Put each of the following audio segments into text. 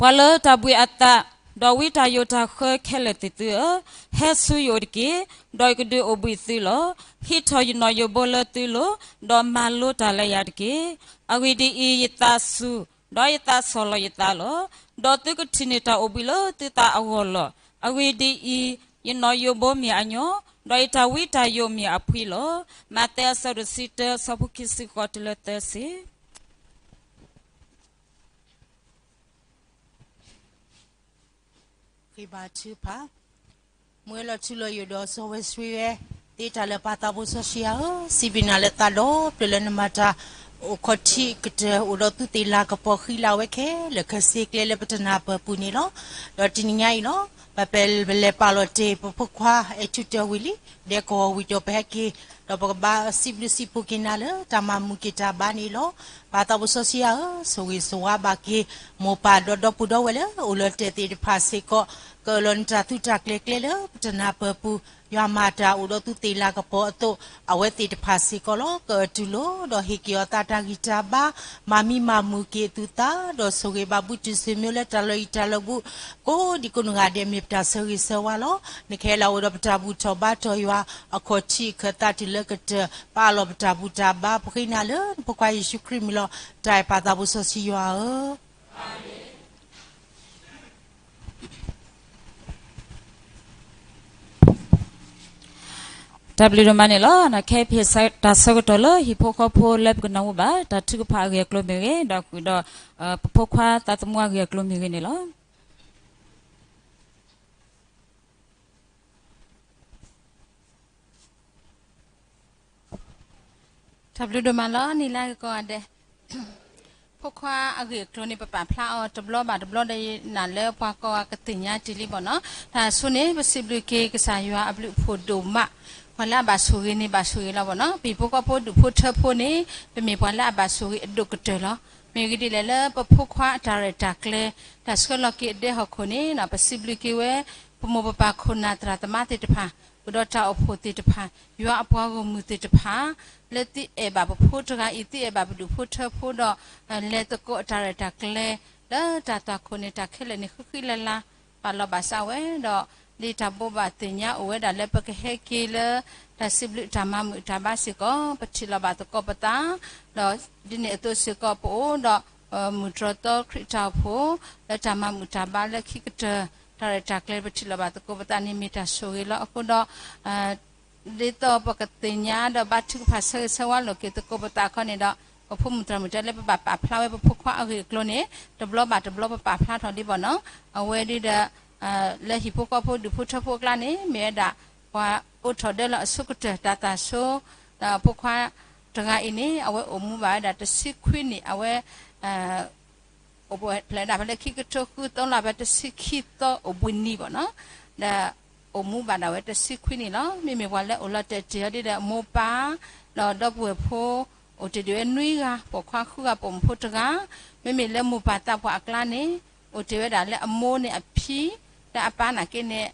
ပှၤလၢတၢ်ဘှံးအသး, ဒီးဝံတၢ်ယိးတၢ်ဃၢခဲလၢာ်သ့ၣ်သုဧၢ, ဟဲဆူယအိၣ်တက့ၢ်, ဒီးယကဒုးအိၣ်ဘှံးသုလီၤ. ဟံးထီၣ်ယနီၣ်ယိးဘိလၢသုလိၤ, ဒီးမၤလိတၢ်လၢယၤတက့ၢ်. အဂ့ၢ်ဒ်အံၤ, ယသးစူၤ, ဒီးယသးဆီၣ်လီၤယသးလီၤ. ဒီးသုကထံၣ်န့ၢ်တၢ်အိၣ်ဘှံးလၢသုသးအဂီၢ်လီၤ. အဂ့ၢ်ဒ်အံၤ, ယနီၣ်ယိးဘိမ့ၢ်အညီ, ဒီးယတၢ်ဝံတၢ်ယိးမ့ၢ်အဖှံလီၤ. မးသဲအဆၢဒိၣ်တဆံတၢ အဆၢဖိခံဆံဃိးတုၤလၢသၢဆံ. ဃ့ဘါထုကဖၣ်, မူဝဲလီၤထူလီၤယိာ်ဒီးစီၤဝဲဆိဝဲ, သ့တၢ်လၢပၢ်သးဘိစီဆှံယွၤဧၢ, စံးဘျုးနၤလၢသးဒီဖျၢၣ်လၢနမၤတၢ်အိၣ်ခီၣ်ထံးကတၢၢ် အိၣ်ဒီးသုသ့ၣ်လၤကပီၤဃံလၤဝဲခဲလၢာ်ခဲဆ့ကျဲလၢပတနၢ်ပၢၢ်ပူၤန့ၣ်လီၤ. ဒီးတနံၤညါအံၤလီၤ, ပပလဲၤပာ်လီၤတ့ၢ်ပဖိခွါအဲၣ်ထူၣ်တၢ်ဝံၤလံ, ဒဲကဝီၤဝံၤဒီးပဟဲက့ၤ, ဒီးပကဘၣ်စံးဘျုးစံးဖှိၣ်က့ၤနၤလၢတၢ်မၤမုာ်က့ၤတၢ်ဘါန့ၣ်လီၤ. ပၢ်သးဘိစီဆှံယွၤဧၢ, ဆိၣ်ဂ့ၤဆိၣ်ဝါဘၣ်က့ၤ မိၢ်ပၢ်ဒီးဒီပုၢ်ဒီဝဲၢ်လၢအိၣ်လီၤတဲာ်သ့ၣ်တဖၣ်စ့ၢ်ကီး, ကအၢၣ်လီၤနတၢ်သုးတၢ်ကျဲၤကျဲလၢပတနၢ်ပၢၢ်ပူၤ, ယွၤမၤတၢ်အိၣ်ဒီးသုသ့ၣ်လၤကပီၤအသိး, အဝဲသ့ၣ်တဖၣ်စ့ၢ်ကီးလီၤ. ကအၢၣ်တူၢ်လိာ်, ဒီးဟ့ၣ်က့ၤအီၤသးတၢ်ဂံၢ်တၢ်ဘါ, မၤမံမၤမုာ်က့ၤအသုသး, ဒီးဆိၣ်ဂ့ၤဘၣ်ဘူၣ်တုၤဆ့မ့ၢ်လၢတၢ်လီၢ်အံၤတၢ်လီၢ်ဘူး, ကိးဒံကိးနဂၤဒဲးမ့ၢ်ပတၢ်ဆၢဂ့ၤဆၢဝါလီၤ. နကဟဲလီၤအိၣ်ဒီးပတၢ်ဘူၣ်ထီၣ်ဘါထီၣ်ယွၤ, အခီၣ်ထံးအခၢၣ်သးတုၤလၢကတၢၢ်, ပာ်လီၤပတၢ်ဘူၣ်တၢ်ဘါပဃ့နၤလၢနဖိခွါယ့ၣ်ၡူးခရံာ်မံၤလီၤ. တၢ်အဲၣ်ပၢ်သးဘိစီဆှံယွၤဧၢ. တၢ်ဘျုးဒိၣ်မးန့ၣ်လီၤ. ခဲအံၤပဟ့ၣ်တၢ်ဆၢကတီၢ်လၢ ဟံၣ်ဖိဃီဖိလၢပကနၢ်ဟူဘၣ် တၢ်ထုကဖၣ်အဂ့ၢ်အကျိၤမ့ၢ်ဂ့ၤ, ဒီးဃုာ်ဒီး ပဖိခွါသးသမူအဂ့ၢ်အကျိၤမ့ၢ်ဂ့ၤန့ၣ်လီၤ. တၢ်ဘျုးဒိၣ်မးလီၤ. နံၤလၢကကိးဂၤဒဲး, ဖိခွါအဂ့ၢ်အကျိၤန့ၣ် ပပာ်ဖျါအီၤတဘျီဘၣ်တဘျီဒီး ယနာ်လၢပှၤကိးဂၤကသ့ၣ်ညါတ့ၢ်လံဘၣ်နီၤ. တၢ်ဆိန့ၣ် ပစံးဘျုးက့ၤကစၢ်ယွၤအဘျုးအဖှိၣ်ဒိၣ်မး, ပှၤလၢအဘၣ်ဆိၣ်ဂ့ၤန့ၣ် ဘၣ်ဆိၣ်ဂ့ၤလီၤဘၣ်နီၤ. ပဟံၣ်ဖိဃီဖိဒူၣ်ဖိထၢဖိန့ၣ် ပမ့ၢ်ပှၤလၢအဘၣ်ဆိၣ်ဂ့ၤအဒိၣ်ကတၢၢ်လီၤ. မ့ၢ်ဂ့ၢ်ဒ်လဲၣ်လၢပဖိခွါအတၢ်ရဲၣ်တၢ်ကျဲၤ တၢ်ဆှၢလီၤက့ၤအဒဲဟီၣ်ခိၣ်န့ၣ် ပစံးဘျုးက့ၤဝဲ ပမိၢ်ပပၢ်ခိၣ်နၢ်သရၣ်သမါသ့ၣ်တဖၣ်, ဃုာ်ဒီးတၢ်အိၣ်ဖှိၣ်သ့ၣ်တဖၣ်, ယွၤအပှၤဂီၢ်မုၢ်သ့ၣ်တဖၣ်, လၢသုအဲၣ်ဘၣ်ပဖိတဂၤအံၤ, သုအဲၣ်ဘၣ်ပဒူၣ်ဖိထၢဖိဒီး လဲၤသကိးအတၢ်ရဲၣ်တၢ်ကျဲၤ လၢတၢ်သွၣ်ခိၣ်န့ၣ် တၢ်ခဲလၢာ်န့ၣ် ဃံဃံလၤလၤ ပာ်လီၤဘၣ်စးဝဲဒီး ဒ်တၢ်ဘိးဘၣ်သ့ၣ်ညါအိၣ်ဝဲဒၣ်လၢပကဟဲက့ၤလၢ တၢ်စံးဘျုးတၢ်မၤမုာ်တၢ်ဘါစ့ၢ်ကီး ပထံၣ်လီၤဘၣ်သကိးပသး, ဒီးဒ်န့ၣ်အသိးစ့ၢ်ကီး ပအိၣ်ဒီး မုၢ်တြီၢ်သီခရံာ်တၢ်အိၣ်ဖှိၣ် လၢတၢ်မၤမုာ်တၢ်ဘါလၢခံကတၢၢ် တၢ်ရဲၣ်တၢ်ကျဲၤပထံၣ်လီၤဘၣ်သကိးပသးန့ၣ် မ့ၢ်တၢ်ဆိၣ်ဂ့ၤလီၤအဃိဒီး ဒ်သိးပကသ့ၣ်ညါဒီးဘါထုကဖၣ်ဆၢဂ့ၤဆၢဝါလိာ်က့ၤသကိးပသးအခီန့ၣ်ဒီး ပဖိမုၣ်သရၣ်မုၣ်တဲလၢပဘၣ်ပာ်ဖျါဝဲပဖိခွါအဂ့ၢ်အကျိၤန့ၣ် တဘျီဘၣ်တဘျီပပာ်ဖျါထီၣ်လံဘၣ်နီၤ. အဝဲဒ်ဒီး လၢဟံၣ်ဖိဃီဖိဒူၣ်ဖိထၢဖိအကျါန့ၣ် မ့ၢ်ဝဲဒၣ် ပှၤအိးထီၣ်ဒၢလီၤအဆိကတၢၢ်တၢ်သၣ်ဆိ ဒီးဖိခွါတဂၤအံၤန့ၣ် အဝဲအိၣ်မူဘၣ်ဝဲဒၣ်တဆံခွံနံၣ် အဝဲ အိၣ်ဖျဲၣ်ဒၣ်ဖဲလၢခံကထိဃုသီလီၤ ဖဲတဆံခံသီအိၣ်ဘှံးနံၤဘၣ်နီၤ, ဒီးအိၣ်မူဘၣ်ဒၣ်ဝဲတဆံခွံနံၣ်လီၤ. မ့မ့ၢ်ပှၤလၢအိၣ်လီၤတဲာ်တ့ၢ်အီၤဒ်ဒီးမိၢ်ပၢ် ဒီးဒီပုၢ်ဝဲၢ်ဖိ အိၣ်တ့ၢ်ဒံးဝဲနွံဂၤ, ပိာ်ခွါဃုဂၤ, ပိာ်မုၣ်ဖိတဂၤ, မ့မ့ၢ်လၢမိၢ်ပၢ်သးပှၢ်အကျါန့ၣ် အိၣ်တ့ၢ်ဝဲဒၣ်လၢအမိၢ်န့ၣ်အဖံ, လၢအပၢ်နာ်က့န့ၣ်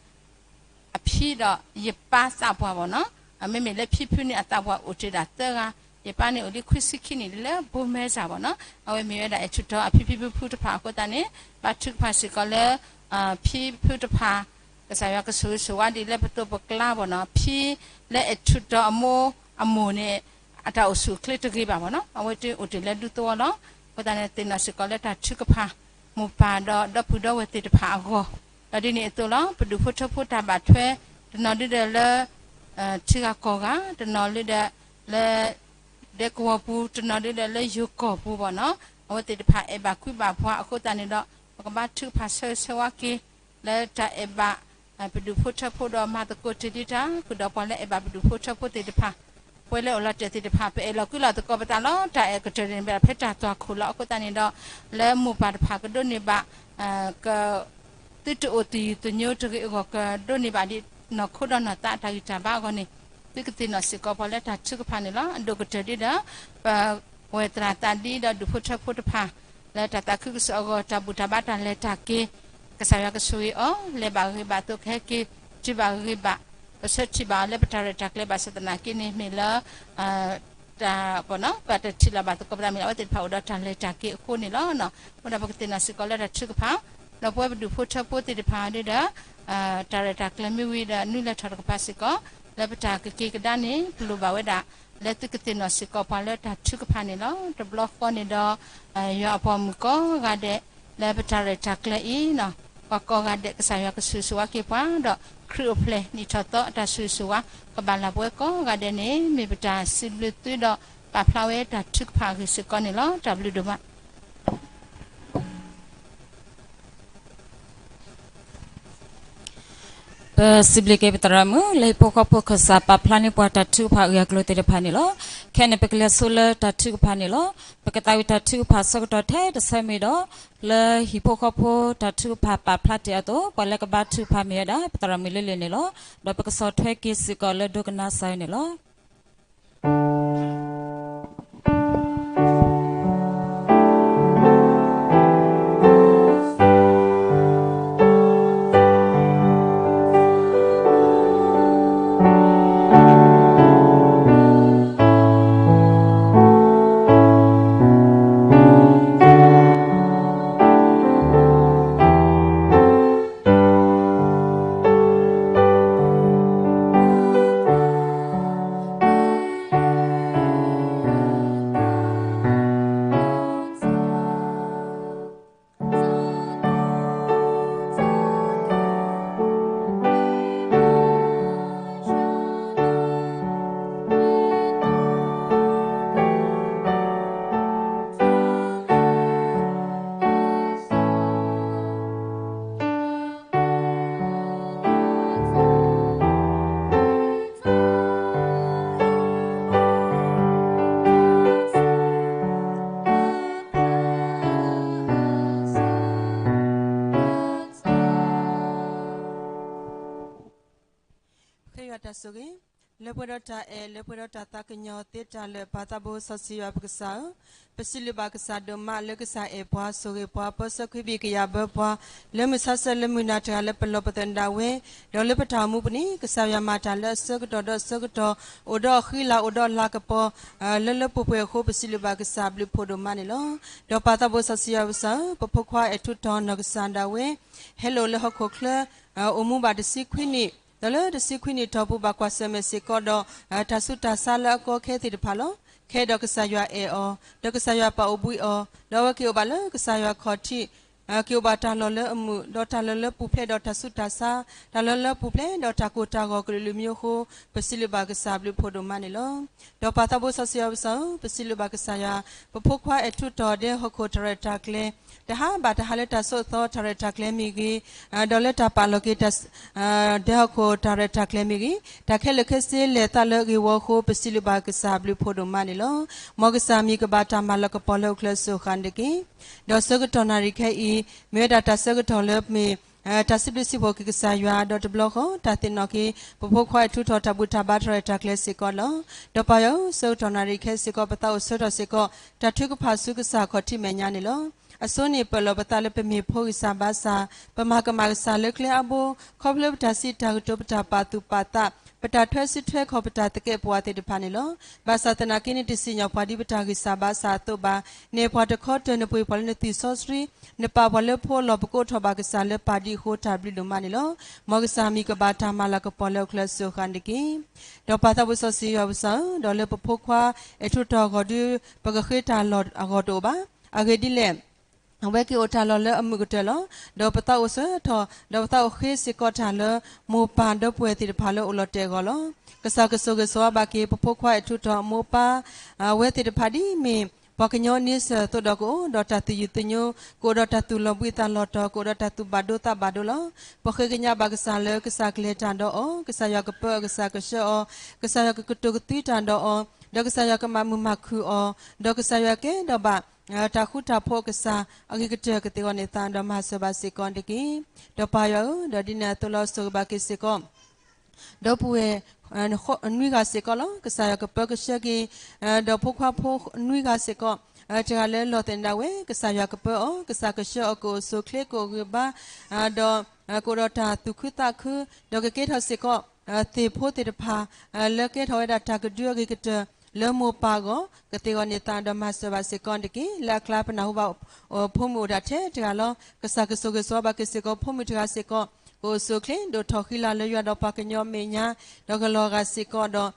အဖံဒီးယပၢ်သးပှၢ်ဘၣ်နီၤ. မ့မ့ၢ်လၢဖံဖုန့ၣ် အသးပှၢ်အိၣ်တ့ၢ်ဒၣ်သၢဂၤ, ယပၢ်န့ၣ်အိၣ်လံခွံဆံခံနံၣ်လၢဘိမဲစၢ်ဘၣ်နီၤ. အဝဲမ့ၢ်ဝဲဒၣ်အဲၣ်ထူၣ်တီအဖံဖံဖုဖုတဖၣ်အဃိသတးန့ၣ် ဘါထုကဖၣ်စ့ၢ်ကီးလၢ ဖံဖုတဖၣ် ကစၢ်ယွၤကဆိၣ်ဂ့ၤဆိၣ်ဝါဒံးလၢပသိးပကျါဘၣ်နီၤ. ဖံလၢအဲၣ်ထူၣ်တီအမိၢ်အမိၢ်န့ၣ် အတၢ်အိၣ်ဆူၣ်အိၣ်ချ့တဂ့ၤဘၣ်ဘၣ်နီၤ. အဝဲသ့ၣ်အိၣ်တ့ၢ်လၢဒူသဝီလီၤ. အဃိသတးန့ၣ် သ့ၣ်နီၣ်စ့ၢ်ကီးလၢတၢ်ထုကဖၣ် မိၢ်ပၢ်ဒီးဒီပုၢ်ဒီဝဲၢ်သ့ၣ်တဖၣ်အဂီၢ်, ဒီးဒ်န့ၣ်အသိးလီၤ. ပဒူၣ်ဖိထၢဖိတၢ်ဘၣ်ထွဲ တနီၤဒုဒီးလၢ ထံဂၤကီၢ်ဂၤ, တနီၤဒုဒီးလၢ ဒဲကဝီၤပူၤ, တနီၤဒုဒီးလၢယိၤကီၢ်ပူၤဘၣ်နီၤ. အဝဲသ့ၣ်တဖၣ်အဲၣ်ဘၣ်ကွံဘၣ်ပှၤအဃိသတးန့ၣ်ဒီး ပကဘါထုကဖၣ်ဆၢဂ့ၤဆၢဝါက့ၤ လၢတၢ်အဲၣ်ဘၣ် ပဒူၣ်ဖိထၢဖိဒီးမၤသကိးတ့ၢ်ဒံးတၢ် ဃုာ်ဒီးပှၤလၢအဲၣ်ဘၣ်ပဒူၣ်ဖိထၢဖိသ့ၣ်တဖၣ်, ပဝဲလၢအိၣ်လီၤတဲာ်သ့ၣ်တဖၣ် ပအဲၣ်လီၤကွံလီၤသကိးပသးလီၤ. တၢ်အဲၣ်ကတၢၢ်န့ၣ် မ့ၢ်ဒၣ်ဖဲတၢ်သွၣ်ခိၣ်လီၤ. အဃိသတးန့ၣ်ဒီး လၢမိၢ်ပၢ်တဖၣ်ကဒိးန့ၢ်ဘၣ် က သုတအိၣ်သယုၢ်သညိတဂ့ၤအဂီၢ် ကဒိးန့ၢ်ဘၣ်ဒံးနီၢ်ခိဒီးနီၢ်သးအတၢ်ဂံၢ်တၢ်ဘါအဂီၢ်န့ၣ် သုကသ့ၣ်နီၣ်စ့ၢ်ကီးပှၤလၢတၢ်ထုကဖၣ်န့ၣ်လီၤ. အဒိၣ်ကတၢၢ်ဒ်ဒီး ပဝဲၢ်သရၣ်သးဒံဒီးဒူၣ်ဖိထၢဖိတဖၣ် လၢတၢ်သးခုကစီၣ်အဂီၢ် တၢ်ဘူၣ်တၢ်ဘါတၢ်လဲၤတၢ်က့ၤ ကစၢ်ယွၤကဆိၣ်ဂ့ၤအီၤ လဲၤဘၣ်ဂ့ၤဘၣ်အသိးကဟဲက့ၤ တုၤဘၣ်ဂ့ၤဘၣ် ကဆၢထံၣ်ဘၣ်အီၤလၢပတၢ်ရဲၣ်တၢ်ကျဲၤဘၣ်ဆၣ်သနာ်က့န့ၣ် မ့ၢ်လၢ တၢ်ပနီၣ် ပတထံၣ်လိာ်ဘၣ်သကိးပသးမ့ၢ်လၢအဝဲသ့ၣ်တဖၣ်အိၣ်ဒီးတၢ်လဲၤတၢ်က့ၤအဃိန့ၣ်လီၤ. အဃိဒီးပကသ့ၣ်နီၣ်စ့ၢ်ကီးလၢတၢ်ထုကဖၣ် ဒီးပဝဲပဒူၣ်ဖိထၢဖိသ့ၣ်တဖၣ်ဒီး တၢ်ရဲၣ်တၢ်ကျဲၤမ့ၢ်ဝံၤဒီး နုာ်လီၤထီၣ်တကပၤစ့ၢ်ကီး လၢပတၢ်ကက့ၤကဒါန့ၣ် ပလိၣ်ဘၣ်ဝဲဒၣ် လၢသုကသ့ၣ်နီၣ်စ့ၢ်ကီးပှၤလၢတၢ်ထုကဖၣ်န့ၣ်လီၤ. တဘျီဃီန့ၣ်ဒီး ယွၤအပှၤမုၣ်ကိးဂၤဒဲး လၢပတၢ်ရဲၣ်တၢ်ကျဲၤအံၤ ပှၤကိးဂၤဒဲး ကစၢ်ယွၤကဆိၣ်ဂ့ၤဆိၣ်ဝါက့ၤပှၤ ဒီးခရံာ်အိၣ်ဖျဲၣ်နံၣ်ထီၣ်သီအတၢ်ဆိၣ်ဂ့ၤဆိၣ်ဝါ ကဘၣ်လၢ်ပဝဲကိးဂၤဒဲးန့ၣ် မ့ၢ်ပတၢ်စံးဘျုးသုဒီး ပာ်ဖျါဝဲတၢ်ထုကဖၣ်အဂ့ၢ်စ့ၢ်ကီးန့ၣ်လီၤ. တၢ်ဘျုးဒိၣ်မး. ပစံးဘျုးက့ၤပသရၣ်မုၣ် လၢဟံၣ်ဖိဃီဖိခၢၣ်စးပာ်ဖျါန့ၢ်ပှၤတၢ်ထုကဖၣ်အဂ့ၢ်အကျိၤသ့ၣ်တဖၣ်န့ၣ်လီၤ. ခဲအံၤန့ၣ် ပကလဲၤဆိလၢတၢ်ထုကဖၣ်န့ၣ်လီၤ. ပကသးဝံၣ်တၢ်ထုကဖၣ်ဆၢကတီၢ်ထဲတဆၢမ့ၢ်ဒီး လၢဟံၣ်ဖိဃီဖိတၢ်ထုကဖၣ်ပာ်ဖျါတ့ၢ်အသိး ပှၤလၢကဘါထုကဖၣ်မ့ၢ်ဝဲဒၣ် ပသရၣ်မုၣ်လ့လ့ၣ်န့ၣ်လီၤ. ဒီးပကဆီၣ်ထွဲက့ၤစ့ၢ်ကီးလၢဒိကနၣ်စၢ်အံၤန့ၣ်လီၤ. ဃ့ယွၤတၢ်ဆိၣ်ဂ့ၤ, လၢပှဲၤဒီးတၢ်အဲၣ် လၢပှဲၤဒီးတၢ်သးကညီၤသ့တၢ်လၢာ် ပၢ်သးဘိစီဆှံယွၤပကစၢ်ဧၢ, ပစံးဘျုးဘၣ်ကစၢ်ဒိၣ်မးလၢကစၢ်အဲၣ်ပှၤဆိၣ်ဂ့ၤပှၤ ပၢဆှၢခွံဘ့ၣ်ကယာ်ဘၢပှၤ လၢမုၢ်ဆါဆၢလၢမုၢ်နၤတဂၤလၢပလီၢ်ပသးဒၣ်ဝဲ, ဒီးလၢပတၢ်အိၣ်မူပူၤန့ၣ် ကစၢ်ယွၤမၤတၢ်လၢအဆၢကတီၢ်ဒီးအဆၢကတီၢ် အိၣ်ဒီးအဃံလၤ အိၣ်ဒီးအလၤကပီၤ လၢလၢပှဲၤပှဲၤအဃိ ပစံးဘျုးဘၣ်ကစၢ်ဘျုးဖှိၣ်ဒိၣ်မးန့ၣ်လီၤ. ဒီးပၢ်သးဘိစီဆှံယွၤပကစၢ်ဧၢ, ပဖိခွါအဲၣ်ထူးတီၤနီၢ်ကစၢ်ဒၣ်ဝဲ ဟဲလီၤလၢဟီၣ်ခိၣ်ချၢ အိၣ်မူဘၣ်တဆံခွံနံၣ်, ဒီးလၢတဆံခွံနံၣ်တီၢ်ပူၤဘၣ်ကွၢ်ဆၢၣ်မဲာ်စ့ၢ်ကီးဒီး တၢ်ဆူးတၢ်ဆါလၢအကီအခဲသ့ၣ်တဖၣ်လီၤ. ခဲဒီးကစၢ်ယွၤအဲၣ်အီၤ, ဒီးကစၢ်ယွၤပာ်အိၣ်ဘှံးအီၤ, ဒီးအဝဲက့ၤအိၣ်ဘၣ်လၢကစၢ်ယွၤခီၣ်ထံး က့ၤအိၣ်ဘၣ်တၢ်လီၢ်လၢအမုာ်, ဒီးတၢ်လီၢ်လၢပူၤဖျဲးဒီးတၢ်ဆူးတၢ်ဆါ, တၢ်လီၢ်လၢပူၤဖျဲးဒီးတၢ်ကိၢ်တၢ်ဂီၤကလုာ်ကလုာ်မံၤအဃိ, ပစံးဘျုးဘၣ်ကစၢ်ဘျုးဖှိၣ်ဒိၣ်မးန့ၣ်လီၤ. ဒီးပၢ်သးဘိစီဆှံယွၤပကစၢ်ဧၢ, ပစံးဘျုးဘၣ်ကစၢ်ယွၤ, ပဖိခွါအဲၣ်ထူးတီၤဒဲဟီၣ်ခိၣ်တၢ်ရဲၣ်တၢ်ကျဲၤ, တဟါဘၣ်တဟါလၢတၢ်ဆိးသီတၢ်ရဲၣ်တၢ်ကျဲၤမ့ၢ်ဂ့ၤ, ဒီးလၢတၢ်ပာ်လီၤက့ၤ ဒဲဟီၣ်ခိၣ်တၢ်ရဲၣ်တၢ်ကျဲၤမ့ၢ်ဂ့ၤ, တၢ်ခဲလၢာ်ခဲဆ့လဲၤသးလၢအဂ့ၢ်ဝီအဃိ ပစံးဘျုးဘၣ်ကစၢ်ဘျုးဖှိၣ်ဒိၣ်မးန့ၣ်လီၤ. မ်ကစၢ်မံၤကဘၣ်တၢ်မၤလၤကပီၤလၢအိၣ်ချၢစိၤဃၣ်န့ၣ်တက့ၢ်. ဒီးဆၢကတီၢ်နၣ်ရံၣ်ခဲအံၤ မ့ၢ်ဝဲဒၣ်တၢ်ဆၢကတီၢ်လၢမ့ၢ် တၢ်စံးဘျုးစံးဖှိၣ်က့ၤကစၢ်ယွၤ ဒီးတဘျီဃီ တၢ်သ့ၣ်နီၣ်က့ၤ ပဖိခွါအဲၣ်ထူးတီၤတၢ်ဘူၣ်တၢ်ဘါတၢ်ရဲၣ်တၢ်ကျဲၤစ့ၢ်ကီးလီၤ. ဒီးပၢ်ယွၤဧၢ, ဆၢကတီၢ်နၣ်ရံၣ်ခဲစ့ၢ်ကီး ပသးအိၣ်ဆၢထီၣ်စ့ၢ်ကီး တၢ်ထုကဖၣ်ဆူကစၢ်ခီၣ်ထံးမဲာ်ညါန့ၣ်လီၤ. အဆိန့ၣ် ပၢၢ်လီၤပသးလၢပမ့ၢ်ဖိဂံၢ်စၢ်ဘါစၢ်, ပမၤကမၣ်ကစၢ်လၢကျဲအါဘိ, ခီဖျိပတၢ်စံးတၢ်ကတိၤ ပတၢ်ပာ်သူၣ်ပာ်သး, ပတၢ်ထွဲစုထွဲခီၣ် ပတၢ်သကဲးပဝးသ့ၣ်တဖၣ်န့ၣ်လီၤ. ဘၣ်ဆၣ်သနာ်က့န့ၣ် တစံၣ်ညီၣ်ပှၤဒ်ပတၢ်ဂံၢ်စၢ်ဘါစၢ်အသိးဘၣ်. နအဲၣ်ပှၤတခီတၢၢ် နပှ့ၤပှၤလၢနသွံၣ်စီဆှံ, နပာ်ပှၤလၢဖိအလီၢ် ပကအိးထီၣ်ဘၣ်ကစၢ်လၢပၢ်ဒ်အဃိ တၢ်ဘျုးဒိၣ်မးန့ၣ်လီၤ. မ်ကစၢ်မံၤကဘၣ်တၢ်မၤလၤကပီၤလၢအိၣ်ချၢစိၤဃၣ်န့ၣ်တက့ၢ်. ဒီးပၢ်သးဘိစီဆှံယွၤပကစၢ်ဧၢ, ဒီးလၢပဖိခွါအဲၣ်ထူးတီၤအဂီၢ်ဒီး ပကဃ့တၢ်လီၢ်အဂီၢ်တအိၣ်ဘၣ်. အဂ့ၢ်ဒ်လဲၣ် အဝဲက့ၤအိၣ်တၢ်လီၢ်လၢအမုာ်ကတၢၢ်လီၤ. ဒီးပသးအိၣ်ဆၢထီၣ် ဒီးပသးအိၣ်ဃ့စ့ၢ်ကီးတၢ်လၢ မိၢ်ပၢ်ဒီပုၢ်ဝဲၢ်သ့ၣ်တဖၣ်လၢအိၣ်လီၤတဲာ်အဂီၢ်လီၤ. ကစၢ်ကဆိၣ်ဂ့ၤဆိၣ်ဝါဘၣ်က့ၤ ပဖိခွါအဲၣ်ထူးတီၤ မိၢ်ပၢ် အဝဲသ့ၣ်တဖၣ်ဒ်မ့ၢ် ပှၤကညီန့ဆၢၣ်အသိးဒီးကအိၣ်ဒီးတၢ်သူၣ်ယုၢ်သညိ, ကအိၣ်ဒီးတၢ်သူၣ်လီၤဘှံးသးလီၤတီၤ, ကအိၣ်ဒီးတၢ်သူၣ်ဘၣ်ဒိသးဘၣ်ဒိလီၤ. ပဃ့ကညးဘၣ်ကစၢ်လၢကစၢ်ကလဲၤတၢ်ဒီးအီၤ, ကစၢ်ယွၤကပၢအီၤ, ကစၢ်ကဆှၢအီၤ, ကစၢ်ယွၤကကတိၤကသွံတၢ်ဒီးအီၤ, ဒီးကစၢ်ယွၤကမၤမုာ်မၤခုၣ်အီၤ, ဒီးကစၢ်ယွၤကဲဒီးဘၣ် တၢ်ဃူတၢ်ဖိးအကစၢ် အဂ့ၤကတၢၢ်ကသ့အဂီၢ်န့ၣ်သး ဒီးမၤစၢၤဘၣ်စ့ၢ်ကီးတက့ၢ်. ဒီးပၢ်ယွၤဧၢ, ဒီးဒ်န့ၣ်အသိးလီၤ ဆိၣ်ဂ့ၤဘၣ်က့ၤစ့ၢ်ကီး ဒီပုၢ်ဝဲၢ် နွံဂၤစ့ၢ်ကီးလီၤ. ကစၢ်ယွၤကပၢကဆှၢက့ၤ ဒီးဖိခွါဖိနွံဂၤစ့ၢ်ကီး, တဂၤလၢလီၢ်သနၢဝဲ ကစၢ်ယွၤကပၢအီၤ, ကစၢ်ကဆှၢအီၤ ကအိၣ်ဆိးချ့ ကအိၣ်ဂံၢ်ဘါ ဒီးကအိၣ်ဒီးတၢ်သူၣ်ခုသးခု, ဒီးကကဲထီၣ်စ့ၢ်ကီး သ့ၣ်ဖိသ့ၣ်တဖၣ် လၢကဲထီၣ်ဝဲဒၣ်တၢ်ကဒုအဂ့ၤကတၢၢ် လၢမိၢ်ပၢ်အဂီၢ် ကသ့ၣ်ဂီၤန့ၢ်သးဒီးမၤစၢၤဘၣ်စ့ၢ်ကီးတက့ၢ်. လၢအကျါပနၢ်ဟူဘၣ် ဖိမုၣ်အိၣ်ဒၣ်ထဲတဂၤလီၤ. ကစၢ်ကဆိၣ်ဂ့ၤဆိၣ်ဝါဘၣ်က့ၤစ့ၢ်ကီး ဖိမုၣ်တဂၤစ့ၢ်ကီး ကအိၣ်ဆူၣ်အိၣ်ချ့ ဒိၣ်ထီၣ်ဃံလၤလၢယွၤဒီးပှၤကညီအမဲာ်ညါ, ဒီးကလီၤဂာ်စ့ၢ်ကီးဒီး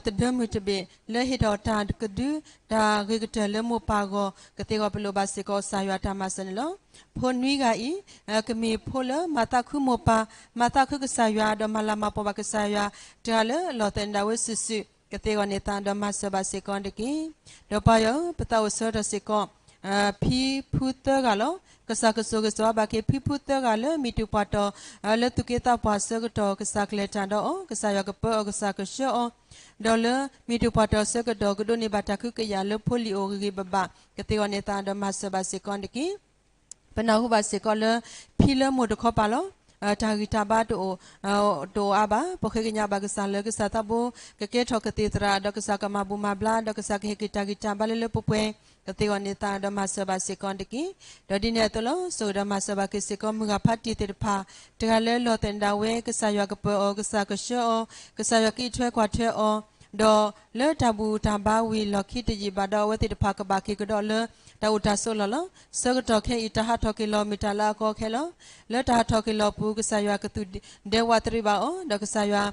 သဒၢမုၢ်တဘ့ၣ် လၢဟ့ၣ်ထီၣ်တၢ်ကဒု တၢ်ဂ့ၤကတၢၢ်လၢမိၢ်ပၢ်အဂီၢ် ကသ့ၣ်ဂီၤပလိာ်ဘၣ်စ့ၢ်ကီးကစၢ်ယွၤတၢ်မၤစၢၤန့ၣ်လီၤ. ဖိနွံဂၤအံၤ ကမ့ၢ်ဖိလၢမၤသးခုမိၢ်ပၢ်, မၤသးခုကစၢ်ယွၤ ဒီးမၤလၤမၤပီၢ်ဘၣ်ကစၢ်ယွၤ တဂၤလၢအလီၢ်သဲးနဒၣ်ဝဲစုာ်စုာ် ကသ့ၣ်ဂီၤန့ၢ်သးဒီးမၤစၢၤဘၣ်စ့ၢ်ကီးတက့ၢ်. ဒီးပၢ်ယွၤဧၢ, ပသးအိၣ်ဆၢကတီၢ်စ့ၢ်ကီး ဖံဖုသၢဂၤလီၤ. ကစၢ်ကဆိၣ်ဂ့ၤဆိၣ်ဝါဘၣ်က့ၤ ဖံဖုသၢဂၤလၢမ့ၢ်တုၤပှၤတီၤ လၢသူၣ်က့သးပှၢ်ဆၢကတီၢ် ကစၢ်ကလဲၤတၢ်ဒီးအီၤ, ကစၢ်ယွၤကပၢအီၤ ကစၢ်ကဆှၢအီၤ, ဒီးလၢမ့ၢ်တုၤပှၤတီၤဆၢကတီၢ် ကဒိးန့ၢ်ဘၣ်တၢ်ကဟုကယာ်လၢဖိလံၤအိၣ်ဂ့ၤဂ့ၤဘၣ်ဘၣ် ကသ့ၣ်ဂီၤန့ၢ်သးဒီးမၤစၢၤဘၣ်စ့ၢ်ကီးတက့ၢ်. ပနၢ်ဟူဘၣ်စ့ၢ်ကီးလၢ ဖံလၢမိၢ်တခီပၤလီၤ. တၢ်ဂံၢ်တၢ်ဘါတအိၣ် တအိၣ်အါဘၣ်. ပဃ့ကညးဘၣ်ကစၢ်လၢကစၢ်သးဘိ ကကဲထီၣ်ကသံၣ်သရၣ် ဒီးကစၢ်ကမၤဘူၣ်မၤဘျါ ဒီးကစၢ်ကဟ့ၣ်က့ၤတၢ်ဂံၢ်တၢ်ဘါလၢလၢပှဲၤပှဲၤ ကသ့ၣ်ဂီၤန့ၢ်သးဒီးမၤစၢၤဘၣ်စ့ၢ်ကီးတက့ၢ်. ဒီးဒ်န့ၣ်အသိးလီၤ. ဆိၣ်ဂ့ၤဒီးမၤစၢၤဘၣ်က့ၤစ့ၢ်ကီး မုၢ်ဂၤဖးတံၢ်သ့ၣ်တဖၣ် တဂၤလၢလီၢ်သဲးနဒၣ်ဝဲ ကစၢ်ယွၤကပၢအီၤ ကစၢ်ကဆှၢအီၤ ကစၢ်ယွၤကအံးထွဲကွၢ်ထွဲအီၤ ဒီးလၢတၢ်ဘူၣ်တၢ်ဘါဝံၤလီၢ်ခံတယံာ်ဘၣ်ဒီး အဝဲသ့ၣ်တဖၣ်ကဘၣ်က့ၤကဒီးလၢတၢ်အိၣ်တၢ်ဆိးအလီၢ်လီၤ. ဆၢကတီၢ်ခဲအံၤ တၢ်ဟးထီၣ်က့ၤလီၤမ့ၢ်တၢ်လၢအကီအခဲလီၤ. လၢတၢ်ဟးထီၣ်က့ၤလီၤပူၤ ကစၢ်ယွၤကသူၣ်ဒဲဝးတရံးဘၣ်အီၤ ဒီးကစၢ်ယွၤ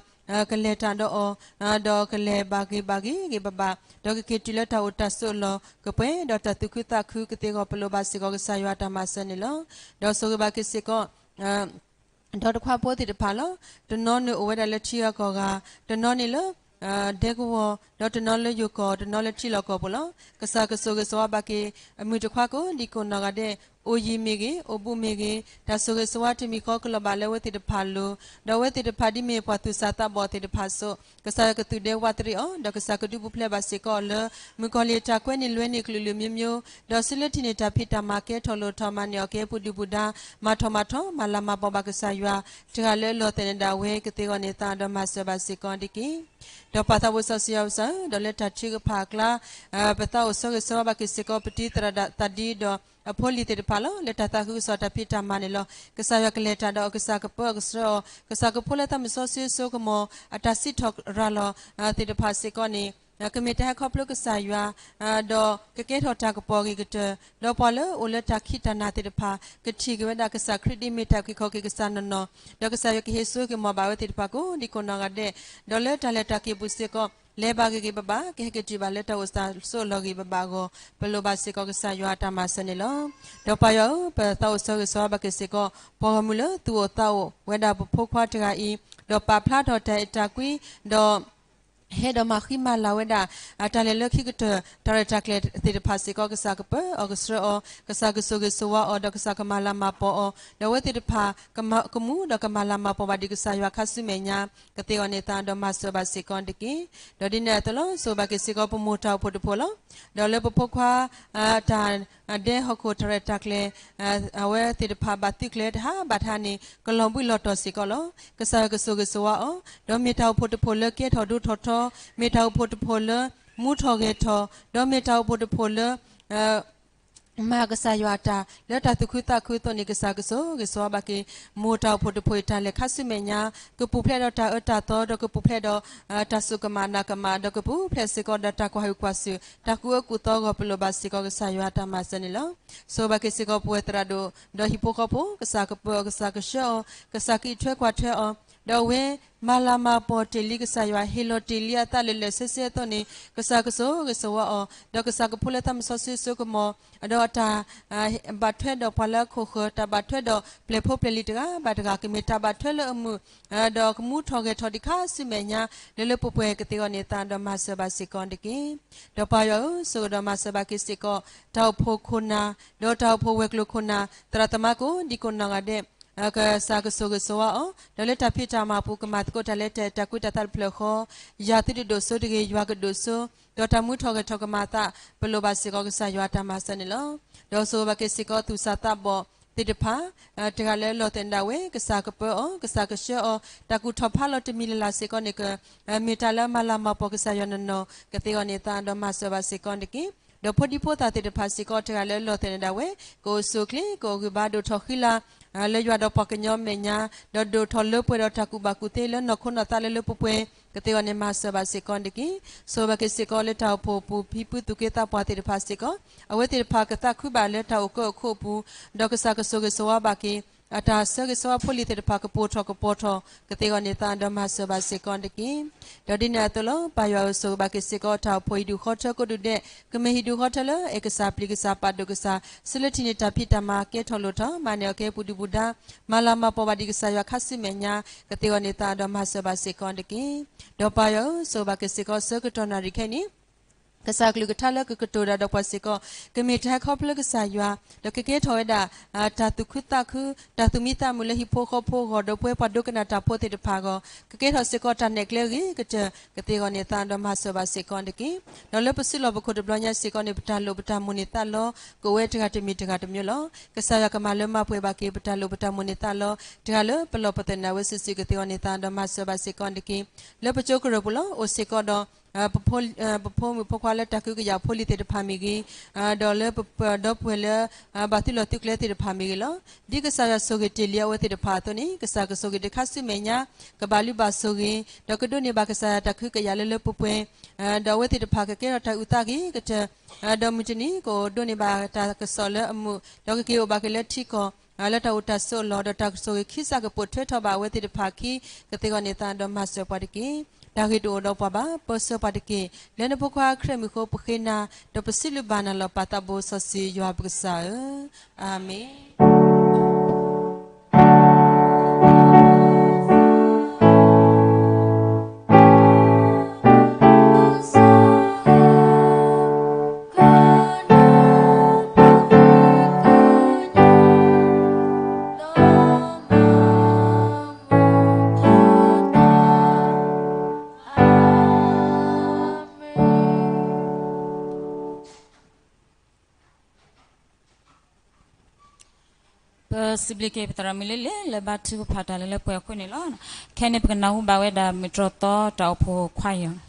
ကလဲၤတၢ်ဒီးအီၤ ဒီးကလဲၤဘၣ်ဂ့ၤဘၣ်ဂ့ၤဂ့ၤဘၣ်ဘၣ် ဒီးကက့ၤတုၤလၢတၢ်အိၣ်တၢ်ဆိးအလီၢ်ကပှဲၤ ဒီးတၢ်သူၣ်ခုသးခု ကသ့ၣ်ဂီၤပလိာ်ဘၣ်စ့ၢ်ကီးကစၢ်ယွၤတၢ်မၤစၢၤန့ၣ်လီၤ. ဒီးဆိၣ်ဂ့ၤဘၣ်က့ၤစ့ၢ်ကီး ဒီးတခွါဖိသ့ၣ်တဖၣ်လီၤ. တနီၤန့ၣ်အိၣ်ဝဲဒၣ်လၢထံဂၤကီၢ်ဂၤ, တနီၤန့ၣ်လၢ ဒဲကဝီၤ, ဒီးတနီၤလၢယိၤကီၢ်, တနီၤလၢထံလီၢ်ကီၢ်ပူၤလီၤ. ကစၢ်ကဆိၣ်ဂ့ၤဆိၣ်ဝါဘၣ်က့ၤ အမုၢ်တခွါကိး ဒံကိးနီၢ်ဂၤဒဲး, အိၣ်ယံၤမ့ၢ်ဂ့ၤ, အိၣ်ဘူးမ့ၢ်ဂ့ၤ, တၢ်ဆိၣ်ဂ့ၤဆိၣ်ဝါတမံၤဃီကလီၤဘၣ်လၢအဝဲသ့ၣ်တဖၣ်အလိၤ, ဒီးအဝဲသ့ၣ်တဖၣ်ဒ်မ့ၢ်ပှၤသူၣ်စၢ်သးဘီၣ်သ့ၣ်တဖၣ်အသိး ကစၢ်ယွၤကသူၣ်ဒဲဝးတရံးအီၤ, ဒီးကစၢ်ကဒုးပူၤဖျဲးဘၣ်စ့ၢ်ကီးအီၤလၢ မုၣ်ကီၤလံၢ်တၢ်ကွဲန့ၣ်လွဲန့ၣ်ကလုာ်ကလုာ်မျိုးမျိုး, ဒီးဆူလၢထံၣ်န့ၢ်တၢ်ဖံးတၢ်မၤ ကဲထီၣ်လိၣ်ထီၣ်မၤန့ၢ်အီၣ်ကဲပူၤဒုၣ်ပူၤဒါ, မၤထီၣ်မၤထီ မၤလၤမၤပီၢ်ဘၣ်ကစၢ်ယွၤ တဂၤလၢအလီၢ်သဲးနဒၣ်ဝဲ ကသ့ၣ်ဂီၤန့ၢ်သးဒီးမၤစၢၤဘၣ်စ့ၢ်ကီးတက့ၢ်. ဒီးပၢ်သးဘိစီဆှံယွၤပၢ်ဧၢ, ဒီးလၢတၢ်ထုကဖၣ်အကျါ ပသးအိၣ်ဆၢဂ့ၤဆၢဝါဘၣ်က့ၤစ့ၢ်ကီး ပတံၤသရၣ်သးဒံဒီး အဖိလံၤသ့ၣ်တဖၣ်လီၤ. လၢတၢ်သးခုကစီၣ်တၢ်ဖံးတၢ်မၤန့ၣ်လီၤ. ကစၢ်ယွၤကလဲၤတၢ်ဒီးအီၤ, ကစၢ်ကပၢအီၤကဆှၢအီၤ, ကစၢ်ကဖိလၢသးမုၢ်စီဆှံစိကမီၤ အတၢ်စံးထီၣ်ရၤလီၤသ့ၣ်တဖၣ်စ့ၢ်ကီးန့ၣ် ကမ့ၢ်တၢ်ဟဲခီဖျိကစၢ်ယွၤ ဒီးကကဲထီၣ်တၢ်ကပီၤအဂ့ၤကတၢၢ်, ဒီးပှၤလၢအအိၣ်လၢတၢ်ခံးတၢ်နၤသ့ၣ်တဖၣ် ကထံၣ်က့ၤဝဲဒၣ်ကစၢ်ခရံာ်ဒ်မ့ၢ်တၢ်အုၣ်က့ၤခီၣ်က့ၤကစၢ်နီၢ်နီၢ်, ဒီးကစၢ်ယွၤကဟ့ၣ်စိက့ၤမီၤဘၣ်ဝဲသ့ၣ်တဖၣ်ကိးဒံကိးနီၢ်ဂၤဒဲး, ဒီးလၢတၢ်လဲၤတၢ်က့ၤပူၤစ့ၢ်ကီး လဲၤဘၣ်ဂ့ၤဂ့ၤဘၣ်ဘၣ်, ကဟဲက့ၤတုၤဘၣ်လၢတၢ်အိၣ်တၢ်ဆိးအလီၢ်ဂ့ၤဂ့ၤဘၣ်ဘၣ်အဂီၢ် ပလိၣ်ဘၣ်စ့ၢ်ကီးကစၢ်ယွၤအတၢ်မၤစၢၤန့ၣ်လီၤ. ဒီးပၢ်ယွၤဧၢ, ပသးအိၣ်ဆၢဂ့ၤဆၢဝါဘၣ်က့ၤစ့ၢ်ကီး ပှၤဂီၢ်မုၢ်လၢသူၣ်အိၣ်သးအိၣ်ဝဲဒၣ်ပဖိခွါတဂၤအံၤ, ဒီးပာ်ဖျါထီၣ်တၢ်အဲၣ်တၢ်ကွံ, ဒီး ဟဲဒီးမၤဃံမၤလၤဝဲဒၣ် တၢ်လဲၤလၢခံကတၢၢ် တၢ်ရဲၣ်တၢ်ကျဲၤသ့ၣ်တဖၣ်စ့ၢ်ကီး ကစၢ်ကပၢအီၤကဆှၢအီၤ, ကစၢ်ကဆိၣ်ဂ့ၤဆိၣ်ဝါအီၤ, ဒီးကစၢ်ကမၤလၤမၤပီၢ်အီၤ, ဒီးအဝဲသ့ၣ်တဖၣ် ကမူဒီးကမၤလၤမၤပီၢ်ဘၣ်ဒံးကစၢ်ယွၤခါဆူမဲာ်ညါ, ကသ့ၣ်ဂီၤန့ၢ်သးဒီးမၤစၢၤဘၣ်စ့ၢ်ကီးတက့ၢ်. ဒီးဒ်န့ၣ်အသိးလီၤ. ဆိၣ်ဂ့ၤဘၣ်က့ၤစ့ၢ်ကီးပမိၢ်တၢ်အိၣ်ဖှိၣ်တဖှိၣ်လီၤ. ဒီးလၢပဖိခွါ တၢ်ဒဲဟီၣ်ခိၣ်တၢ်ရဲၣ်တၢ်ကျဲၤ အဝဲသ့ၣ်တဖၣ်ဘၣ်သုးကျဲၤတဟါဘၣ်တဟါန့ၣ် ကလီၤဘှံးလီၤတီၤစ့ၢ်ကီးလီၤ. ကစၢ်ယွၤကဆိၣ်ဂ့ၤဆိၣ်ဝါအီၤ, ဒီးမ့ၢ်တၢ်အိၣ်ဖှိၣ်တဖှိၣ်လၢကဲထီၣ်ဒိထီၣ်ထီ, မ့ၢ်တၢ်အိၣ်ဖှိၣ်တဖှိၣ်လၢ မူထီၣ်ဂဲၤထီၣ်, ဒီးမ့ၢ်တၢ်အိၣ်ဖှိၣ်တဖှိၣ်လၢ မၤကစၢ်ယွၤအတၢ် လၢတၢ်သူၣ်ခုသးခုအသိးန့ၣ် ကစၢ်ကဆိၣ်ဂ့ၤဆိၣ်ဝါဘၣ်က့ၤ မိၢ်တၢ်အိၣ်ဖှိၣ်တဖှိၣ်အံၤ တၢ်လဲၤခါဆူမဲာ်ညါ ကပူၤဖျဲးဒီးတၢ်အၢတၢ်သီ ဒီးကပူၤဖျဲးဒီး တၢ်စူၢ်ကမၣ်နာ်ကမၣ် ဒီးကပူၤဖျဲးစ့ၢ်ကီးဒီးတၢ်ကွၢ်ဟုၣ်ကွၢ်စူၣ် တၢ်ကူၣ်အၢကူၣ်သီအဂီၢ် ပလိၣ်ဘၣ်စ့ၢ်ကီးကစၢ်ယွၤအတၢ်မၤစၢၤန့ၣ်လီၤ. ဆိၣ်ဂ့ၤဘၣ်က့ၤစ့ၢ်ကီးပဝဲသရၣ်ဒိၣ် ဒီးဟံၣ်ဖိဃီဖိ ကစၢ်ကပၢအီၤ ကစၢ်ကဆှၢအီၤ ကစၢ်ကအံးထွဲကွၢ်ထွဲအီၤ ဒီးအဝဲ မၤလၤမၤပီၢ်တ့ၢ်လံကစၢ်ယွၤ ဟ့ၣ်လီၤတ့ၢ်လံအသးလၢာ်လၢာ်ဆ့ဆ့အသိးန့ၣ် ကစၢ်ကဆိၣ်ဂ့ၤဆိၣ်ဝါအီၤ ဒီးကစၢ်ကဖိလၢသးမုၢ်စီဆှံစိကမီၤ ဒီးတၢ် ဘၣ်ထွဲဒီးပှၤလၢအခိၣ်ဃၢၤ တၢ်ဘၣ်ထွဲဒီးပျဲၢ်ဖိပျဲၢ်လံၤတဂၤဘၣ်တဂၤ ကမ့ၢ်တၢ်ဘၣ်ထွဲလၢအမုာ် ဒီးကမူထီၣ်ဂဲၤထီၣ်ဒံးခါဆူမဲာ်ညါ လၢလၢပှဲၤပှဲၤကသ့အဂီၢ်န့ၣ် သးဒီးမၤစၢၤဘၣ်စ့ၢ်ကီးတက့ၢ်. ဒီးပၢ်ယွၤဧၢ, ဆိၣ်ဂ့ၤဒီးမၤစၢၤဘၣ်က့ၤစ့ၢ်ကီး တၢ်အိၣ်ဖှိၣ်ခိၣ်နၢ် ဒီးတၢ်အိၣ်ဖှိၣ်ဝဲၤကျိၤခိၣ်နၢ် သရၣ်သမါကိးဒံကိးနီၢ်ဂၤဒဲး ကစၢ်ကဆိၣ်ဂ့ၤဆိၣ်ဝါအီၤ ဒီးလၢတၢ်ဖံးတၢ်မၤပူၤ ကမၤသကိးတၢ်လၢတၢ်အဲၣ်တၢ်ကွံတၢ်သးတဖျၢၣ်ဃီ ယၤသုတဒိၣ်စိတဂ့ၤ ယွၤကဒိၣ်စိ ဒီးတၢ်မူထီၣ်ဂဲၤထီၣ်ကမၤအသး ပလိၣ်ဘၣ်စ့ၢ်ကီးကစၢ်ယွၤတၢ်မၤစၢၤန့ၣ်လီၤ. ဒီးဆိၣ်ဂ့ၤဘၣ်က့ၤစ့ၢ်ကီးသူၣ်စၢ်သးဘီၣ်သ့ၣ်တဖၣ် တဂၤလၢအလီၢ်သဲးနဒၣ်ဝဲ ကစၢ်ကပၢအီၤ ကစၢ်ကဆှၢအီၤ တၢ်ကူၣ်ထီၣ်ဖးလီၤတမံၤလၢ်လၢ်စ့ၢ်ကီးန့ၣ် ကမ့ၢ်တၢ်လၢအမၤလၤမၤပီၢ်ကစၢ်ယွၤနီၢ်နီၢ် ကသ့အဂီၢ်န့ၣ် သးဒီးမၤစၢၤဘၣ်စ့ၢ်ကီးတက့ၢ်. ဒီးဖိဒံဖိသၣ်သ့ၣ်တဖၣ်စ့ၢ်ကီး တဂၤလၢအလီၢ်သဲးန့ၣ်ဒၣ်ဝဲ ကအိၣ်ဆူၣ်အိၣ်ချ့ ကအိၣ်ဂံၢ်ဘါ ဒိၣ်ထီၣ်ဃံလၤ လၢယွၤဒီးပှၤကညီမဲာ်ညါ, ဒီးဒိၣ်ထီၣ်လၢပှဲၤဒီးတၢ်ကူၣ်ဘၣ်ကူၣ်သ့လၢနီၢ်ခိနီၢ်သးလၢလၢပှဲၤပှဲၤ, ကသ့အဂီၢ်န့ၣ် မၤစၢၤဘၣ်စ့ၢ်ကီးန့ၣ်တက့ၢ်. ဆိၣ်ဂ့ၤဘၣ်က့ၤစ့ၢ်ကီးလၢတၢ်အိၣ်ဖှိၣ်အပူၤ ဖံဖုသူၣ်က့သးပှၢ်သ့ၣ်တဖၣ်စ့ၢ်ကီး အဝဲသ့ၣ်တဖၣ်ကသးခုဘၣ်လၢတၢ်အိၣ်ကၢအိၣ်ခိးအပူၤ, ဒီးကစၢ်ကဆိၣ်ဂ့ၤဆိၣ်ဝါဘၣ်က့ၤ အတၢ်ဆၢဂ့ၤဆၢဝါဖိလံၤသ့ၣ်တဖၣ်ကပိာ်ထီၣ်ကပီၤထီၣ် ကသ့အဂီၢ်န့ၣ်သးဒီးမၤစၢၤဘၣ်စ့ၢ်ကီးတက့ၢ်. ဒီးဒ်န့ၣ်အသိးလီၤ ပၢ်ယွၤဧၢ ဆိၣ်ဂ့ၤဘၣ်က့ၤစ့ၢ်ကီးတၢ်အိၣ်ဖှိၣ်ဟံၣ်ဒူၣ်ဃီထၢကိးဒူၣ်ဒဲး, ကမ့ၢ်ဟံၣ်ဒူၣ်ဃီထၢလၢ အဲၣ်ကစၢ်ပျံၤကစၢ်ပာ်ဒိၣ်ကစၢ်, ဆၢလၢထံၣ်န့ၢ်တၢ်ဖံးတၢ်မၤကဲထီၣ်လိၣ်ထီၣ် မၤန့ၢ်အီၣ်ကဲပူၤဒုၣ်ပူၤဒါ, မၤလၤမၤပီၤဘၣ်ဒံးကစၢ်ယွၤခါဆူမဲာ်ညါ, ကသ့အဂီၢ်န့ၣ်သးဒီးမၤစၢၤဘၣ်စ့ၢ်ကီးတက့ၢ်. ဒီးပၢ်ယွၤဧၢ ဆိၣ်ဂ့ၤဘၣ်က့ၤစ့ၢ်ကီးဆၢကတီၢ်နၣ်ရံၣ်ခဲအံၤန့ၣ် ကစၢ်အကလုၢ်ကထါလၢကကတိၤတၢ်ဒီးပှၤစ့ၢ်ကီး ကမ့ၢ်တၢ်ဟဲခီဖျိကစၢ်ယွၤ, ဒီးကကဲထီၣ်ဝဲဒၣ် တၢ်သူၣ်ခုသးခု, တၢ်သူၣ်မံသးမုာ်လၢဟံၣ်ဖိဃီဖိအဂီၢ် ဒီးပဝဲပှၤဒိကနၣ်တၢ်ဖိသ့ၣ်တဖၣ်အဂီၢ်, ကကဲထီၣ်စ့ၢ်ကီးတၢ်နဲၣ်ကျဲဂ့ၤကတၢၢ် ကသ့အဂီၢ်န့ၣ်သးဒီးမၤစၢၤဘၣ်စ့ၢ်ကီးတက့ၢ်. ဒီးလၢပစုလီၢ်ပခိၣ်တဘျီညါစ့ၢ်ကီးန့ၣ် ပတၢ်လိၣ်ပတၢ်မိၣ်န့ၢ်သးလီ ကအိၣ်ဝဲတဂၤတမံၤတဂၤတမံၤလီၤ. ကစၢ်ယွၤကမၤလၢမၤပှဲၤဘၣ်က့ၤ ပတၢ်လိၣ်ပတၢ်မိၣ်န့ၢ်သးလီ တဂၤလၢပလီၢ်ပသနၢၣ်ဝဲစုာ်စုာ် ကသ့အဂီၢ်န့ၣ်သးဒီးမၤစၢၤဘၣ်စ့ၢ်ကီးတက့ၢ်. လၢပကၠိကရၢၢ်ပူၤလီၤ အိၣ်စ့ၢ်ကီးဒီး ပဖိမုၣ်ဖိခွါလၢတၢ်ကဟုကယာ်ဖိလံၤသ့ၣ်တဖၣ်မ့ၢ်ဂ့ၤ, ဒီးလၢပဒီပုၢ်ဝဲၢ်လၢ ဘၣ်သုးလီၢ်သုးကျဲသ့ၣ်တဖၣ်မ့ၢ်ဂ့ၤလီၤ. ဒ်ကစၢ်ယွၤဆိၣ်ဂ့ၤတ့ၢ်လံအဝဲသ့ၣ်တဖၣ်အသိးန့ၣ် ကစၢ်ကဆိၣ်ဂ့ၤတခါဆူမဲာ်ညါ, ကဘၣ်လုၢ်ဘၣ်ဆိၣ်ဂ့ၤ, ဒီးကဒိးန့ၢ်ဘၣ်ကစၢ်ယွၤတၢ်ကဟုကယာ်လၢလၢပှဲၤပှဲၤ, ဒီးအဝဲသ့ၣ်တဖၣ်ကကဲထီၣ်တၢ်အုၣ်သးဂ့ၤကတၢၢ်, ဒီးမုၢ်တနံၤကအိၣ်ဒိးန့ၢ်ဘၣ်တၢ်ကစီၣ်လၢအမုာ်, ဒီးကက့ၤအိၣ်ဘၣ်က့ၤလၢထံကီၢ် လၢတၢ်အိၣ်တၢ်ဆိးအလီၢ် ဒီးတၢ်ကဆိၣ်ဂ့ၤခံစးကပိာ်ထွဲထီၣ်ဘၣ်အဝဲသ့ၣ်တဖၣ်အခံ, ကသ့အဂီၢ်န့ၣ်သးဒီးမၤစၢၤပှၤတက့ၢ်. တၢ်ဂ့ၤတအိၣ်ဒီးပှၤဘၣ်, ပၢဆှၢပှၤတက့ၢ်. လၢနဖိခွါခရံာ်မံၤအဃိပဃ့နၤ, ဒီးပစံးဘျုးဘၣ်နၤလီၤ ပၢ်သးဘိစီဆှံယွၤပကစၢ်ဧၢ, အၤမ့ၣ်. ပစံးဘျုးက့ၤပသရၣ်မုၣ်လ့လ့ လၢဘါထုကဖၣ်တၢ်လၢလၢပှဲၤအဃိန့ၣ်လီၤ. ခဲအံၤန့ၣ် ပကနၢ်ဟူဘၣ်ဝဲဒၣ်မုၢ်တြီၢ်သီတၢ်အိၣ်ဖှိၣ်ခွါယီၤ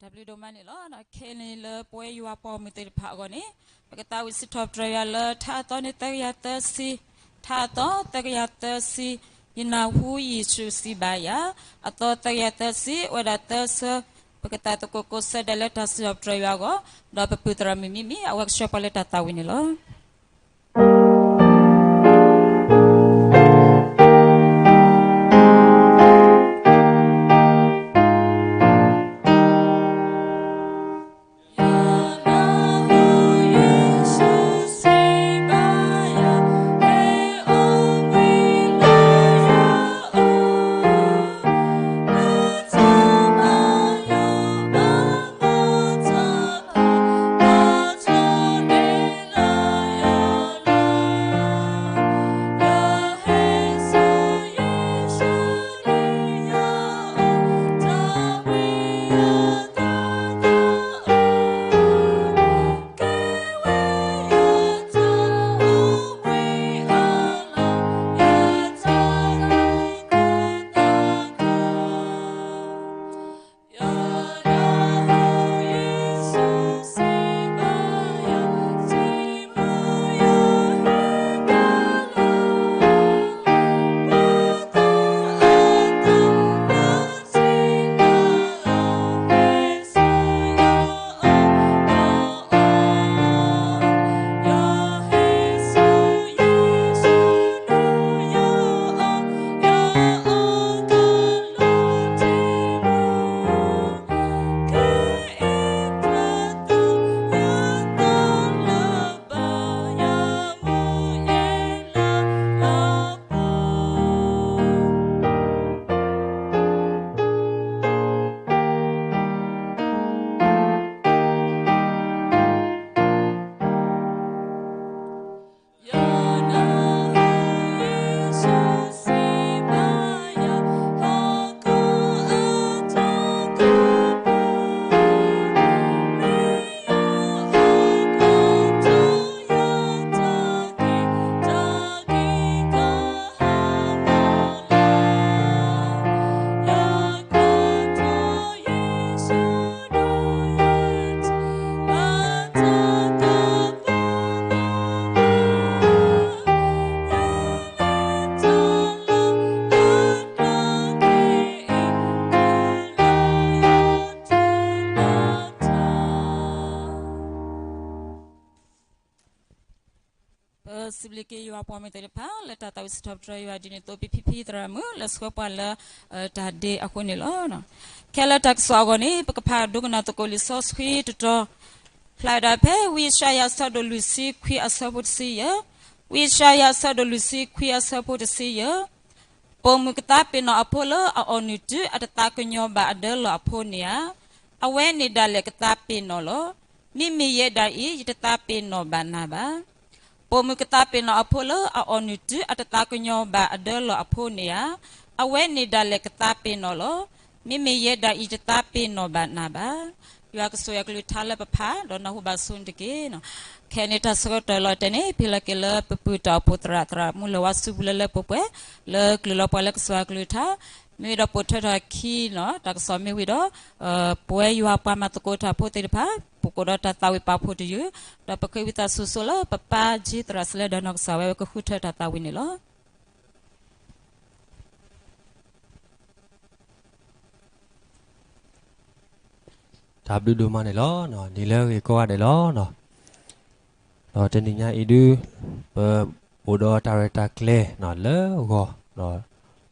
တၢ်ဘျုးဒိၣ်မးန့ၣ်လီၤ. ခဲအံၤန့ၣ်လၢပဝဲယွၤပှၤဂီၢ်မုၢ်သ့ၣ်တဖၣ်အဂီၢ်န့ၣ် ပကသးဝံၣ်စံးထီၣ်ပတြၢၤယွၤလၢ ထါအသီန့ၣ်သၢကယၤသၢဆံ, ထါအသီသၢကယၤသၢဆံ, ယနၢ်ဟူယ့ၣ်ၡူးစံးဘၣ်ယၤ, အသီသၢကယၤသၢဆံ အိၣ်ဝဲဒၣ်သၢဆၢ, ပကသးသကိးကိးဆၢဒဲးလၢတၢ်စံးထီၣ်ပတြၢၤယွၤအဂီၢ်, ဒီးပပုၢ်သရၣ်မုၣ်မံမံ အဝဲကဆှၢပှၤလၢတၢ်သးဝံၣ်န့ၣ်လီၤ.ပစံးဘျုးက့ၤယွၤပှၤမုၢ်သ့ၣ်တဖၣ် လၢတၢ်သးဝံၣ်စံးထီၣ်ပတြၢၤယွၤဒ်န့ၣ်အသိး ပဖံဖံသရၣ်မုၣ် လၢဆှၢပှၤလၢ တၢ်ဒ့အဃိန့ၣ်လီၤ. ခဲလၢာ်တၢ်ကစီၣ်အဂီၢ်န့ၣ် ပကဖးဒိကနၣ်သကိးလံာ်စီဆှံတတီၤ ဖျါဝဲဒၣ်ဖဲ ဝံယၡါယၤအဆၢဒိၣ်လွံၢ်ဆံခွံအဆၢဖိတဆံယဲၢ်, ဝံယၡါယၤအဆၢဒိၣ်လွံၢ်ဆံခွံအဆၢဖိတဆံယဲၢ်, ပိာ်မုၣ်ကသးပ့ၤနီၣ်အဖိလၢအအီၣ်နုၢ်တုၤအတသးကညီၤဘၣ်အဒၢလီၢ်အဖိန့ၣ်ဧါ, အဝဲန့ၣ်ဒၣ်လဲာ်ကသးပ့ၤနီၣ်လီၤ. မ့မ့ၢ်ယဲဒၣ်အံၤ ယတသးပ့ၤနီၣ်ဘၣ်နၤဘၣ်. ပိာ်မုၣ်ကသးပ့ၤနီၣ်အဖိလၢအအီၣ်နုၢ်တုၤအတသးကညီၤဘၣ်အဒၢလီၢ်အဖိန့ၣ်ဧါ, အဝဲန့ၣ်ဒၣ်လဲာ်ကသးပ့ၤနီၣ်လီၤ. မ့မ့ၢ်ယဲဒၣ်အံၤ ယတသးပ့ၤနီၣ်ဘၣ်နၤဘၣ်. ယွၤကဆိၣ်ဂ့ၤအကလုၢ်ကထါလၢပဖး ဒီးနၢ်ဟူဘၣ်ဆိန့ၣ်တက့ၢ်. ခဲအံၤန့ၣ် တၢ်ဆၢကတီၢ်လီၤတဲာ်န့ၣ် ပဟ့ၣ်လီၤက့ၤလၢပပုၢ်တၢ်အိၣ်ဖှိၣ်သရၣ် သရၣ်မုၣ်လၢၤဝါဆူပူၤလၢလၢပှဲၤပှဲၤ လၢကလုၢ်လီၤပှီၢ်လၢကစၢ်ယွၤကလုၢ်ကထါ, မ့ၢ်ဝံၤဒီးပိာ်ထွဲထီၣ်ခံနီၤ တၢ်ကစီၣ်မ့ၢ်ဝံၤဒီး ပဝဲယွၤပှၤမၤသကိးတၢ်ဖိသ့ၣ်တဖၣ် ပကိးဒီးတၢ်သးဝံၣ်ပာ်ဖှိၣ်တယုၢ်, ဒီးပဃ့ဝံသးစူၤဆိလၢပပၢ်ကစၢ်သရၣ် စလဲဒီးနီၢ်ကစၢ်ဝဲ ဝဲကဃုထၢတၢ်သးဝံၣ်န့ၣ်လီၤ. တၢ်ဘျုးဒိၣ်မးန့ၣ်လီၤ. ဒ်လဲၣ်ဂ့ၤကိးဂၤဒဲးလီၤ. ဒီးတနံၤညါအံၤဒုး ပအိၣ်ဒီးတၢ်ရဲၣ်တၢ်ကျဲၤလၢဂီၤ,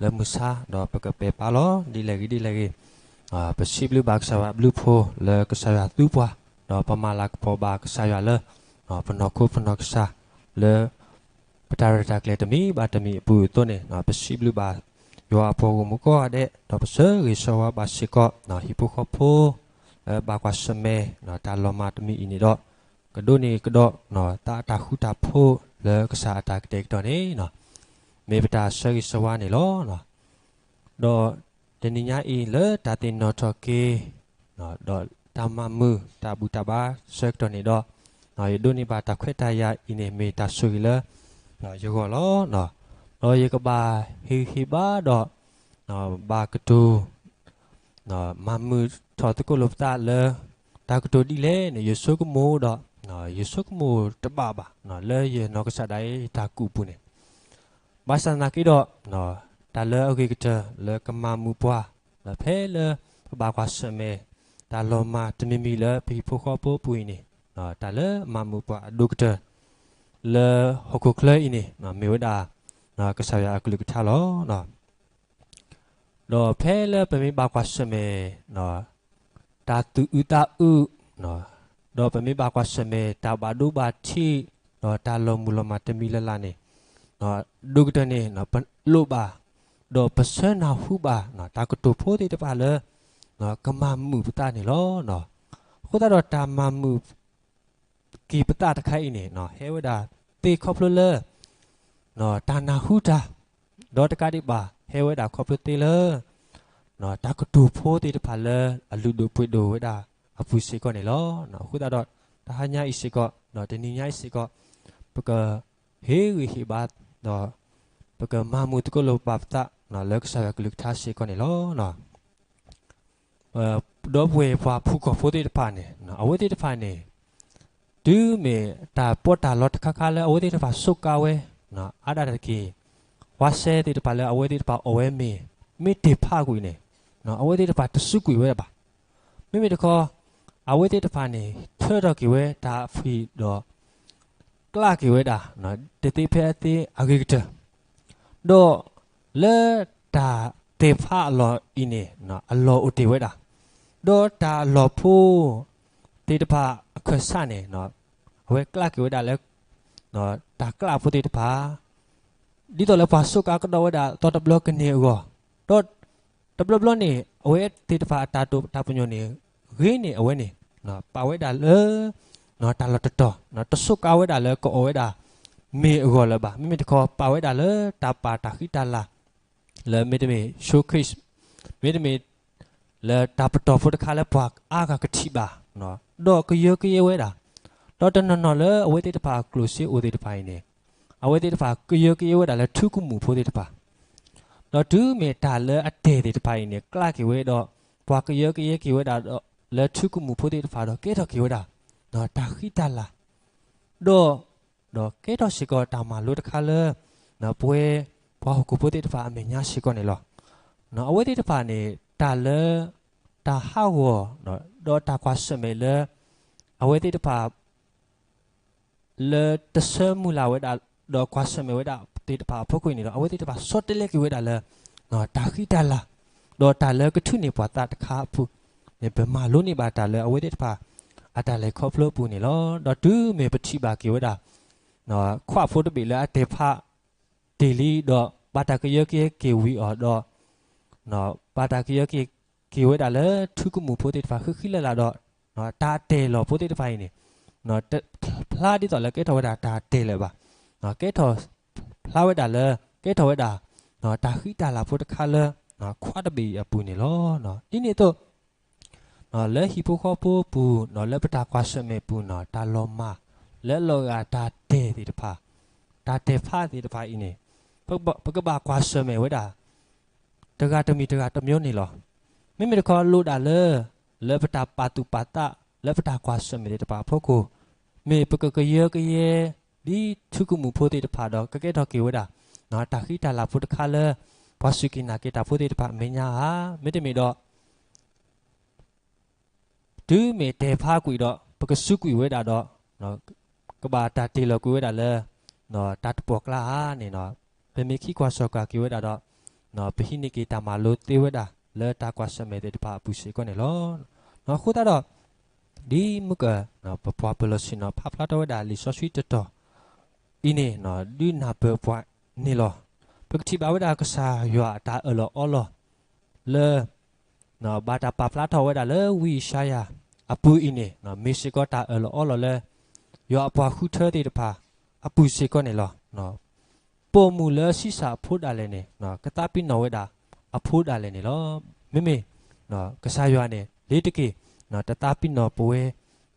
လၢမုၢ်ဆါ ဒီးပကပဲာ်ဖးလီၤ ဒ်လဲၣ်ဂ့ၤဒ်လဲၣ်ဂ့ၤ, ပစံးဘျုးဘၣ်ကစၢ်ယွၤဘျုးဖှိၣ်လၢကစၢ်ယွၤသူပှၤ, ဒီးပမၤလၤကပီၤဘၣ်ကစၢ်ယွၤလၢ ပနီၢ်ခိပနီၢ်ကစၢ်လၢ ပတၢ်ရဲၣ်တၢ်ကျဲၤတမံၤဘၣ်တမံၤအပူၤအသိးန့ၣ် ပစံးဘျုးဘၣ်ယွၤအပှၤဂီၢ်မုၢ်ကိးဂၤဒဲး, ဒီးပဆၢဂ့ၤဆၢဝါဘၣ်စ့ၢ်ကီး ဟံၣ်ဖိဃီဖိ လၢဘၣ်ကွၢ်ဆၢၣ်မဲာ် တၢ်လီၤမၢ်တမံၤအံၤန့ၣ်ဒီး ကဒိးန့ၢ်ကဒီး တၢ်အတၢ်ဃူတၢ်ဖိးလၢကစၢ်အတၢ်ကတဲာ်ကတီၤန့ၣ် မ့ၢ်ပတၢ်ဆၢဂ့ၤဆၢဝါန့ၣ်လီၤ. ဒီးတနံၤညါအံၤလၢတၢ်သ့ၣ်နီၣ်ထီၣ်က့ၤ ဒီးတၢ်မၤမုာ်တၢ်ဘူၣ်တၢ်ဘါဆၢကတီၢ်န့ၣ်ဒီး ယဒိးန့ၢ်ဘၣ်တၢ်ခွဲးတၢ်ယာ်အံၤန့ၣ် မ့ၢ်တၢ်ဆိၣ်ဂ့ၤလၢယဂီၢ်လီၤ. ဒီးယကဘၣ်ဟ့ၣ်ဂံၢ်ဟ့ၣ်ဘါဒီး ဘၣ်ကတိၤ မၤမုာ်ထီၣ်သကိးလိာ်ပသးလၢ တၢ်ကတိၤဒ်လဲၣ်န့ၣ် ယဆိကမိၣ်ဒီး ယဆိကမိၣ်တဘၣ်ဘၣ် လၢယနီၢ်ကစၢ်ဒၣ်အံၤတၢ်ကူၣ်ပူၤန့ၣ်, ဘၣ်ဆၣ်သနာ်က့ဒီး တၢ်လၢအဂ့ၤကတၢၢ်လၢကမၤမုာ်ပှၤ ဒီးဖဲလၢပဘၣ်ကွၢ်ဆၢၣ်မဲာ် တၢ်လီၤမၢ်တမံၤမံၤလၢပဟံၣ်ဖိဃီဖိပူၤအံၤန့ၣ်, တၢ်လၢမၤမုာ်ပှၤအဒိၣ်ကတၢၢ် လၢဟီၣ်ခိၣ်ချၢအံၤန့ၣ် မ့ၢ်ဝဲဒၣ် ကစၢ်ယွၤအကလုၢ်ကထါလီၤ. ဒီးဖဲလၢပမ့ၢ်ဘၣ်ကွၢ်ဆၢၣ်မဲာ် တၢ်သူၣ်အုးသးအုး, ဒီးပမ့ၢ်ဘၣ်ကွၢ်ဆၢၣ်မဲာ်တၢ်ဘၣ်ဒိဘၣ်ထံး, ဒီးတၢ်လီၤမုၢ်လီၤမၢ်တမံၤလၢ်လၢ်န့ၣ်, ဒိၣ်ကတၢၢ်န့ၣ် ပလိၣ်ဘၣ်, ဒီးပဆၢနၢ်ဟူဘၣ် တၢ်ကတိၤဖိသ့ၣ်တဖၣ်လၢ ကမၤမုာ်ပသးန့ၣ်လီၤ. အဃိသတးဒီးတၢ်မၤမုာ် က့ၤပသးတခါအံၤန့ၣ် ဟဲဝဲဒၣ်သ့ခီဖျိလၢ တၢ်နၢ်ဟူတၢ်, ဒီးတကးဒံးဘၣ် ဟဲဝဲဒၣ်ခီဖျိသ့လၢ တၢ်ကတိၤဖိသ့ၣ်တဖၣ်လၢအလုၢ်ဒိၣ်ပှ့ၤဒိၣ်ဝဲဒၣ်အပူၤစ့ၢ်ကီးန့ၣ်လီၤ. အဃိသတးဒီး တဟါညါအံၤစ့ၢ်ကီး တနံၤညါအံၤစ့ၢ်ကီး ပကဟ့ၣ်ဂံၢ်ဟ့ၣ်ဘါ ဒီး ပကမၤမုာ်သကိးလိာ်ပသး လၢကစၢ်ယွၤကလုၢ်ကထါစ့ၢ်ကီးန့ၣ်လီၤ. ဒီပုၢ်ဝဲၢ်ပှၤဖုၣ်ကိာ်ဖိသ့ၣ်တဖၣ်န့ၣ် အဝဲသ့ၣ်တဖၣ်န့ၣ် တုၤမ့ၢ်တၢ်ပီးတၢ်လီတခါခါလၢအဝဲသ့ၣ်တဖၣ်စူးကါဝဲ အါဒၣ်တက့ၢ်, ဝါစဲသ့ၣ်တဖၣ်လၢအဝဲသ့ၣ်တဖၣ်အီၣ်ဝဲမ့ၤ မ့ၢ်တ့ၢ်ဖးကွံာ်န့ၣ် အဝဲသ့ၣ်တဖၣ်တစူးကွံာ်ဝဲဘၣ်. မ့မ့ၢ်တခီ အဝဲသ့ၣ်တဖၣ်န့ၣ် ထၢထီၣ်က့ၤဝဲတၢ်ဖှံၣ်ဒီး ကျးက့ၤဝဲဒၣ် တသ့ဖဲအသ့အဂ့ၤကတၢၢ် ဒီးလၢတၢ်တ့ၢ်ဖးအလီၢ်အံၤန့ၣ် အလီၢ်အိၣ်တ့ၢ်ဝဲဒၣ်, ဒီးတၢ်လီၢ်ဖိသ့ၣ်တဖၣ်အခၢၣ်စးန့ၣ် အဝဲကျးက့ၤဝဲဒၣ်လၢ တၢ်ကျးဖိသ့ၣ်တဖၣ် ဒ်သိးလၢပှၤစူးကါကဒီးဝဲဒၣ်သီတဘျီကန့ၢ်အဂီၢ်, ဒီးတဘျီဘျီန့ၣ် အဝဲသ့ၣ်တဖၣ်အတၢ်တိာ်တၢ်ပညိၣ်န့ၣ် ဂ့ၤန့ၢ်အဝဲန့ၣ် ပာ်ဝဲဒၣ်လၢ တၢ်လီၢ်တတီၤ တစူးကါဝဲဒၣ်လၢကအီၣ်ဝဲဒၣ် မ့ၤအဂီၢ်လၢၤဘၣ်. မ့မ့ၢ်တခီပာ်ဝဲဒၣ်လၢတၢ်ပာ်တၢ်ဃံတၢ်လၤ လၢမ့တမ့ၢ် showcase မ့တမ့ၢ် လၢတၢ်ပတီၢ်ဖိတခါလၢပှၤအါဂၤကထံၣ်ဘၣ် ဒီးကယၢကယဲဝဲဒၣ်, ဒီးတနီၤနီၤလၢအဝဲသ့ၣ်တဖၣ်အကျိၣ်စ့အိၣ်သ့ၣ်တဖၣ်အံၤန့ၣ် အဝဲသ့ၣ်တဖၣ်ကယၢကယဲဝဲဒၣ်လၢထူကမူၣ်ဖိသ့ၣ်တဖၣ်, ဒီးတုၤမ့ၢ်တၢ်လၢအတ့ၢ်သ့ၣ်တဖၣ်အံၤန့ၣ် ကျးက့ၤဝဲဒီး ပှၤကယၢကယဲက့ၤဝဲဒၣ်ဒီး လၢထူကမူၣ်ဖိသ့ၣ်တဖၣ်ဒီးကဲထီၣ်က့ၤဝဲဒၣ် တၢ်ဃံတၢ်လၤ ဒီး ဒီးကဲထီၣ်စ့ၢ်ကီးတၢ်မၤလိတခါလၢ ပဝဲပှၤဟီၣ်ခိၣ်ဖိသ့ၣ်တဖၣ်အမဲာ်ညါစ့ၢ်ကီးန့ၣ်လီၤ. အဝဲသ့ၣ်တဖၣ်န့ၣ် တၢ်လၢ တၢ်ဟးဂီၤ ဒီးတၢ်ကွၢ်ဆၢၣ်မဲာ်လၢ အဝဲသ့ၣ်တဖၣ် လၢတဆၢမုၢ်လၢ်ဝဲဒၣ် ဒီးကွၢ်ဆၢၣ်မဲာ်ဝဲဒၣ်သ့ၣ်တဖၣ်အဖီခိၣ်အံၤန့ၣ်ဒီး အဝဲသ့ၣ်တဖၣ်ဆီတလဲက့ၤဝဲဒၣ်လၢ တၢ်ဃံတၢ်လၤ ဒီးတၢ်လၢကထုးန့ၢ်ပှၤသးတခါအပူၤန့ၣ် ပမၤလိန့ၢ်ဘၣ်တၢ်လၢအဝဲသ့ၣ်တဖၣ် အတၢ်လဲၤခီဖျိအပူၤန့ၣ်လီၤ. ဒီးတုၤမ့ၢ်ပထံၣ်ဘၣ်က့ၤဝဲဒၣ် ခွးဖိတဘ့ၣ်လၢအတ့ၢ်ဖးတ့ၢ်လံဒီး ဘၣ်တၢ်ကယၢကယဲက့ၤဝံၤအီၤဒီး ဘၣ်တၢ်ကယၢကယဲက့ၤဝဲဒၣ်လၢထူကမူၣ်ဖိသ့ၣ်တဖၣ်ဃံဃံလၤလၤဒီး တၢ်အတ့ၢ်လီၤဖိသ့ၣ်တဖၣ်အံၤန့ၣ် ဖျါဒ်သိးလၢကဲထီၣ်ဝဲဒၣ်တၢ်တ့ၢ်လၢၤဘၣ်. ကဲထီၣ် ဖျါဝဲဒၣ်လၢ ကဲထီၣ်ဝဲဒၣ် တၢ်ဃံတၢ်လၤဖိတခါလၢ ခွးတဘ့ၣ်အံၤအပူၤန့ၣ်လီၤ. ဒ်န့ၣ်အသိး လၢဟံၣ်ဖိဃီဖိအပူၤ လၢပတၢ်ကွၢ်ဆၢၣ်မဲာ်အပူၤန့ၣ် တၢ်လီၤမၢ် လၢအလီၤဂာ်တၢ်တ့ၢ်သ့ၣ်တဖၣ် တၢ်တ့ၢ်ဖးသ့ၣ်တဖၣ်အံၤန့ၣ် ပကဘၣ်ကွၢ်ဆၢၣ်မဲာ်ဝဲဒၣ် တဂၤတမံၤတဂၤတမံၤန့ၣ်လီၤ. မ့မ့ၢ်တခီလိၣ်ဒၣ်လၢ လၢပတၢ်ပာ်သူၣ်ပာ်သး လၢပတၢ်ကွၢ်ဆၢၣ်မဲာ်သ့ၣ်တဖၣ်အဖီခိၣ် မ့ၢ်ပကကယၢကယဲ ဒ်ထူကမူၣ်ဖိသ့ၣ်တဖၣ်ဒီး ကကဲထီၣ်က့ၤဝဲဒၣ် တၢ်ဃံတၢ်လၤဖိတခါလၢ ပှၤစူၢ်က့ၤနာ်က့ၤတၢ်ဖိသ့ၣ်တဖၣ်အမဲာ်ညါဧါ. မ့တမ့ၢ်ဒီး တုၤမ့ၢ်တ့ၢ်ဖးကွံာ်ဒီး ပကစူးကွံာ်ဝဲဒၣ်ဒီး ကဘၣ်တၢ်တ့ၢ်လီၤကွံာ်ဝဲဒၣ်လၢ တၢ်တပီၢ်ကျါဧါန့ၣ် ပမ့ၢ်ခံကွၢ်စီၣ်ကွၢ်က့ၤဝဲဒၣ်ဒီး ပဟံးန့ၢ်က့ၤတၢ်မၤလိသ့ဝဲဒၣ် လၢတၢ်ကွၢ်ဆၢၣ်မဲာ်သ့ၣ်တဖၣ်အပူၤစ့ၢ်ကီးန့ၣ်လီၤ. အဃိသတးဒီး ဒ်မုၢ်က ပပှၤပၢၤလီၢ်ဆ့ၣ်နီၤ ဖးဖျါထီၣ်ဝဲဒၣ်လံာ်စီဆှံတတီၤအံၤန့ၣ် ဒုးနၢ်ပၢၢ်ပှၤန့ၣ်လီၤ. ပကထံၣ်ဘၣ်ဝဲဒၣ်ကစၢ်ယွၤအတၢ်အၢၣ်လီၤအီလီၤလၢ ဘၣ်တၢ်ပာ်ဖျါထီၣ်ဝဲဒၣ်လၢဝံယၡါယၤအပူၤအံၤန့ၣ် မ့ၢ်စ့ၢ်ကီးတၢ်အၢၣ်လီၤအီလီၤလၢ ယွၤအပှၤဃုထၢသ့ၣ်တဖၣ်အပူၤစ့ၢ်ကီးန့ၣ်လီၤ. ပိာ်မုၣ်လၢဆံးစၢ်အဖိဒၣ်လဲာ်န့ၣ် ကသးပ့ၤနီၣ်ဝဲဒၣ်အဖိဒၣ်လဲာ်န့ၣ်လီၤ. မ့မ့ၢ် ကစၢ်ယွၤန့ၣ် လ့ၤတက့ၢ် တသးပ့ၤနီၣ်ပဝဲ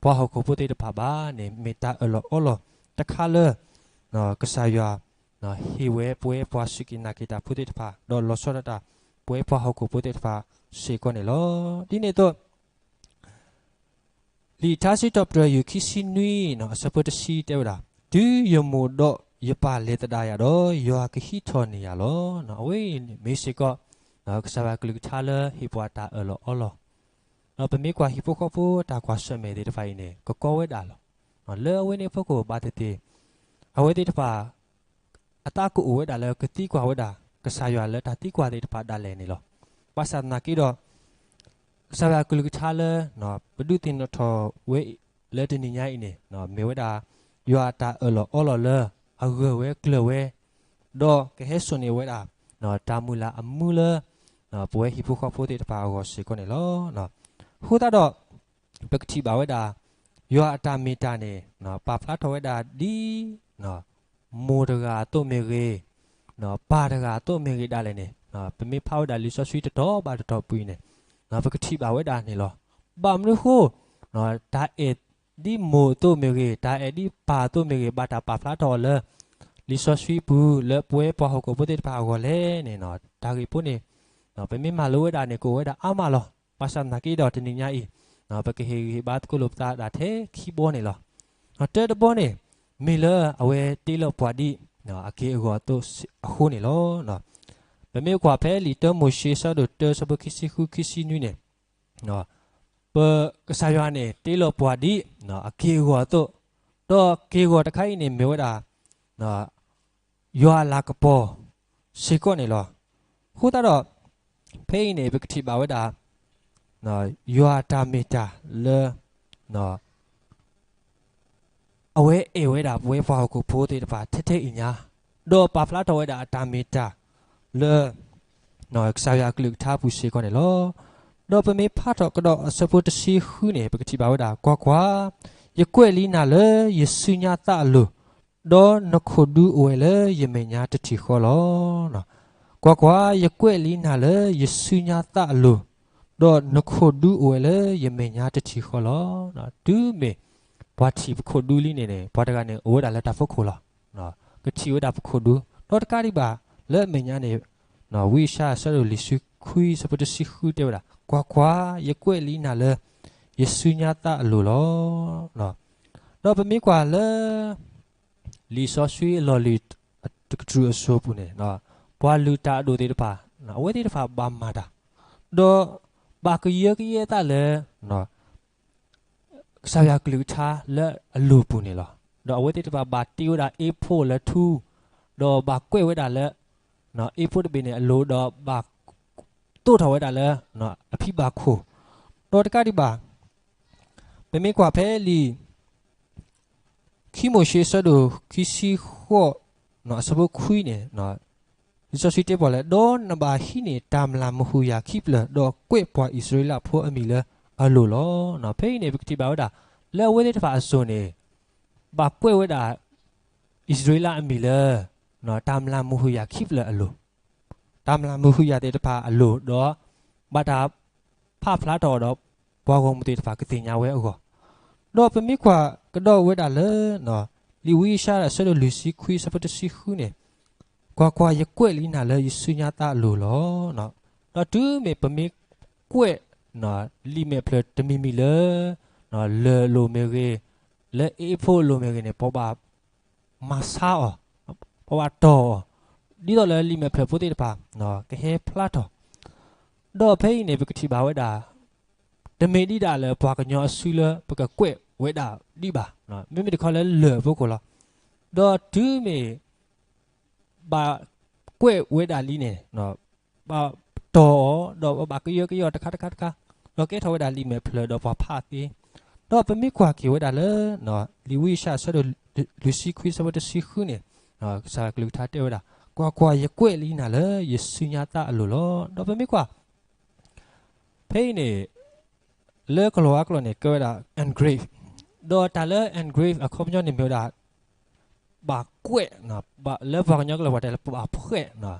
ပှၤဟီၣ်ခိၣ်ဖိသ့ၣ်တဖၣ်ဘၣ်န့ၣ် မ့ၢ်တၢ်အၢၣ်လီၤအီလီၤတခါလၢ ကစၢ်ယွၤ ဟ့ၣ်ဝဲပဝဲပှၤစူၢ်က့ၤနာ်က့ၤတၢ်ဖိသ့ၣ်တဖၣ် ဒီးလီၤဆီဒၣ်တၢ် ပဝဲပှၤဟီၣ်ခိၣ်ဖိသ့ၣ်တဖၣ် စ့ၢ်ကီးန့ၣ်လီၤ. ဒ်န့ၣ်အသိး လံာ်ထါစံးထီၣ်ပတြၢၤ ယူၢ်ခံဆံနွံ အဆၢဖိတဆံတဲဝဲဒၣ်, တုၤယမိၢ်ဒီးယပၢ်လဲၤသဒၣ်ယၤဒီး, ယွၤကဟံးထီၣ်န့ၢ်ယၤလီၤ. အဝဲအံၤန့ၣ် မ့ၢ်စ့ၢ်ကီး ကစၢ်ယွၤကလုၢ်ကထါလၢဟ့ၣ်ပှၤတၢ်အၢၣ်လီၤအီလီၤ, ဒီးပမ့ၢ်ကွၢ်ဟံၣ်ဖိဃီဖိတၢ်ကွၢ်ဆၢၣ်မဲာ်သ့ၣ်တဖၣ်အံၤန့ၣ် ကကီဝဲဒၣ်လီၤ. လၢအဝဲန့ၣ်အဖီခိၣ်ဘၣ်သ့ၣ်သ့ၣ် အဝဲသ့ၣ်တဖၣ် အသးကအိၣ်ဝဲဒၣ်လၢကသံကွၢ်ဝဲဒၣ် ကစၢ်ယွၤလၢတၢ်သံကွၢ်သ့ၣ်တဖၣ်ဒၣ်လဲာ်န့ၣ်လီၤ. ဘၣ်ဆၣ်သနာ်က့ဒီး ကစၢ်ယွၤကလုၢ်ကထါလၢ ပဒုးသ့ၣ်နီၣ်ထီၣ်ဝဲလၢတနံၤညါအံၤန့ၣ် မ့ၢ်ဝဲဒၣ် ယွၤအတၢ်အၢၣ်လီၤအီလီၤလၢ အဂၢၢ်ဝဲကျၢၤဝဲ ဒီးကဟဲစိာ်န့ၢ်ဝဲဒၣ် တၢ်မုၢ်လၢ်အမူလၢ ပဝဲဟံၣ်ဖိဃီဖိသ့ၣ်တဖၣ်အဂီၢ်စ့ၢ်ကီးန့ၣ်လီၤ. အဃိသတးဒီး ပကထံၣ်ဘၣ်ဝဲဒၣ် ယွၤအတၢ်မ့ၢ်တၢ်န့ၣ် ပာ်ဖျါထီၣ်ဝဲဒၣ်ဒ် မိၢ်တဂၤအသိးမ့ၢ်ဂ့ၤ, ပၢ်တဂၤအသိးမ့ၢ်ဂ့ၤဒၣ်လဲာ်န့ၣ် ပမ့ၢ်ဖးဝဲဒၣ်လံာ်စီဆှံတတီၤဘၣ်တတီၤပူၤအံၤန့ၣ် ပကထံၣ်ဘၣ်ဝဲဒၣ်န့ၣ်လီၤ. ဘၣ်မနုၤအဃိ တၢ်အဲၣ်ဒ်မိၢ်အသိးမ့ၢ်ဂ့ၤ, တၢ်အဲၣ်ဒ်ပၢ်အသိးမ့ၢ်ဂ့ၤ ဘၣ်တၢ်ပာ်ဖျါထီၣ်အီၤလၢ လံာ်စီဆှံပူၤ လၢပဝဲပှၤဟီၣ်ခိၣ်ဖိသ့ၣ်တဖၣ်အဂီၢ်လဲၣ်န့ၣ် တၢ်ဂ့ၢ်ဖိန့ၣ် ပမ့ၢ်မၤလိဝဲဒၣ်န့ၣ် ကအိၣ်ဝဲဒၣ်အါမးလီၤ. ဘၣ်ဆၣ်သနာ်က့ဒီးတနံၤညါအံၤ ပကဟ့ၣ်ဂံၢ်ဟ့ၣ်ဘါသကိးလိာ်ပသးဒၣ်ထဲခံဘီန့ၣ်လီၤ. တၢတဘီန့ၣ် မ့ၢ်လၢအဝဲတ့လီၤပှၤဒ် အက့ၢ်အဂီၤအသိးအဃိန့ၣ်လီၤ. ပမ့ၢ်ကွၢ်ဖဲလံာ်တၢမိၤၡ့ ဆၢဒိၣ်တၢ ဆၢဖိခံဆံဃု ခံဆံနွံန့ၣ် ပကစၢ်ယွၤန့ၣ် တ့လီၤပှၤဒ် အက့ၢ်အဂီၤအသိး, ဒီးက့ၢ်အဂီၤတခါအံၤန့ၣ် မ့ၢ်ဝဲဒၣ် ယွၤအလၤကပီၤစ့ၢ်ကီးန့ၣ်လီၤ. အဃိသတးဒီး ဖဲအံၤန့ၣ် ပကထံၣ်ဘၣ်ဝဲဒၣ် ယွၤအတၢ်မ့ၢ်တၢ်လၢ အဝဲအဲၣ်ဝဲဒၣ်ပဝဲပှၤဟီၣ်ခိၣ်ဖိသ့ၣ်တဖၣ်ထဲထဲအံၤညါ, ဒီးပာ်ဖျါထီၣ်ဝဲဒၣ်အတၢ်မ့ၢ်တၢ်လၢ ကစၢ်ယွၤအကလုၢ်ကထါပူၤစ့ၢ်ကီးန့ၣ်လီၤ. ဒီးပမ့ၢ်ဖးထီၣ်ကဒီးအဆၢဖိတဆံဃုန့ၣ် ပကထံၣ်ဘၣ်ဝဲဒၣ်, ကွၢ်ကွၢ်, ယကွဲးလံနၤလၢယစုညါသးအလိၤ, ဒီးနခိၣ်ဒူအိၣ်ဝဲလၢယမဲာ်ညါတထံၣ်ဃီလီၤ. ကွၢ်ကွၢ်, ယကွဲးလံနၤလၢယစုညါသးအလိၤ, ဒီးနခိၣ်ဒူအိၣ်ဝဲလၢယမဲာ်ညါတထံၣ်ဃီလီၤ. တုၤမ့ၢ်ပှၤထံၣ်ပခိၣ်ဒူလံန့ၣ်န့ၣ် ပှၤတဂၤန့ၣ်အိၣ်ဝဲဒၣ်လၢတၢ်ဖီခိၣ်လီၤ. ကထံၣ်ဝဲဒၣ်ပခိၣ်ဒူ, ဒီးတကးဒံးဘၣ်လၢအမဲာ်ညါန့ၣ် ဝံယၡါယၤ ဆၢဒိၣ်လွံၢ်ဆံခွံ ဆၢဖိတဆံဃုတဲဝဲဒၣ်, ကွၢ်ကွၢ်, ယကွဲးလံနၤလၢ ယစုညါသးအလိၤလီၤ. ဒီးပမ့ၢ်ကွၢ်လၢ လံာ်စီဆှံအလီၢ်လံၤတကတြူၢ်အစိၤပူၤန့ၣ် ပှၤလုၢ်တၢ်အဒိၣ်သ့ၣ်တဖၣ် အဝဲသ့ၣ်တဖၣ်ဘၣ်မၤတၢ်, ဒီးဘၣ်ကယၢကယဲအသးလၢ ကစၢ်ယွၤကလုၢ်ကထါလၢအလိၤပူၤန့ၣ်လီၤ. ဒီးအဝဲသ့ၣ်တဖၣ်ဘၣ်တ့ဝဲဒၣ်အ့ဖိလၢထူ, ဒီးဘၣ်ကွဲးဝဲဒၣ်လၢ အ့ဖိတဘ့ၣ်န့ၣ်အလိၤ, ဒီးဘၣ်သိၣ်ထီၣ်ဝဲဒၣ်လၢ အဖံဘၣ်ခိၣ်, ဒီးတကးဒံးဘၣ် ပမ့ၢ်ကွၢ်ဖဲလံာ် ခံမိၤၡ့ ဆၢဒိၣ်ခံဆံဃိး အဆၢဖိခွံန့ၣ် လံာ်စီဆှံတဲပှၤလၢ ဒီးနဘၣ်ဟံးန့ၢ်တၢ်မျၢ်မုာ်ဟုၣ်ယာ်ခံဖျၢၣ်, ဒီးကွဲးပှၤအံၣ်စရ့လးဖိအမံၤလၢအလိၤလီၤ. ဖဲအံၤန့ၣ် ပကထံၣ်ဘၣ်ဝဲဒၣ် လၢအဝဲသ့ၣ်တဖၣ်အစိၤန့ၣ် ဘၣ်ကွဲးဝဲဒၣ် အံၣ်စရ့လးအမံၤလၢ တၢ်မျၢ်မုာ်ဟုၣ်ယာ်ခံဖျၢၣ်အလိၤ, တၢ်မျၢ်မုာ်ဟုၣ်ယာ်သ့ၣ်တဖၣ်အလိၤ, ဒီးဘၣ်တၢ်ဖးဖျါထီၣ်အီၤဒီး ပှၤဂီၢ်မုၢ်သ့ၣ်တဖၣ်ကသ့ၣ်ညါဝဲအဂီၢ်, ဒီးပမ့ၢ်ကွၢ်ကဒီးဝဲဒၣ်လၢ လံာ်ဝံယၡါယၤ ဆၢဒိၣ်လွံၢ်ဆံခွံ ဆၢဖိတဆံဃုန့ၣ်, ကွၢ်ကွၢ်, ယကွဲးလံနၤလၢယစုညါသးအလိၤလီၤ. ဒီးတုၤမ့ၢ်ပမ့ၢ်ကွဲး လံာ်မဲာ်ဖျၢၣ်တမံၤမံၤလၢ လၢၢ်အလိၤမ့ၢ်ဂ့ၤ, လၢအ့ဖိအလိၤမ့ၢ်ဂ့ၤန့ၣ် ပဘၣ်မၤဆါအီၤ, ပဘၣ်တီၢ်အီၤ, ဒ်သိးလၢလံာ်မဲာ်ဖျၢၣ်ဖိသ့ၣ်တဖၣ် ကဟဲဖျါထီၣ်, ဒီးဖဲအံၤန့ၣ် ပကထံၣ်ဘၣ်ဝဲဒၣ် တမ့ၢ်ဒ်ဒၣ်လၢပှၤကညီအစုလၢပကကွဲးဝဲဒၣ်ဒံးဘၣ်, မ့မ့ၢ်တခီလၢလၢၢ်အဖီခိၣ်လီၤ. ဒီးတုၤမ့ၢ် ဘၣ်ကွဲးဝဲဒၣ်လံန့ၣ် ဘၣ်တီၢ်အီၤ ဒီးဘၣ်ကယၢကယီတခါတခါတခါ, ဒီးကဲထီၣ်ဝဲဒၣ်လံာ်မဲာ်ဖျၢၣ်ဒီးပှၤဖးသ့, ဒီးပမ့ၢ်ကွၢ်က့ၤဝဲဒၣ်လၢ လံာ်ဝံယၡါယၤ ဆၢဒိၣ်လွံၢ်ဆံခွံ ဆၢဖိတဆံဃုန့ၣ် ကစၢ်ကလုၢ်ကထါတဲဝဲဒၣ်, ကွၢ်ကွၢ်, ယကွဲးလံနၤလၢယစုညါသးအလိၤလီၤ. ဒီးပမ့ၢ်ကွၢ် ဖဲအံၤန့ၣ် လၢကလီၤဝါကျိာ်န့ၣ် ကဲဝဲဒၣ် engrave, ဒီးတၢ်လၢ engrave အခီပညီန့ၣ်မ့ၢ်ဝဲဒၣ် ဘၣ်ကွဲး, လၢပှၤကညီကျိာ်ပှၤတဲလၢပဘၣ်ဖှဲး,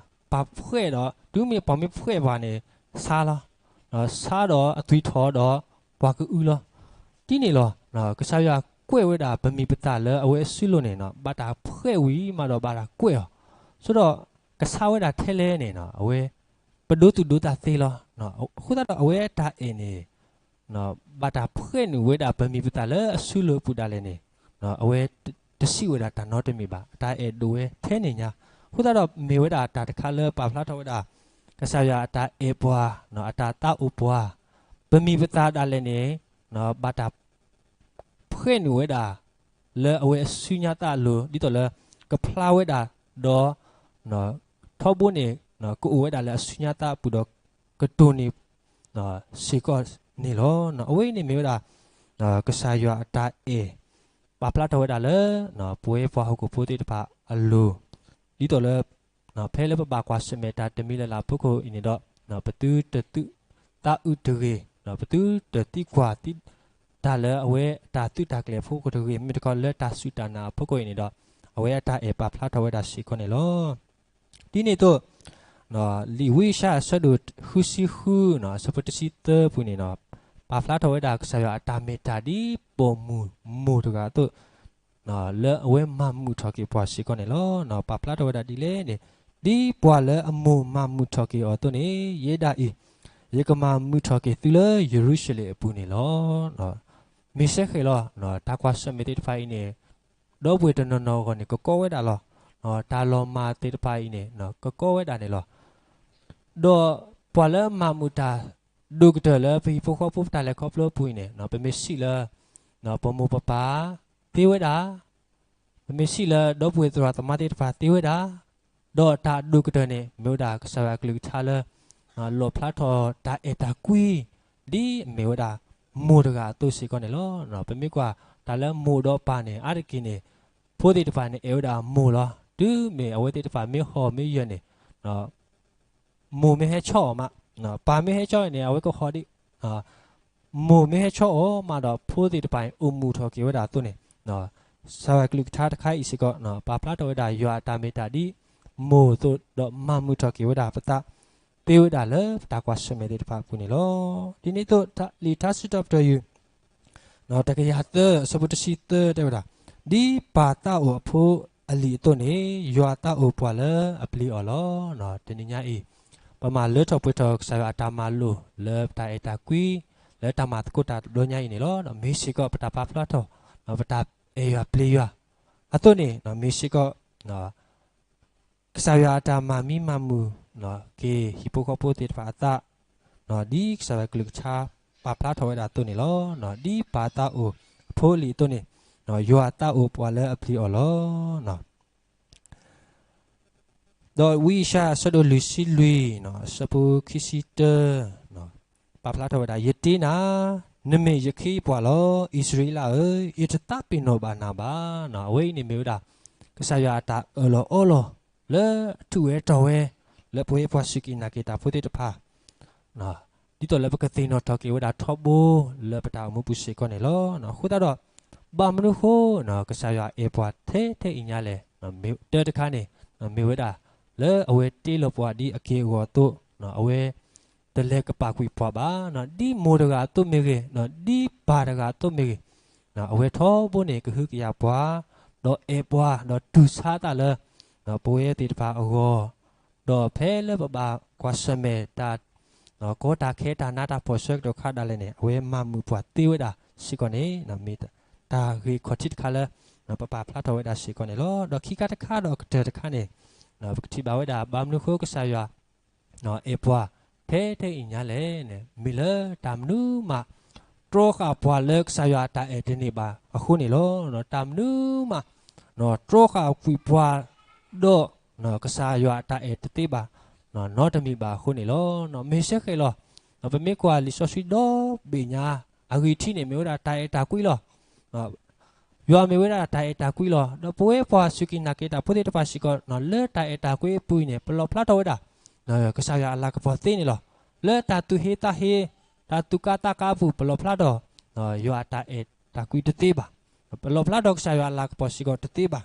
ဘၣ်ဖှဲးဒီး တုၤမ့ၢ်ပှၤမ့ၢ်ဖှဲးပှၤန့ၣ် ဆါလီၤ, ဆါဒီးအသွံၣ်ထီၣ်ဒီးပှၤကအုလီၤ. ဒ်န့ၣ်လီၤ. ကစၢ်ယွၤကွဲးဝဲဒၣ်ပမံၤပသၣ်လၢအဝဲအစုလိၤန့ၣ် ဘၣ်တၢ်ဖှဲးဝံၤမးဒီးဘၣ်တၢ်ကွဲးအီၤ, ဆိဒီးကဆါဝဲဒၣ်ထဲလဲၣ်န့ၣ် အဝဲ ပဒိသူၣ်ဒိသးသ့လီၤ. အဃိသတးဒီးအဝဲအတၢ်အဲၣ်န့ၣ် ဘၣ်တၢ်ဖှဲးနုာ်ဝဲဒၣ်ပမံၤပသၣ်လၢအစုလိၤအပူၤဒၣ်လဲာ်န့ၣ် အဝဲတစံးဝဲဒၣ်တၢ်နီတမံၤဘၣ်. အတၢ်အဲၣ်ဒိၣ်ဝဲထဲန့ၣ်ညါ. အဃိသတးဒီးမ့ၢ်ဝဲဒၣ်တၢ်တခါလၢပာ်ဖျါထီၣ်ဝဲဒၣ် ကစၢ်ယွၤအတၢ်အဲၣ်ပှၤ, အတၢ်သးအိၣ်ပှၤ, ပမံၤပသၣ်ဒၣ်လဲာ်န့ၣ် ဘၣ်တၢ် ဖှဲးနုာ်ဝဲဒၣ် လၢအဝဲအစုညါသးအလိၤ ဒ်သိးလၢ ကဖျါဝဲဒၣ်ဒီး ထီဘိန့ၣ် ကအိၣ်ဝဲဒၣ်လၢအစုညါသးအပူၤဒီး ကတိၢ်န့ၢ် စ့ၢ်ကီးန့ၣ်လီၤ. အဝဲအံၤန့ၣ်မ့ၢ်ဝဲဒၣ် ကစၢ်ယွၤအတၢ်အဲၣ် ပာ်ဖျါထီၣ်ဝဲဒၣ်လၢ ပဝဲပှၤဟီၣ်ခိၣ်ဖိသ့ၣ်တဖၣ်အလိၤ ဒ်သိးလၢ ဖဲလၢပဘၣ်ကွၢ်ဆၢၣ်မဲာ်တၢ်တမံၤလၢ်လၢ်အဖီခိၣ်အံၤန့ၣ်ဒီး ပသုတသူၣ်သးအုးတဂ့ၤ, ပသုတသံကွၢ်သံ တၢ်လၢအဝဲအတၢ်သုးတၢ်ကျဲၤအဖီခိၣ်တဂ့ၤ, မ့ၢ်တခီလၢတၢ်စူၢ်တၢ်နာ်အဖီခိၣ်အံၤန့ၣ်ဒီး အဝဲအတၢ်အဲၣ်ပာ်ဖျါထီၣ်ဝဲဒၣ်စ့ၢ်ကီးန့ၣ်လီၤ. ဒ်န့ၣ်အသိး လံာ်ဝံယၡါယၤအဆၢဒိၣ်ဃုဆံဃု အဆၢဖိတဆံသၢပူၤန့ၣ် ပာ်ဖျါထီၣ်ဝဲဒၣ်ကစၢ်ယွၤအတၢ်မ့ၢ်တၢ်ဒ်ပိာ်မုၣ်မိၢ်တဂၤအသိး လၢအဝဲမၤမုာ်ထီၣ်က့ၤပှၤစ့ၢ်ကီးန့ၣ်လီၤ. ပာ်ဖျါထီၣ်ဝဲဒၣ်ဒ်လဲၣ်န့ၣ် ဒ်ပှၤလၢအမိၢ်မၤမုာ်ထီၣ်က့ၤအီၤအသိးန့ၣ် ယဲဒၣ်အံၤ ယကမၤမုာ်ထီၣ်က့ၤသုလၢယရူၤၡလ့ၣ်အပူၤန့ၣ်လီၤ. မ့ၢ်စ့ၢ်ကီးလီၤ. တၢ်ကွၢ်ဆၢၣ်မဲာ်သ့ၣ်တဖၣ်အံၤန့ၣ် ဒီပုၢ်ဝဲၢ်တနီၤနီၤအဂီၢ်န့ၣ် ကကီဝဲဒၣ်လီၤ. တၢ်လီၤမၢ်သ့ၣ်တဖၣ်အံၤန့ၣ် ကကီဝဲဒၣ်န့ၣ်လီၤ. ဒီးပှၤလၢမၤမုာ်တၢ်ဒိၣ်ကတၢၢ်လၢပဟံၣ်ဖိဃီဖိပတၢ်လဲၤခီဖျိအပူၤအံၤန့ၣ် ပမ့ၢ်စံးလၢ ပမိၢ်ပပၢ်သ့ဝဲဒၣ်, ပမ့ၢ်စံးလၢဒီပုၢ်ဝဲၢ်သရၣ်သမါသ့ၣ်တဖၣ်သ့ဝဲဒၣ်, ဒီးတၢ်ဒိၣ်ကတၢၢ်န့ၣ် မ့ၢ်ဝဲဒၣ်ကစၢ်ယွၤအကလုၢ်ကထါလၢ လီၣ်ဖျါထီၣ်တၢ်အဲၣ်တၢ်ကွံ ဒ်အမ့ၢ်ဝဲဒၣ်မိၢ်တဂၤအသိးစ့ၢ်ကီးန့ၣ်လီၤ. ပမ့ၢ်ကွၢ်တၢ်လၢမိၢ်ဒီးပၢ်န့ၣ် အါတက့ၢ်န့ၣ် ဖိသ့ၣ်တဖၣ်န့ၣ် အဲၣ်ဝဲဒၣ်မိၢ်လီၤ. တုၤမ့ၢ်အဝဲသ့ၣ်တဖၣ်မ့ၢ်ဟီၣ်မ့ၢ်ယၢၢ်န့ၣ် မိၢ်မ့ၢ်ဟဲဆီၣ်အီၤမး, ပၢ်မ့ၢ်ဟဲဆီၣ်အီၤန့ၣ် အဝဲကဟီၣ်ဒံး, မိၢ်မ့ၢ်ဟဲဆီၣ်အီၤမးဒီး ဖိသ့ၣ်တဖၣ်န့ၣ် အိၣ်မုာ်ထီၣ်က့ၤဝဲဒၣ်အသိးန့ၣ် ကစၢ်ယွၤကလုၢ်ကထါတခါအံၤစ့ၢ်ကီး ပာ်ဖျါထီၣ်ဝဲဒၣ်ယွၤအတၢ်မ့ၢ်တၢ်ဒ်မိၢ်အသိး ဒီးမၤမုာ်ထီၣ်က့ၤဝဲဒၣ်ပသး သ့ဝဲဒၣ်လၢပတၢ်ကွၢ်ဆၢၣ်မဲာ်သ့ၣ်တဖၣ်အပူၤန့ၣ်လီၤ. ဒ်န့ၣ်အသိး လံာ်ထါစံးထီၣ်ပတြၢၤယုၢ် တကယၤသၢ အဆၢဖိတဆံသၢတဲဝဲဒၣ်, ဒ်ပၢ်သးအိၣ်အဖိအလံၤအသိးန့ၣ် ယွၤသးအိၣ်ပှၤလၢအပျံၤအီၤလီၤ. တနံၤညါအံၤ ပမၤလၢထီၣ်ပှဲၤထီၣ်ကစၢ်ယွၤအတၢ်မၤလိာ်လၢပတၢ်အဲၣ်တၢ်ကွံ လၢတၢ်မၤသကိးတၢ်တဘျီညါအံၤန့ၣ်လီၤ. မ့ၢ်စ့ၢ်ကီးပတၢ်ပာ်ဖျါထီၣ် ပတၢ်အဲၣ်ယွၤပျံၤယွၤအသိးန့ၣ် မ့ၢ်စ့ၢ်ကီး ကစၢ်ယွၤအတၢ်မၤမံမၤမုာ် က့ၤဟံၣ်ဖိဃီဖိသ့ၣ်တဖၣ်အသး ဒ်ကစၢ်ယွၤကလုၢ်ကထါပာ်ဖျါထီၣ်ဝဲဒၣ်အသိးန့ၣ်လီၤ. ဒ်ပၢ်သးအိၣ်အဖိအလံၤအသိးန့ၣ် ယွၤသးအိၣ်ပှၤလၢအပျံၤအီၤလီၤ. ဒီးဝံယၡါယၤအဆၢဒိၣ်လွံၢ်ဆံလွံၢ် အဆၢဖိခံဆံတၢ ပာ်ဖျါထီၣ်ဝဲဒၣ်, ယတ့နၤ, နမ့ၢ်ယခ့ယပှၤလီၤ. အံၣ်စရ့လးဧၢ, ယတသးပ့ၤနီၣ်ဘၣ်နၤဘၣ်. အဝဲအံၤန့ၣ်မ့ၢ်ဝဲဒၣ် ကစၢ်ယွၤအတၢ်အၢၣ်လီၤအီလီၤ လၢအထူးဝဲတီၤဝဲ လၢပဝဲပှၤစူၢ်က့ၤနာ်က့ၤတၢ်ဖိသ့ၣ်တဖၣ် ဒ်သိးလၢပကသ့ၣ်နီၣ်ထီၣ်က့ၤဝဲဒၣ်ထီဘိလၢပတၢ်အိၣ်မူပူၤစ့ၢ်ကီးန့ၣ်လီၤ. အဃိသတးဒီး ဘၣ်မနုၤအဃိ ကစၢ်ယွၤအဲၣ်ပှၤထဲထဲအံၤညါလဲၣ်. တၢ်တခါန့ၣ် မ့ၢ်ဝဲဒၣ် လၢအဝဲတ့လီၤပှၤဒ်အက့ၢ်အဂီၤအသိး အဝဲ တလဲၤကပာ်ကွံာ်ပှၤဘၣ်. ဒ်မိၢ်တဂၤအသိးမ့ၢ်ဂ့ၤ, ဒ်ပၢ်တဂၤအသိးမ့ၢ်ဂ့ၤ, အဝဲထီဘိန့ၣ် ကဟုကယာ်ပှၤ, ဒီးအဲၣ်ပှၤ, ဒီးတူၢ်ဆါသးလၢ ပဝဲသ့ၣ်တဖၣ်အဂီၢ်, ဒီးဖဲလၢပဘၣ်ကွၢ်ဆၢၣ်မဲာ်တၢ် ကီတၢ်ခဲတၢ်နးတၢ်ဖှီၣ်ဆၢကတီၢ်ခါဒၣ်လဲာ်န့ၣ် အဝဲမၤမုာ်ပှၤသ့ဝဲဒၣ်စ့ၢ်ကီးန့ၣ် မ့ၢ်တၢ်ဂ့ၢ်ခီၣ်ထံးတခါလၢ ပပာ်ဖျါထီၣ်ဝဲဒၣ်စ့ၢ်ကီးန့ၣ်လီၤ. ဒီးခံခါတခါဒီးအကတၢၢ်တခါန့ၣ် ပကထံၣ်ဘၣ်ဝဲဒၣ် ဘၣ်မနုၤအဃိကစၢ်ယွၤ အဲၣ်ပှၤထဲထဲအံၤညါလဲၣ်န့ၣ် မ့ၢ်လၢတၢ်မနုၤမး တြီဃာ်ပှၤလၢကစၢ်ယွၤအတၢ်အဲၣ်တန့ၢ်ဘၣ်အဃိန့ၣ်လီၤ. တၢ်မနုၤမး တြီဃာ်ကွံာ်ပှၤ ဒီး ကစၢ်ယွၤအတၢ်အဲၣ်တသ့ဘၣ် နီတမံၤဘၣ်အဃိန့ၣ်လီၤ. မ့ၢ်စ့ၢ်ကီးလီၤ. ပမ့ၢ်ကွၢ်လံာ်စီဆှံဒီဘ့ၣ်ညါ အဂံၢ်ထံးန့ၣ် မ့ၢ်ဝဲဒၣ်တၢ်အဲၣ်တၢ်ကွံလီၤ. ယွၤမ့ၢ်ဝဲဒၣ်တၢ်အဲၣ်တၢ်ကွံလီၤ. ဒီးပဝဲပှၤစူၢ်က့ၤနာ်က့ၤတၢ်ဖိသ့ၣ်တဖၣ်စ့ၢ်ကီး လၢတၢ်အဲၣ်တၢ်ကွံအပူၤအံၤန့ၣ် ပလီၣ်ဖျါထီၣ်ဝဲဒၣ် ကစၢ်ယွၤအလၤကပီၤသ့န့ၣ်လီၤ. လၢတၢ်သူၣ်ဟ့သးဟ့ တၢ်သူၣ်ကါသးကါအပူၤ ပလီၣ်ဖျါထီၣ် ယွၤအတၢ်အဲၣ်တၢ်ကွံတသ့ဘၣ်. ပလီၣ်ဖျါထီၣ်ကစၢ်ယွၤအလၤကပီၤစ့ၢ်ကီးတသ့ဘၣ်.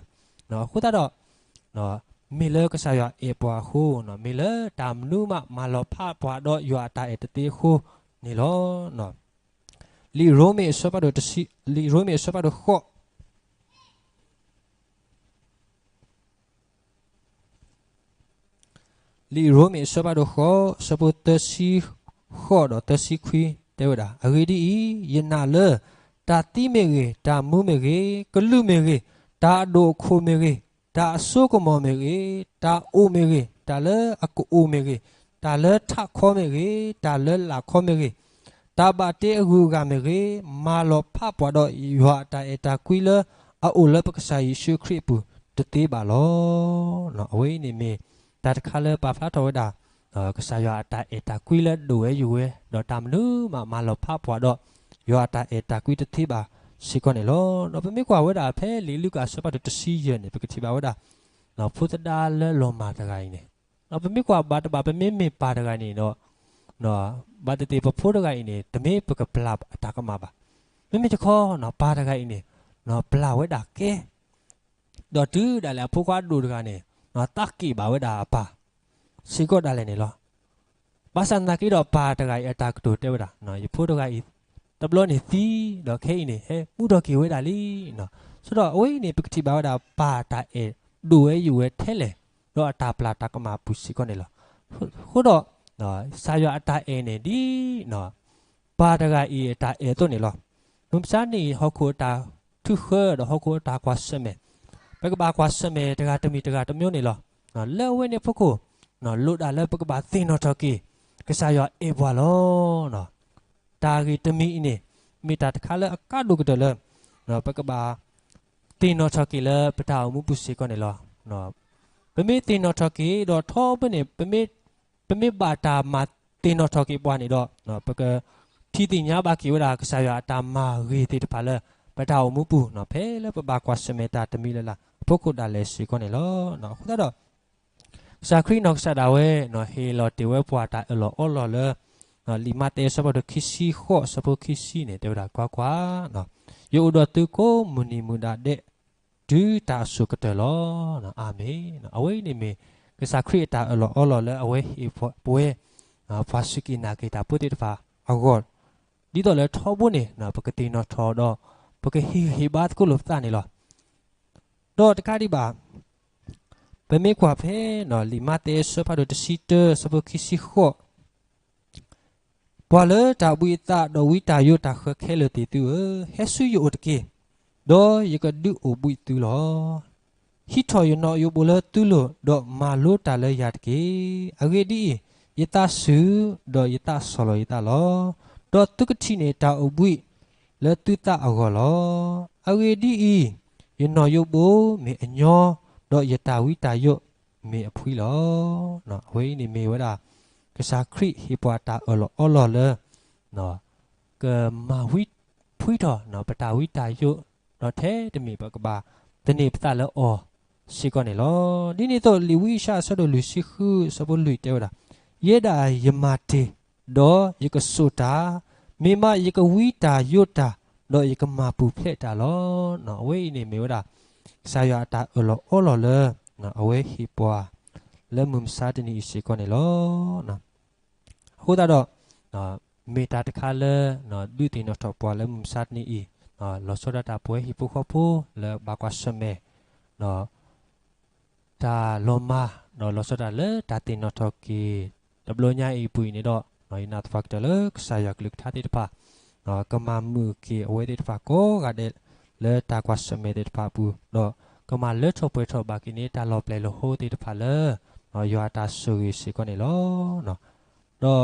အဃိသတးဒီး မ့ၢ်လၢကစၢ်ယွၤအဲၣ်ပှၤအဃိ, မ့ၢ်လၢတၢ်မနုၤမး မၤလီၤဖးပှၤဒီးယွၤအတၢ်အဲၣ်တသ့အဃိန့ၣ်လီၤ. လံာ်ရိမ့ၤအဆၢဖးဒိၣ်တဆံ, လံာ်ရိမ့ၤအဆၢဖးဒိၣ်ဃိး, လံာ်ရိမ့ၤအဆၢဖးဒိၣ်ဃိး အဆၢဖိသၢဆံဃိးဒီးသၢဆံခွံတဲဝဲဒၣ်, အဂ့ၢ်ဒ်အံၤ, ယနာ်လၢ တၢ်သံမ့ၢ်ဂ့ၤ, တၢ်မူမ့ၢ်ဂ့ၤ, ကလုၢ်မ့ၢ်ဂ့ၤ, တၢ်အဒိၣ်အခိၣ်မ့ၢ်ဂ့ၤ, တၢ်အစိကမီၤမ့ၢ်ဂ့ၤ, တၢ်အိၣ်မ့ၢ်ဂ့ၤ, တၢ်လၢအကအိၣ်မ့ၢ်ဂ့ၤ, တၢ်လၢထးခီမ့ၢ်ဂ့ၤ, တၢ်လၢလာ်ခီမ့ၢ်ဂ့ၤ, တၢ်ဘၣ်တ့အဂုၤအဂၤမ့ၢ်ဂ့ၤ, မၤလီၤဖးပှၤဒီးယွၤအတၢ်အဲၣ်တၢ်ကွံလၢအအိၣ်လၢပကစၢ်ယ့ၣ်ၡူးခရံာ်အပူၤတသ့ဘၣ်လီၤ. အဝဲအံၤန့ၣ်မ့ၢ် တၢ်တခါလၢပာ်ဖျါထီၣ်ဝဲဒၣ် ကစၢ်ယွၤအတၢ်အဲၣ်တၢ်ကွံလၢဒိၣ်ဝဲယိာ်ဝဲ, ဒီးတၢ်မနုၤမးမၤလီၤဖးပှၤဒီး ယွၤအတၢ်အဲၣ်တၢ်ကွံတသ့ဘၣ်စ့ၢ်ကီးန့ၣ်လီၤ. ဒီးပမ့ၢ်ကွၢ်ဝဲဒၣ်ဖဲလံာ်လူၤကၣ်အဆၢဖးဒိၣ်တဆံယဲၢ်န့ၣ် ပကထံၣ်ဘၣ်ဝဲဒၣ် ဖိသဒါလၢလီၤမၢ်တဂၤအံၤန့ၣ်, ပမ့ၢ်ကွၢ်ဘၣ်တဘၣ် ပမ့မ့ၢ်ပၢ်တဂၤန့ၣ်ဒီး ဘၣ်သ့ၣ်သ့ၣ်ပဖိတဂၤအံၤန့ၣ် တမ့ၢ်ပကပျၢ်အတၢ်ကမၣ်ဘၣ်. မ့မ့ၢ်တခီ ပၢ်တဂၤအံၤန့ၣ် ပျၢ်ဝဲဒၣ်ကဲ ဒီးတုၤဒၣ်လဲာ်အဖိခွါဒိၣ်တဂၤန့ၣ် သးက့ၣ်ဘၣ်ဝဲဒၣ်အပၢ်စ့ၢ်ကီးဒၣ်လဲာ်န့ၣ်လီၤ. ဘၣ်ဆၣ်သနာ်က့ဒီးပၢ်တဂၤအံၤအတၢ်ကတိၤတဲဝဲဒၣ် ယဖိတဂၤအံၤ တဘျီန့ၣ်သံ, ဒီးခဲအံၤန့ၣ် ဟဲမူထီၣ်က့ၤဝဲဒၣ်လံ. ဆိဒီးအဝဲအံၤန့ၣ် ပကထံၣ်ဘၣ်ဝဲဒၣ်ပၢ်တၢ်အဲၣ်ဒိၣ်ဝဲယိာ်ဝဲထဲလဲၣ်, ဒီးအတၢ်ပျၢ်တၢ်ကမၣ်အပူၤစ့ၢ်ကီးန့ၣ်လီၤ. အဃိဒီး ကစၢ်ယွၤအတၢ်အဲၣ်န့ၣ်ဒ် ပၢ်တဂၤအံၤအတၢ်အဲၣ်အသိးန့ၣ်လီၤ. မုၢ်မဆါတနံၤအံၤ ဟီၣ်ခိၣ်အတၢ်ထုးဃၢဒီးဟီၣ်ခိၣ်အတၢ်ကွၢ်ဆၢၣ်မဲာ်, ပကဘၣ်ကွၢ်ဆၢၣ်မဲာ်တဂၤတမံၤတဂၤတမံၤန့ၣ်လီၤ. လၢအဝဲန့ၣ်အဖီခိၣ် လိၣ်ဒၣ်လၢပကဘၣ်သ့ၣ်နီၣ်ထီၣ်က့ၤ ကစၢ်ယွၤအဲၣ်ပှၤလီၤ. တၢ်ဂ့ၢ်တမံၤအံၤန့ၣ် မ့ၢ်တၢ်တခါလၢအကါဒိၣ်ကတၢၢ်လၢ ပကဘၣ်သ့ၣ်နီၣ်ထီၣ်က့ၤလၢပတၢ်အိၣ်မူပူၤစ့ၢ်ကီးန့ၣ်လီၤ. ပမ့ၢ်သ့ၣ်နီၣ်ထီၣ်က့ၤဒီးထီဘိန့ၣ် ပမ့ၢ်ဘၣ်တၢ်မၤသ့ၣ်နီၣ်ထီၣ်က့ၤပှၤန့ၣ်ဒီး ပကထံၣ်သ့ၣ်ညါဘၣ်က့ၤဝဲဒၣ် ကစၢ်ယွၤအတၢ်မၤဂ့ၤသ့ၣ်တဖၣ်လၢ ပတၢ်အိၣ်မူပူၤ ဖဲလၢပဘၣ်ကွၢ်ဆၢၣ်မဲာ်တၢ်တမံၤလၢ်လၢ်အဖီခိၣ်ဒၣ်လဲာ်စ့ၢ်ကီးန့ၣ်လီၤ. အဃိသတးဒီး ကစၢ်ခရံာ်နီၢ်ကစၢ်ဒၣ်ဝဲ ဟ့ၣ်လီၤတ့ၢ်ဝဲပှၤတၢ်အၢၣ်လီၤအီလီၤလၢ လံာ်မးသဲအဆၢဖးဒိၣ်ခံဆံဃိး အဆၢဖိခံဆံန့ၣ် တဲဝဲဒၣ် ကွၢ်ကွၢ်, ယအိၣ်ဒီးသုကိးမုၢ်နံၤမုၢ်ဒါဒဲး တုၤတၢ်အစိၤကတၢၢ်လီၤ. အၤမ့ၣ်. အဝဲအံၤန့ၣ်မ့ၢ် ကစၢ်ခရံာ်အတၢ်အၢၣ်လီၤအီလီၤလၢအဝဲဟ့ၣ်ပဝဲ ပှၤစူၢ်က့ၤနာ်က့ၤတၢ်ဖိသ့ၣ်တဖၣ်အဂီၢ် ဒ်သိးလၢထီဘိန့ၣ် ပကသ့ၣ်နီၣ်ထီၣ်ဒီး ပကဟ့ၣ်ဂံၢ်ဟ့ၣ်ဘါသကိးလိာ်ပသးန့ၣ်လီၤ. ဒီးတကးဒံးဘၣ် ပမ့ၢ်ကွၢ်ဖဲ လံာ်မးသဲအဆၢဖးဒိၣ်တဆံတၢ အဆၢဖိခံဆံဃိး ပှၤလၢတၢ်ဘှံးအသးဒီးဝံတၢ်ယိးတၢ်ဃၢခဲလၢာ်သ့ၣ်သုဧၢ, ဟဲဆူယအိၣ်တက့ၢ်, ဒီးယကဒုးအိၣ်ဘှံးသုလီၤ. ဟံးထီၣ်ယနီၣ်ယိးဘိလၢသုလိၤ, ဒီးမၤလိတၢ်လၢယၤတက့ၢ်. အဂ့ၢ်ဒ်အံၤ, ယသးစူၤ, ဒီးယသးဆီၣ်လီၤယသးလီၤ. ဒီးသုကထံၣ်န့ၢ်တၢ်အိၣ်ဘှံးလၢသုသးအဂီၢ်လီၤ. အဂ့ၢ်ဒ်အံၤ, ယနီၣ်ယိးဘိမ့ၢ်အညီ, ဒီးယတၢ်ဝံတၢ်ယိးမ့ၢ်အဖှံလီၤ. အဝဲအံၤန့ၣ်မ့ၢ်ဝဲဒၣ် ကစၢ်ခရံာ်ဟ့ၣ်ပှၤတၢ်အၢၣ်လီၤအီလီၤလၢ ကမၤဝံဖှံထီၣ် ပတၢ်ဝံတၢ်ယိး, ဒီးထဲတမံၤပကဘၣ်သန့ၤပသးလၢအီၤစ့ၢ်ကီးန့ၣ်လီၤ. ဒ်န့ၣ်အသိး လံာ်ဝံယၡါယၤအဆၢဒိၣ်လွံၢ်ဆံဃု အဆၢဖိလွံၢ်တဲဝဲဒၣ်, ယဲဒၣ်ယမၤတ့ၢ်, ဒီးယကစိာ်တၢ်, မ့ၢ်မးယကဝံတၢ်ယိးတၢ်, ဒီးယကမၤပူၤဖျဲးတၢ်လီၤ. အဝဲအံၤန့ၣ်မ့ၢ်ဝဲဒၣ် ကစၢ်ယွၤအတၢ်အၢၣ်လီၤအီလီၤလၢ အဝဲဟ့ၣ်ပှၤ လၢမုၢ်မဆါတနံၤအံၤစ့ၢ်ကီးန့ၣ်လီၤ. အဃိသတးဒီး မ့ၢ်တၢ်တခါလၢ ဒုးသ့ၣ်နီၣ်ထီၣ်ပှၤလၢမုၢ်မဆါတနံၤအံၤ, လီၤဆီဒၣ်တၢ်ပဝဲဟံၣ်ဖိဃီဖိလၢဘၣ်ကွၢ်ဆၢၣ်မဲာ် တၢ်လီၤမၢ်, ဒီးလီၤဆီဒၣ်တၢ်လၢတၢ်သ့ၣ်နီၣ်ထီၣ်က့ၤ တဘျီညါအံၤအပူၤအံၤန့ၣ်ဒီး ယနာ်သပှၢ်ကတၢၢ်လၢကစၢ်ယွၤကလုၢ်ကထါသ့ၣ်တဖၣ် ကမၤမုာ်က့ၤအဝဲသ့ၣ်တဖၣ်ကိးဂၤဒဲး လၢတၢ်ကွၢ်ဆၢၣ်မဲာ်သ့ၣ်တဖၣ်အပူၤ, ဒီးကမၤလၢထီၣ်ပှဲၤထီၣ်ဘၣ်က့ၤန့ၢ်တၢ်လီၤပျဲၢ်လီၤဟိသ့ၣ်တဖၣ်လၢ ယွၤအတၢ်ဆိၣ်ဂ့ၤစ့ၢ်ကီးန့ၣ်လီၤ. ဒီး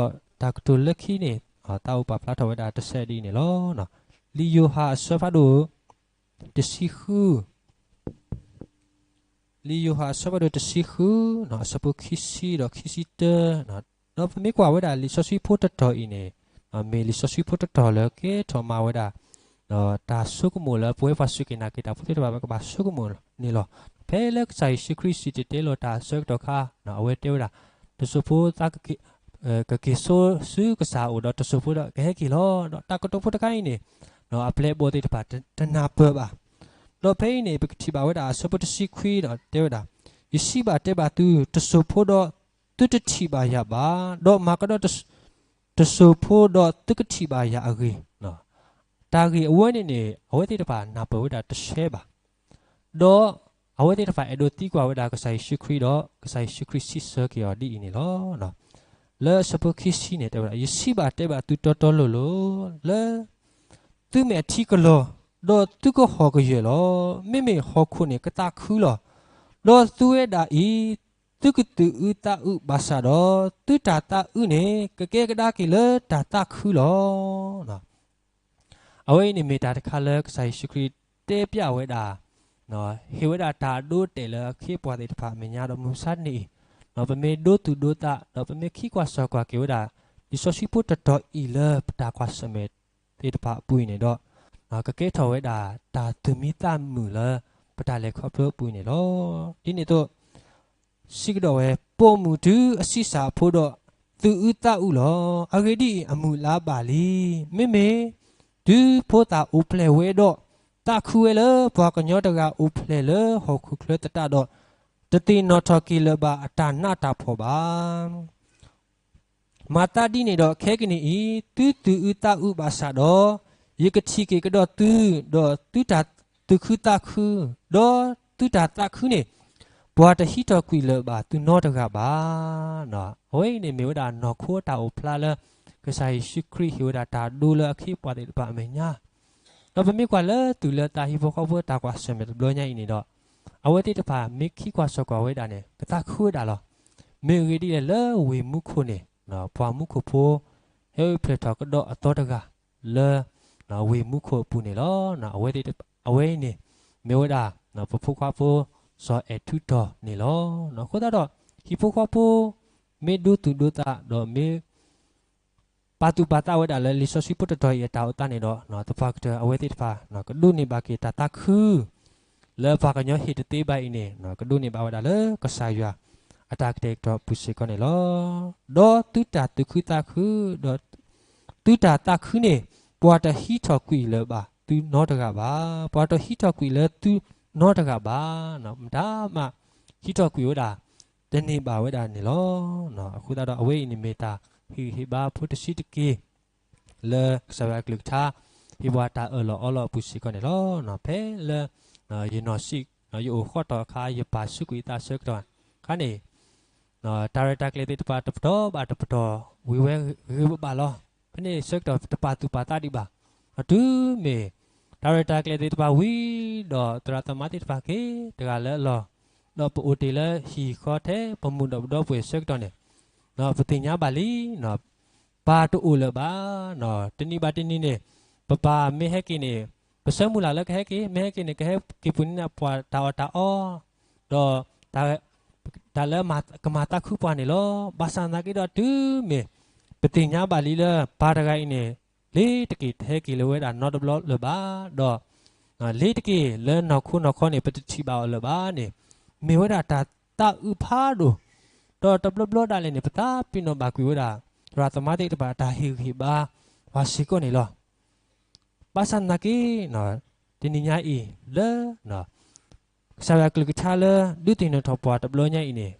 တၢ်ကတိၤလၢခံန့ၣ် သးအိၣ်ပာ်ဖျါထီၣ်ဝဲဒၣ်တဆဲးဒ်အံၤန့ၣ်လီၤ. လံာ်ယိၤဟၣ်အဆၢဖးဒိၣ် တဆံဃု လံာ်ယိၤဟၣ်အဆၢဖးဒိၣ်တဆံဃု အဆၢဖိခံဆံဒီးခံဆံတၢ, ဒီးပမ့ၢ်ကွၢ်ဝဲဒၣ်လံာ်စီဆှံဖိတတီၤအံၤန့ၣ် မ့ၢ်လံာ်စီဆှံဖိတတီၤလၢကဲထီၣ်မၤဝဲဒၣ် တၢ်ဆိကမိၣ်လၢပဝဲပှၤစူၢ်က့ၤနာ်က့ၤတၢ်ဖိသ့ၣ်တဖၣ် ပကဘၣ်ဆိကမိၣ်န့ၣ်လီၤ. ဖဲလၢကစၢ်ယ့ၣ်ၡူးခရံာ်စံၣ်တဲၤတဲလီၤတၢ်အဆၢကတီၢ်ခါ အဝဲတဲဝဲဒၣ် တစိၢ်ဖိသး ကက့ၤဆိဆူကစၢ်အအိၣ်ဒီးတစိၢ်ဖိဒီးကဟဲက့ၤလီၤ. ဒီးတၢ်ကတိၤဖိတခါအံၤန့ၣ် အပျဲၢ်အဘီၣ်သ့ၣ်တဖၣ်တနၢ်ပၢၢ်ဘၣ်. ဒီးဖဲအံၤန့ၣ် ပကထံၣ်ဘၣ်ဝဲဒၣ်အဆၢဖိတဆံခွံဒီးတဲဝဲဒၣ်, ယစံးဘၣ်တဲဘၣ်သု, တစိၢ်ဖိဒီးသုတထံၣ်ဘၣ်ယၤဘၣ်, ဒီးမၤကဒီး တစိၢ်ဖိဒီးသုကထံၣ်ဘၣ်ယၤအဂ့ၢ်. တၢ်ဂ့ၢ်အဝဲန့ၣ်န့ၣ် အဝဲသ့ၣ်တဖၣ်နၢ်ပၢၢ်ဝဲဒၣ်တဆဲးဘၣ်. ဒီး အဝဲသ့ၣ်တဖၣ်အဲၣ်ဒိးသံကွၢ်ဝဲဒၣ်ကစၢ်ယ့ၣ်ၡူးခရံာ်ဒီး ကစၢ်ယ့ၣ်ၡူးခရံာ်စံးဆၢက့ၤအီၤဒ်အံၤန့ၣ်လီၤ. လၢအဆၢဖိခံဆံန့ၣ် တဲဝဲဒၣ်, ယစံးဘၣ်တဲဘၣ်သုတီတီလိၤလိၤလၢ သုမ့ၢ်အထံကလီၤ, ဒီးသုကဟီၣ်ကယၢၢ်လီၤ. မ့မ့ၢ်ဟီၣ်ခိၣ်န့ၣ်ကသးခုလီၤ. ဒီးသုဝဲဒၣ်အံၤ, သုကသုးအုးသးအုးဘၣ်ဆၣ်ဒီး, သုတၢ်သးအုးန့ၣ် ကကဲကဒါက့ၤလၢတၢ်သးခုလီၤ. အဝဲအံၤန့ၣ်မ့ၢ်တၢ်တခါလၢကစၢ်ယ့ၣ်ၡူးခရံာ်တဲပျးဝဲဒၣ်, ဟ့ၣ်ဝဲဒၣ်တၢ်အဒိအတဲာ်လၢအခ့အပှၤသ့ၣ်တဖၣ်အမဲာ်ညါဒီးမုၢ်မဆါတနံၤအံၤ, ပမ့ၢ်ဒိသူၣ်ဒိသး ဒီးပမ့ၢ်ခံကွၢ်စီကွၢ်က့ၤဝဲဒၣ် လံာ်စီဆှံဖိတတီၤအံၤလၢပတၢ်ကွၢ်ဆၢၣ်မဲာ်သ့ၣ်တဖၣ်အပူၤအံၤန့ၣ်ဒီး, ကကဲထီၣ်ဝဲဒၣ်တၢ်သူၣ်မံသးမုာ်လၢပတၢ်လဲၤခီဖျိအပူၤအံၤန့ၣ်လီၤ. ဒ်န့ၣ်အသိး စံးကဒီးဝဲ, ပိာ်မုၣ်တုၤအဆံးစၢ်အဖိဒီး, သုးအုးသးအုးလီၤ. အဂ့ၢ်ဒ်အံၤ, အမုၢ်လါဘၣ်လံ. မ့မ့ၢ်တုၤဖိသၣ်အိၣ်ဖျဲၣ်ဝဲဒီး, သးခုဝဲလၢပှၤကညီတဂၤအိၣ်ဖျဲၣ်လၢဟီၣ်ခိၣ်ချၢသတးဒီး, တသ့ၣ်နီၣ်ထီၣ်က့ၤလၢၤဘၣ်အတၢ်နးတၢ်ဖှီၣ်ဘၣ်. မၤသးဒ်န့ၣ်ဒီး, ခဲကနံၣ်အံၤ, သုသုးအုးသးအုးဘၣ်ဆၣ်ဒီး, ယကထံၣ်က့ၤကဒီးသု, ဒီးသုတၢ်သူၣ်ခုသးခု, ဒီးသုတၢ်သးခုန့ၣ်, ပှၤတဟံးထီၣ်ကွံာ်လၢၤဘၣ်သုနီတဂၤဘၣ်. အဝဲအံၤန့ၣ်မ့ၢ်ဝဲဒၣ်နီၢ်ခိတၢ်အိၣ်ဖျါလၢ ကစၢ်ယ့ၣ်ၡူးခရံာ်ဟ့ၣ်ဝဲဒၣ်တၢ်ဒိလၢအခ့အပှၤသ့ၣ်တဖၣ်အမဲာ်ညါ ဒီးပမ့ၢ်ကွၢ်လၢသူၣ်လၢသးဟံၣ်ဖိဃီဖိတၢ်ကွၢ်ဆၢၣ်မဲာ်တဘျီညါအံၤန့ၣ်ဒီး, အဝဲသ့ၣ်တဖၣ်မ့ၢ်ခံကွၢ်စီကွၢ်ဝဲဒၣ်န့ၣ် ကသးခုဝဲဒၣ်လီၤ. မ့ၢ်အဂ့ၢ်ဒ်လဲၣ်လၢဝ့ၢ်မူခိၣ်န့ၣ်, ပှၤမူခိၣ်ဖိ ဟဲအိၣ်ဖျဲၣ်ထီၣ်ကဒီးအသီတဂၤလၢ ဝ့ၢ်မူခိၣ်အပူၤန့ၣ်လီၤ. အဝဲအံၤန့ၣ် မ့ၢ်ဝဲဒၣ် ပဖိခွါဖိ စီၤအဲၣ်ထူတီၤန့ၣ်လီၤ. အဃိသတးဒီး ဟံၣ်ဖိဃီဖိ မ့ၢ်ဒိသူၣ်ဒိသး ဒီးမ့ၢ် ပာ်သူၣ်ပာ်သးဝဲဒၣ်လၢလံာ်စီဆှံဖိတတီၤအံၤအတၢ်အိၣ်သးန့ၣ်ဒီး သပှၢ်ကတၢၢ်အဝဲသ့ၣ်တဖၣ် ကဒိးန့ၢ်ဘၣ်က့ၤတၢ်သးခု လၢပှၤကညီဟ့ၣ်တသ့ဘၣ်အံၤန့ၣ် ကဒိးန့ၢ်ဘၣ်ဝဲဒၣ်လၢကစၢ်ယွၤအတၢ်ကတဲာ်ကတီၤအပူၤစ့ၢ်ကီးန့ၣ်လီၤ. ဒီးသုတၢ်သူၣ်ခုသးခု ဒီးသုတၢ်သးခုန့ၣ် ပှၤတဟံးထီၣ်ကွံာ်လၢၤဘၣ်သုနီတဂၤဘၣ်. ပှၤတဟံးထီၣ်ကွံာ်လၢသုနီတဂၤဘၣ်. မတၤမး ဟံးထီၣ်ကွံာ်ဝဲဒၣ် တန့ၢ်ဘၣ်ဝဲဒၣ်န့ၣ်လီၤ. အဃိသတးဒီး အဝဲအံၤန့ၣ်မ့ၢ်တၢ်ဟ့ၣ်ဂံၢ်ဟ့ၣ်ဘါဖိတဆံတက့ၢ် လၢကစၢ်ယွၤအကလုၢ်ကထါ ဟ့ၣ်ပှၤတၢ်အၢၣ်လီၤအီလီၤအပူၤစ့ၢ်ကီးန့ၣ်လီၤ. ဖဲလၢ ယနီၢ်စံး ယအိၣ်ဃီၣ်တီၢ်အခါ ယပာ်ဆူးကွံာ်ယသးဆၢကတီၢ်အခါန့ၣ် တၢ်ရဲၣ်တၢ်ကျဲၤသ့ၣ်တဖၣ်တပတီၢ်ဘၣ်တပတီၢ် ဝံၤဝဲဂ့ၤဂ့ၤဘၣ်ဘၣ်လီၤ. ဖဲန့ၣ်ဆၢကတီၢ်တပာ်သူၣ်ပာ်သးဒံးဘၣ်. တုၤမ့ၢ် တၢ်ရဲၣ်တၢ်ကျဲၤသ့ၣ်တဖၣ်ဝံၤဒီး သရၣ်သမါသ့ၣ်တဖၣ်က့ၤတဂၤလၢအလီၢ်, ဒီးပအိၣ်တ့ၢ်လၢဟံၣ်ဃီထဲပမူးဒီးပဒီပုၢ်ဝဲၢ်ဆၢကတီၢ်န့ၣ်, ပသ့ၣ်ညါဘၣ်လံ ပၢ်တအိၣ်လၢၤဘၣ်. တနံၤဘၣ်တနံၤန့ၣ် ပပၢ်မ့ၢ်ဟဲက့ၤန့ၣ် ပဆၢမုၢ်လၢ်လၢကဟဲက့ၤ မ့ၢ်ဟဲက့ၤန့ၣ် ကဟဲက့ၤပူၤန့ၢ်ပှၤတၢ်အီၣ်တၢ်အီ, ဒီး တၢ်လၢကမၤသးခုပှၤန့ၣ်လီၤ. ဘၣ်ဆၣ်သနာ်က့ဒီးတုၤမ့ၢ် ပသ့ၣ်ညါဘၣ်လံလၢ ပၢ်တဂၤအံၤန့ၣ် လ့ၤတက့ၤတဟဲက့ၤလၢၤဝဲဒၣ်နီတဘျီလၢၤဘၣ်, ဒီး လ့ၤတက့ၤလၢနီၢ်ခိနီၢ်ခီန့ၣ် ပတထံၣ်ဘၣ်အီၤလၢၤဘၣ်န့ၣ် မ့ၢ်ဝဲဒၣ်တၢ်သးအုးဖးဒိၣ်, ဒီးတဘျီဘျီဒၣ်လဲာ်န့ၣ် ပသးပ့ၤနီၣ်ဘၣ်ကွံာ်ဝဲဒၣ် သရၣ်သမါသ့ၣ်တဖၣ်အတၢ်ဟ့ၣ်ဂံၢ်ဟ့ၣ်ဘါပှၤစ့ၢ်ကီးန့ၣ်လီၤ. ဘၣ်ဆၣ်သနာ်က့ တနံၤညါအံၤလၢ ကစၢ်ယွၤကလုၢ်ကထါလၢ ဒုးသ့ၣ်နီၣ်ထီၣ်ပှၤတဘျီညါအံၤန့ၣ်,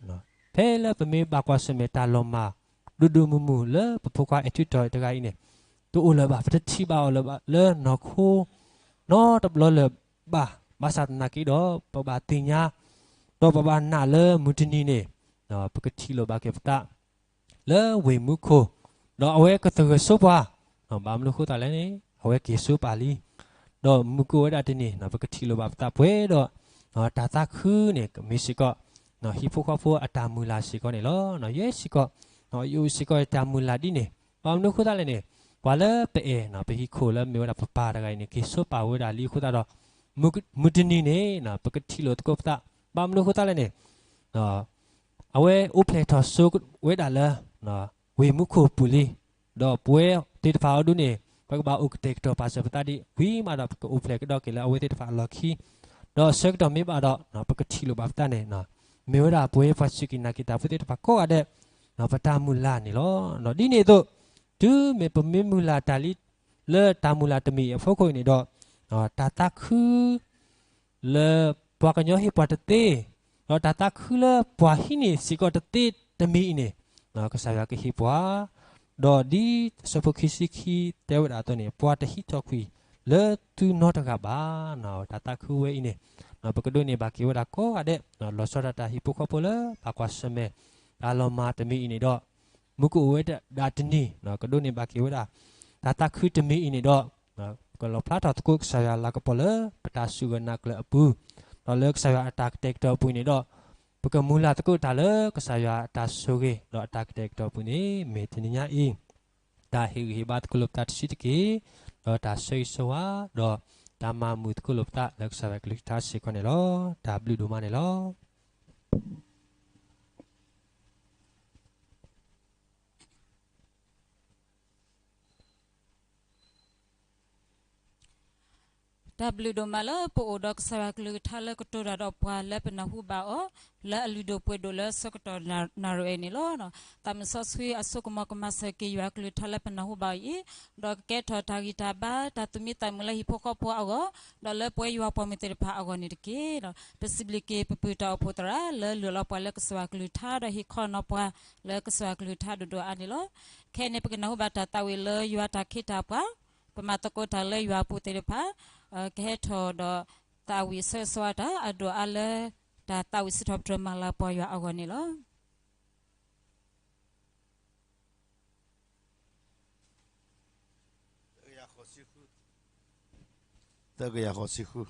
ဖဲလၢပမ့ၢ်ဘၣ်ကွၢ်ဆၢၣ်မဲာ်တၢ်လီၤမၢ် ဒိၣ်ဒိၣ်မုၢ်မုၢ်လၢပဖိခွါအဲၣ်ထူတီၤတဂၤအံၤန့ၣ်, တအိၣ်လၢၤဘၣ် ပတထံၣ်ဘၣ်အီၤလၢၤဘၣ်လၢနီၢ်ခိ နီတဘျီလၢၤဘၣ်. ဘၣ်ဆၣ်သနာ်က့ဒီး ပဘၣ်သ့ၣ်ညါ ဒီးပဘၣ်နာ်လၢမုၢ်တနံၤန့ၣ် ပကထံၣ်လိာ်ဘၣ်က့ၤပသး လၢဝ့ၢ်မူခိၣ်, ဒီးအဝဲကသဂၢၢ်ဆိပှၤ, ဘၣ်မနုၤအဃိသတးလဲၣ်န့ၣ် အဝဲက့ၤဆိပာ်လံ, ဒီးမုၢ်ကအိၣ်ဝဲဒၣ်တနံၤ ပကထံၣ်လိာ်ဘၣ်ပသးပှဲၤဒီး တၢ်သးခုန့ၣ် ကမ့ၢ်စ့ၢ်ကီး ဟံၣ်ဖိဃီဖိအတၢ်မုၢ်လၢ်စ့ၢ်ကီးန့ၣ်လီၤ. ယဲစ့ၢ်ကီး ယအိၣ်စ့ၢ်ကီးတၢ်မုၢ်လၢ်ဒ်န့ၣ် ဘၣ်မနုၤအဃိသတးလဲၣ်န့ၣ် ပှၤလၢပအဲၣ် ပဟံၣ်ခိၣ်လၢမ့ၢ်ဝဲဒၣ်ပပၢ်တဂၤအံၤန့ၣ် က့ၤဆိပာ်ဝဲဒၣ်လံအဃိသတးဒီး မုၢ်တနံၤန့ၣ် ပကထံၣ်လိာ်သကိးပသး ဘၣ်မနုၤအဃိသတးလဲၣ်န့ၣ် အဝဲအိၣ်ဖျဲၣ်ထီၣ်ဆိဝဲဒၣ်လၢ ဝ့ၢ်မူခိၣ်ပူၤလံ, ဒီးပဝဲသ့ၣ်တဖၣ်အံၤဒုန့ၣ် ပကဘၣ်အိၣ်ကတဲာ်ကတီၤပာ်စၢၤပသးဒ်ဝံၤမးဒီး ပကအိၣ်ဖျဲၣ်ကဒီးက့ၤလၢအဝဲသ့ၣ်တဖၣ်အလီၢ်ခံ, ဒီးဆၢကတီၢ်မ့ၢ်ဘၣ်ဒီး ပကထံၣ်လိာ်ဘၣ်ပသးန့ၣ် မ့ၢ်ဝဲဒၣ်ပဝဲပှၤစူၢ်က့ၤနာ်က့ၤတၢ်ဖိသ့ၣ်တဖၣ်ကိးဂၤဒဲး ပတၢ်မုၢ်လၢ်န့ၣ်လီၤ. ဒ်န့ၣ်အသိး တုၤမ့ၢ်ပမ့ၢ်မုၢ်လၢ်တၢ်လံ လၢတၢ်မုၢ်လၢ်တမံၤအံၤအဖီခိၣ်အံၤန့ၣ်ဒီး တၢ်သးခု လၢပှၤကညီဟ့ၣ်ပှၤတသ့, ဒီးတၢ်သးခုလၢပှၤဟံးန့ၢ်စ့ၢ်ကီးတသ့တမံၤအံၤန့ၣ် ကစၢ်ယွၤကဟ့ၣ်ပှၤ, ဒီးဒ်အဆၢဖိခံဆံခံတဲဝဲဒၣ်အသိးန့ၣ် ပှၤတဟံးထီၣ်ကွံာ် လၢသုနီတဂၤဘၣ်. တၢ်သးခုဝဲအံၤန့ၣ် ပကဒိးန့ၢ်ဘၣ်က့ၤဝဲဒၣ်ကိးဂၤဒဲး, လီၤဆီဒၣ်တၢ်ဟံၣ်ဖိဃီဖိလၢဘၣ်ကွၢ်ဆၢၣ်မဲာ် တၢ်လီၤမၢ်တမံၤအံၤန့ၣ်ဒီး, မူကအိၣ်ဝဲဒၣ်တနံၤ ကဒိးန့ၢ်ဘၣ်က့ၤဝဲဒၣ် တၢ်သးခုတမံၤအံၤန့ၣ်ဒီး, ကလီၣ်ဖျါထီၣ်သကိးကစၢ်ယွၤလၤကပီၤလၢပတၢ်စူၢ်ကနာ်ကျၢၤအပူၤ, ဒီးလၢကစၢ်ယွၤအတၢ်ကတဲာ်ကတီၤအပူၤအံၤန့ၣ်ဒီး, ပကမုၢ်လၢ်သကိးတၢ်လၢကစၢ်ယွၤအတၢ်ဆိၣ်ဂ့ၤ ဒီးအတၢ်ကတဲာ်ကတီၤအပူၤန့ၣ် မ့ၢ်တနံၤညါအံၤ တၢ်ဟ့ၣ်ဂံၢ်ဟ့ၣ်ဘါသကိးလိာ်ပသးတဆံးတက့ၢ်, ဒီးတၢ်ဆၢဂ့ၤဆၢဝါ, ဒီးတၢ်မၤမုာ်သကိးလိာ်ပသးလၢကစၢ်ယွၤကလုၢ်ကထါစ့ၢ်ကီးန့ၣ်လီၤ. တၢ်ဘျုးဒိၣ်မးန့ၣ်လီၤ. တၢ်ဘျုးဒိၣ်မးလၢပအိၣ်ဒီးကစၢ်ယွၤကလုၢ်ကထါလၢကတိၤတၢ်ဒီးပှၤလၢပနၢ်ဟူဘၣ်အီၤ လၢအလုၢ်ဒိၣ်ပှ့ၤဒိၣ်လၢဆၢကတီၢ်နၣ်ရံၣ်အံၤန့ၣ်လီၤ. သးမုၢ်စီဆှံအစိကမီၤကမၤစၢၤက့ၤယွၤကလုၢ်ကထါလၢပနၢ်ဟူဘၣ်အီၤအံၤ, ဒီးကကဲထီၣ်တၢ်ဂံၢ်တၢ်ဘါ တၢ်သူၣ်မံသးမုာ်လၢဟံၣ်ဖိဃီဖိအဂီၢ်, ဒီးလၢပဝဲယွၤပှၤမုၢ်သ့ၣ်တဖၣ်အဂီၢ်န့ၣ်တက့ၢ်. ပစံးဘျုးက့ၤပပုၢ်တၢ်အိၣ်ဖှိၣ်သရၣ်လၢလုၢ်လီၤပှၤလၢကစၢ်ယွၤကလုၢ်ကထါ ဒီးဟ့ၣ်ခီနီၤပှၤလၢကစၢ်ယွၤကလုၢ်ကထါဒိၣ်ဒိၣ်အါန့ၣ်လီၤ. ခဲအံၤန့ၣ် ပကနၢ်ဟူဘၣ်တၢ်သးဝံၣ်လၢယွၤတၢ်ခ့တၢ်ပှၤ, ပမၤသကိးတၢ်လၢယွၤအပူၤသ့ၣ်တဖၣ်, ကဟဲထီၣ်ဒီးသးဝံၣ်ဆၢဂ့ၤဆၢဝါတၢ်အဒိၣ်အါလၢ တၢ်သးဝံၣ်စံးထီၣ်ပတြၢၤမၤလၤပှၤယွၤအဂီၢ်န့ၣ်လီၤ. သၢကယၤဃိးဆံဃု.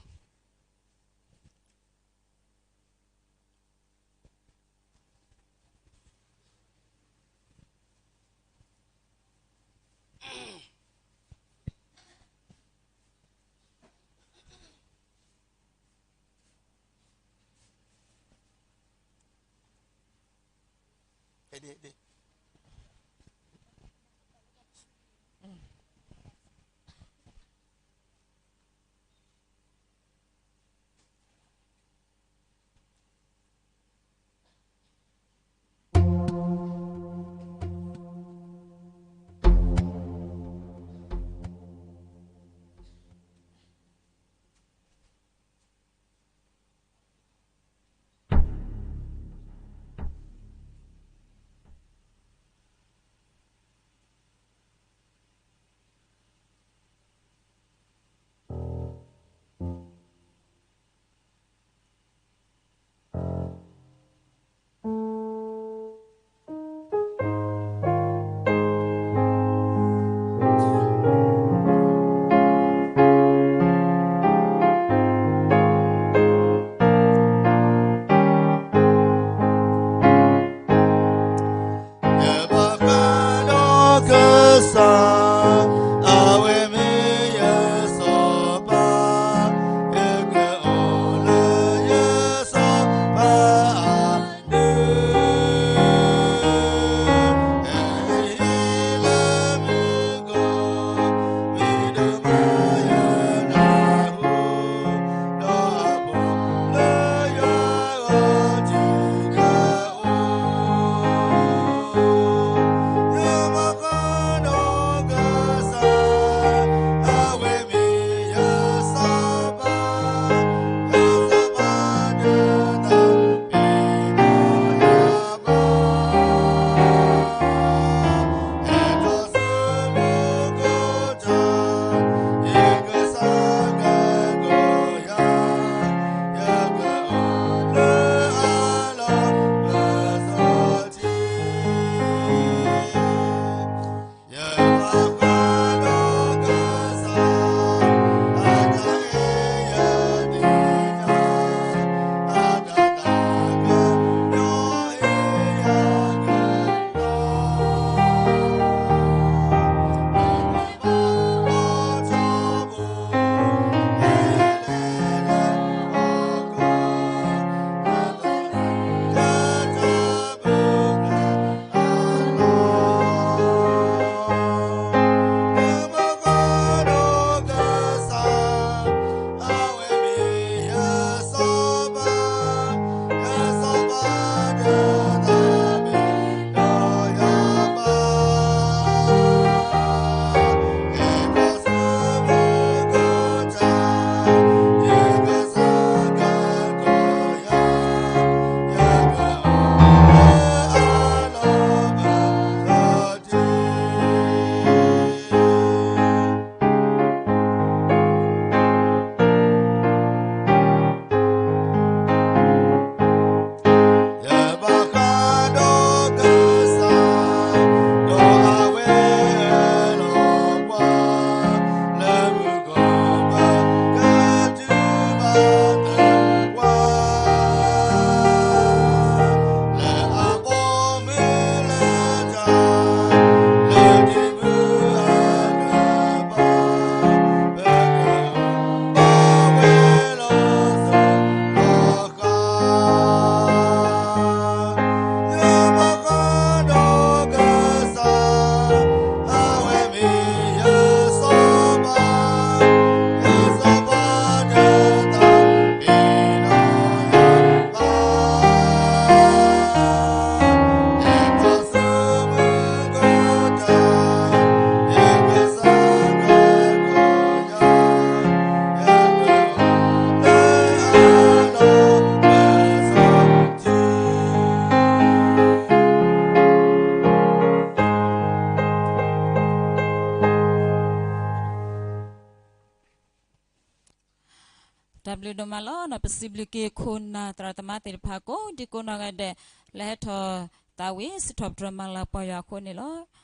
ဒိၣ်မးလီၤ. ပစံးဘျုးက့ၤခိၣ်နၢ်သရၣ်သမါသ့ၣ်တဖၣ် ကိးဒံကိးနီၢ်ဂၤဒဲး လၢဟဲထီၣ်သးဝံၣ်စံးထီၣ်ပတြၢၤမၤလၤပှၤယွၤအဃိန့ၣ်လီၤ.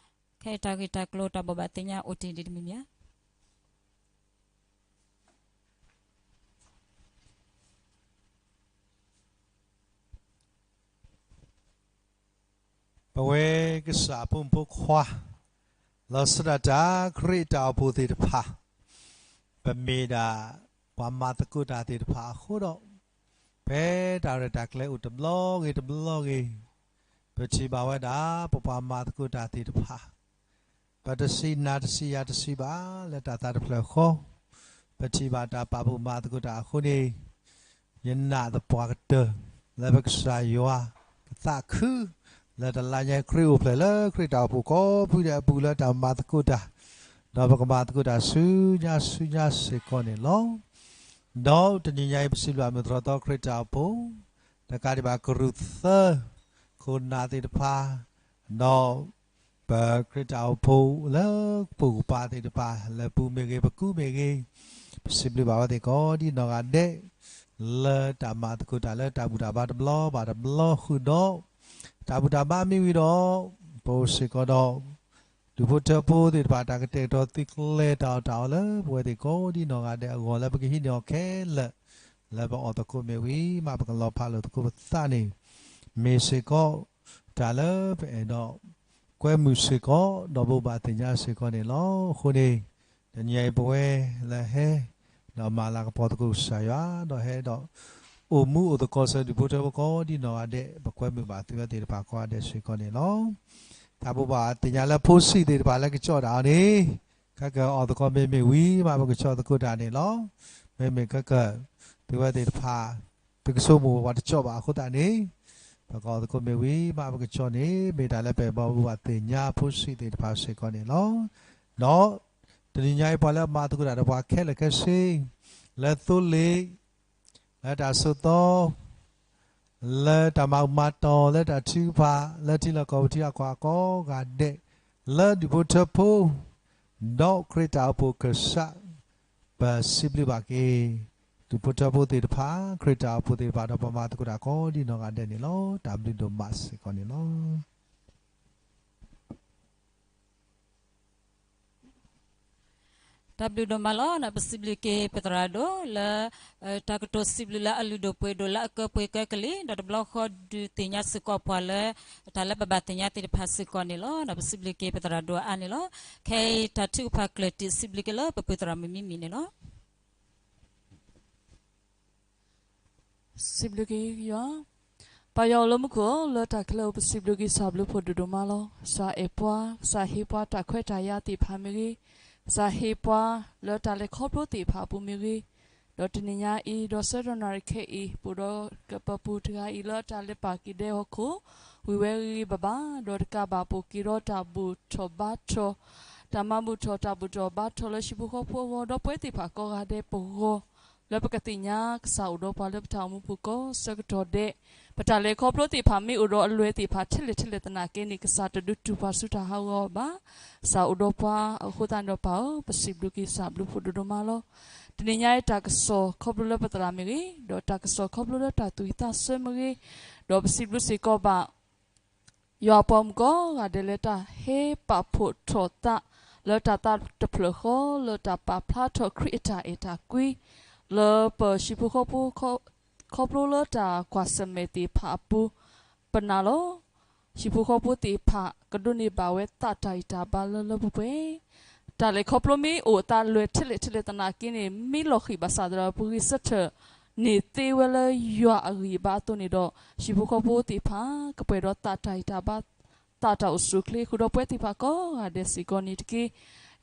ခဲအံၤတၢ်ဂ့ၢ်တၢ်ကျိၤတၢ်ဘိးဘၣ်သ့ၣ်ညါအိၣ်တ့ၢ်ဒ်တမံၤမံၤဧါ. ပဝဲကစၢ်အဖိမုၣ်ဖိခွါ လီၤဆီဒၣ်တၢ်ခရံာ်တၢ်အိၣ်ဖှိၣ်သ့ၣ်တဖၣ်, ပမ့ၢ်ဒၣ်ပှၤမၤသကိးတၢ်သ့ၣ်တဖၣ်အဃိဒီး, ဖဲတၢ်ရဲၣ်တၢ်ကျဲၤအိၣ်တဘျီဂ့ၤတဘျီဂ့ၤ, ပထံၣ်ဘၣ်ဝဲဒၣ် ပပှၤမၤသကိးတၢ်သ့ၣ်တဖၣ် ပတဆံးနၤတဆံးယၤတဆံးဘၣ် လၢတၢ်သးတဖျၢၣ်ဃီ, ပထံၣ်ဘၣ်တၢ်ပာ်ဖှိၣ်မၤသကိးတၢ်အဃိန့ၣ်, ယနာ်သပှၢ်ကတၢၢ် လၢပကစၢ်ယွၤကသးခု, လၢတလါညါခရံာ်အိၣ်ဖျဲၣ်လၢခရံာ်တၢ်အိၣ်ဖှိၣ်ကိးဖုဒဲးအပူၤလၢတၢ်မၤသကိးတၢ်, ဒီးပကမၤသကိးတၢ်ဆူညါဆူညါစ့ၢ်ကီးန့ၣ်လီၤ. ဒီးတနံၤညါအံၤ ပစံးဘျုးအမုၢ်သြီၤသီခရံာ်တၢ်အိၣ်ဖှိၣ် တကးဒံးဘၣ်ကရူၢ်သၢ ခိၣ်နၢ်သ့ၣ်တဖၣ်, ဒီး ပခရံာ်တၢ်အိၣ်ဖှိၣ်လၢပှၤပိာ်ကပၤသ့ၣ်တဖၣ် လၢပူၤမ့ၢ်ဂ့ၤ ပကူမ့ၢ်ဂ့ၤ, ပစံးဘျုးဘၣ်ဝဲသ့ၣ်ကိးဒ်နီၢ်ဂၤဒဲး လၢတၢ်မၤသကိးတၢ်လၢတၢ်ဘူၣ်တၢ်ဘါတဘျီဘၣ်တဘျီဃုာ်ဒီး, တၢ်ဘူၣ်တၢ်ဘါမ့ၢ်ဝံၤဒီး, ပအိၣ်စ့ၢ်ကီးဒီး ဒူၣ်ဖိထၢဖိသ့ၣ်တဖၣ် တၢ်ကတဲာ်ကတီၤသုးကျဲၤတၢ်အီၣ်တၢ်အီလၢပဝဲသ့ၣ်ကိးဒ်နီၢ်ဂၤဒဲးအဂီၢ် လၢပကဟံးန့ၢ်အီၤခဲလၢာ်, လၢပအီၣ်သကိးမ့ၢ်ဝံၤမး ပကလီၤဖးလိာ်သကိးပသးန့ၣ်, မ့ၢ်စ့ၢ်ကီး တၢ်လၢပအဲၣ်ဒိး ကွဲမုာ်စ့ၢ်ကီး ဒီးဘိးဘၣ်သ့ၣ်ညါစ့ၢ်ကီးန့ၣ်လီၤ. အဃိန့ၣ်, တနံၤအံၤပဝဲလၢဟဲ ဒီးမၤလၤကပီၤသကိးကစၢ်ယွၤ ဒီးဟဲဒီး အိၣ်မူအိၣ်သကိးဆၢဒူၣ်ဖိထၢဖိကိးဒ်နီၢ်ဂၤဒဲး ပကွဲမုာ်ဘၣ်သုဝဲသ့ၣ်တဖၣ်ကိးဂၤဒဲးစ့ၢ်ကီးန့ၣ်လီၤ. တၢ်ဘိးဘၣ်သ့ၣ်ညါလၢဖိဆံးသ့ၣ်တဖၣ်လၢကကၠီၣ်တၢ်အီၤန့ၣ်, ခဲကၢအီၣ်သကိးမ့မ့ၢ်ဝံၤမး ပကကၠီၣ်သကိးတၢ်န့ၣ်လီၤ. မ့မ့ၢ်ခဲကၢ သုဝဲသ့ၣ်တဖၣ် သုကဆိကမိၣ်ပှၤတကၠီၣ်ဘၣ်အဃိသတးန့ၣ်, ပကအီၣ်သကိးမ့ၢ်ဝံၤမး ပကကၠီၣ်န့ၣ် မ့ၢ်တၢ်လၢပဘိးဘၣ်သ့ၣ်ညါဖိဆံးသ့ၣ်တဖၣ်စ့ၢ်ကီးန့ၣ်လီၤ. ဒီး တနံၤညါအံၤပှၤလၢအမၤသကိးတၢ်ဒီးပှၤခဲလၢာ်ခဲဆ့, လၢသိလ့ၣ်, လၢတၢ်ဆိးသီ, လၢတၢ်မၤအူမၤတီၤ, လၢတၢ်ထုကဖၣ်, လၢထံလီၢ်ကီၢ်ပူၤထံဂၤကီၢ်ဂၤကိးဂၤဒဲး, လၢဒူၣ်ဖိထၢဖိ ဒီးခရံာ်တၢ်အိၣ်ဖှိၣ်ကစၢ်, ပစံးဘျုးဘၣ်က့ၤ ဒူၣ်ဖိထၢဖိသ့ၣ်တဖၣ်, ခရံာ်တၢ်အိၣ်ဖှိၣ်သ့ၣ်တဖၣ်ဒီးပှၤမၤသကိးတၢ်ကိးဒ်နီၢ်ဂၤဒဲးန့ၣ်လီၤ. တၢ်ဘျုးဒိၣ်မးစ့ၢ်ကီးန့ၣ်လီၤ. တၢ်ဘျုးဒိၣ်မးလီၤ. ပစံးဘျုးက့ၤပသရၣ်ဒိၣ်လၢ တၢ်ကတိၤစံးဘျုးလၢအလုၢ်ဒိၣ်ပှ့ၤဒိၣ် လၢအကၢပှ့ၤကၢကလံၤ ဒီးတဘျီဃီဒုးသ့ၣ်ညါစ့ၢ်ကီးပှၤလၢ တၢ်လၢပဘၣ်သ့ၣ်ညါသ့ၣ်တဖၣ်စ့ၢ်ကီးန့ၣ်လီၤ. ပစံးဘျုးက့ၤပသရၣ်ဒိၣ်အါန့ၣ်လီၤ. ခဲအံၤတၢ်ထုကဖၣ်ကျၢၢ်တံၢ် စံးဘျုးက့ၤလၢပပုၢ်သရၣ်မုၣ်မံမံၤန့ၣ်လီၤ. စံးဘျုးက့ၤယွၤ, ပၢ်ယွၤအိၣ်လၢမူခိၣ်ဧၢ, လၢတၢ်ခဲလၢာ်ပစံးဘျုးက့ၤ ကစၢ်ဘျုးဖှိၣ်ဒိၣ်ဒိၣ်မးလီၤ. ကစၢ်အဲၣ်ပှၤ, ကစၢ်ဟ့ၣ်ပှၤတၢ်ခွဲးတၢ်ယာ်သ့ၣ်တဖၣ်မ့ၢ်ဂ့ၤ, ကစၢ်ဟ့ၣ်ပှၤလၢတၢ်လဲၤခီဖျိသ့ၣ်တဖၣ်အပူၤမ့ၢ်ဂ့ၤ, ဒီးတနံၤညါအံၤ ဒီးဆၢကတီၢ်နၣ်ရံၣ်ခဲအံၤ ပအိၣ်ဒီးကပၢၤပူၤတဂၤအံၤ လၢတၢ်လဲၤပာ်က့ၤဒဲဟီၣ်ခိၣ်, ဝံၤဝဲဂ့ၤဂ့ၤဘၣ်ဘၣ်, ဒီးတကးဘၣ်ပအိၣ်က့ၤဒီးတၢ်ဘူၣ်ထီၣ်ဘါထီၣ်, တၢ်မၤဘူၣ်ထီၣ်တၢ်ဘူၣ်ထီၣ်ဘါထီၣ်လၢဟံၣ်ဖိဃီဖိအဂီၢ် ဒီးပဝဲသ့ၣ်တဖၣ်ကိးဂၤဒဲးပဂီၢ်, လၢပကသ့ၣ်ညါကစၢ်အိၣ်ဒီးပှၤလၢပတၢ်အိၣ်မူပူၤကိးဆၢကတီၢ်ဒဲး, ပတၢ်လဲၤခီဖျိသ့ၣ်တဖၣ်မ့ၢ်အိၣ်ဒီးအလွဲၢ်သ့ၣ်တဖၣ်ထဲလဲၣ်ထဲလဲၣ်သနာ်က့န့ၣ် ကစၢ်တဒုးတူၢ်ပှၤဆူတၢ်ဟးဂီၤဘၣ်. ကစၢ်အိၣ်ဒီးပှၤအဃိသတးန့ၣ်ဒီးပၢ်ဧၢ, ပစံးဘျုးက့ၤကစၢ်ဘျုးဖှိၣ်ဒိၣ်ဒိၣ်မးလီၤ. တနံၤညါအံၤတၢ်ကစီၣ်ခီဖျိလၢပသရၣ်မ့ၢ်ဂ့ၤ, ဒီးတၢ်ကစီၣ်ခီဖျိလၢတၢ်သူၣ်ဝံၣ်သးဆၢမ့ၢ်ဂ့ၤ, ဒီးပစံးဘျုးစ့ၢ်ကီးဘၣ် ယွၤအပှၤမုၣ်ကိးဂၤဒဲးလၢတၢ်ဟ့ၣ်ပာ်ဖှိၣ်ထီၣ်သး လၢတၢ်သးတဖျၢၣ်ဃီ လၢတၢ်ပာ်ဖျါထီၣ်ခရံာ်အတၢ်အဲၣ်တၢ်ကွံ လၢပဟံၣ်ဖိဃီဖိ ခီဖျိလၢတၢ်ကွၢ်ဆၢၣ်မဲာ်သ့ၣ်တဖၣ်အပူၤ ပနာ်လီၤ. ဟံၣ်ဖိဃီဖိသ့ၣ်တဖၣ် ကဒိးန့ၢ်ဘၣ်ဝဲသးတၢ်ဂံၢ်တၢ်ဘါလၢလၢပှဲၤပှဲၤ တၢ်လဲၤခီဖျိမ့ၢ်အိၣ်အသးလွဲၢ်ထဲလဲၣ်ထဲလဲၣ်သနာ်က့န့ၣ် မ့ၢ်လီၤဃံၢ်ဘၣ်ဆၣ်သနာ်က့ ပဂံၢ်ဆၢထၢၣ်န့ၣ်သ့ဝဲလၢယွၤအဂံၢ်အဘါအသိးန့ၣ်ဒီး ဟံၣ်ဖိဃီဖိသ့ၣ်တဖၣ် ကပှဲၤဒီးသးတၢ်ဂံၢ်တၢ်ဘါ သးတၢ်အိၣ်ဆူၣ်အိၣ်ချ့ ဃုာ်ဒီးပဝဲသ့ၣ်တဖၣ်ကိးဂၤဒဲးစ့ၢ်ကီးန့ၣ်တက့ၢ်.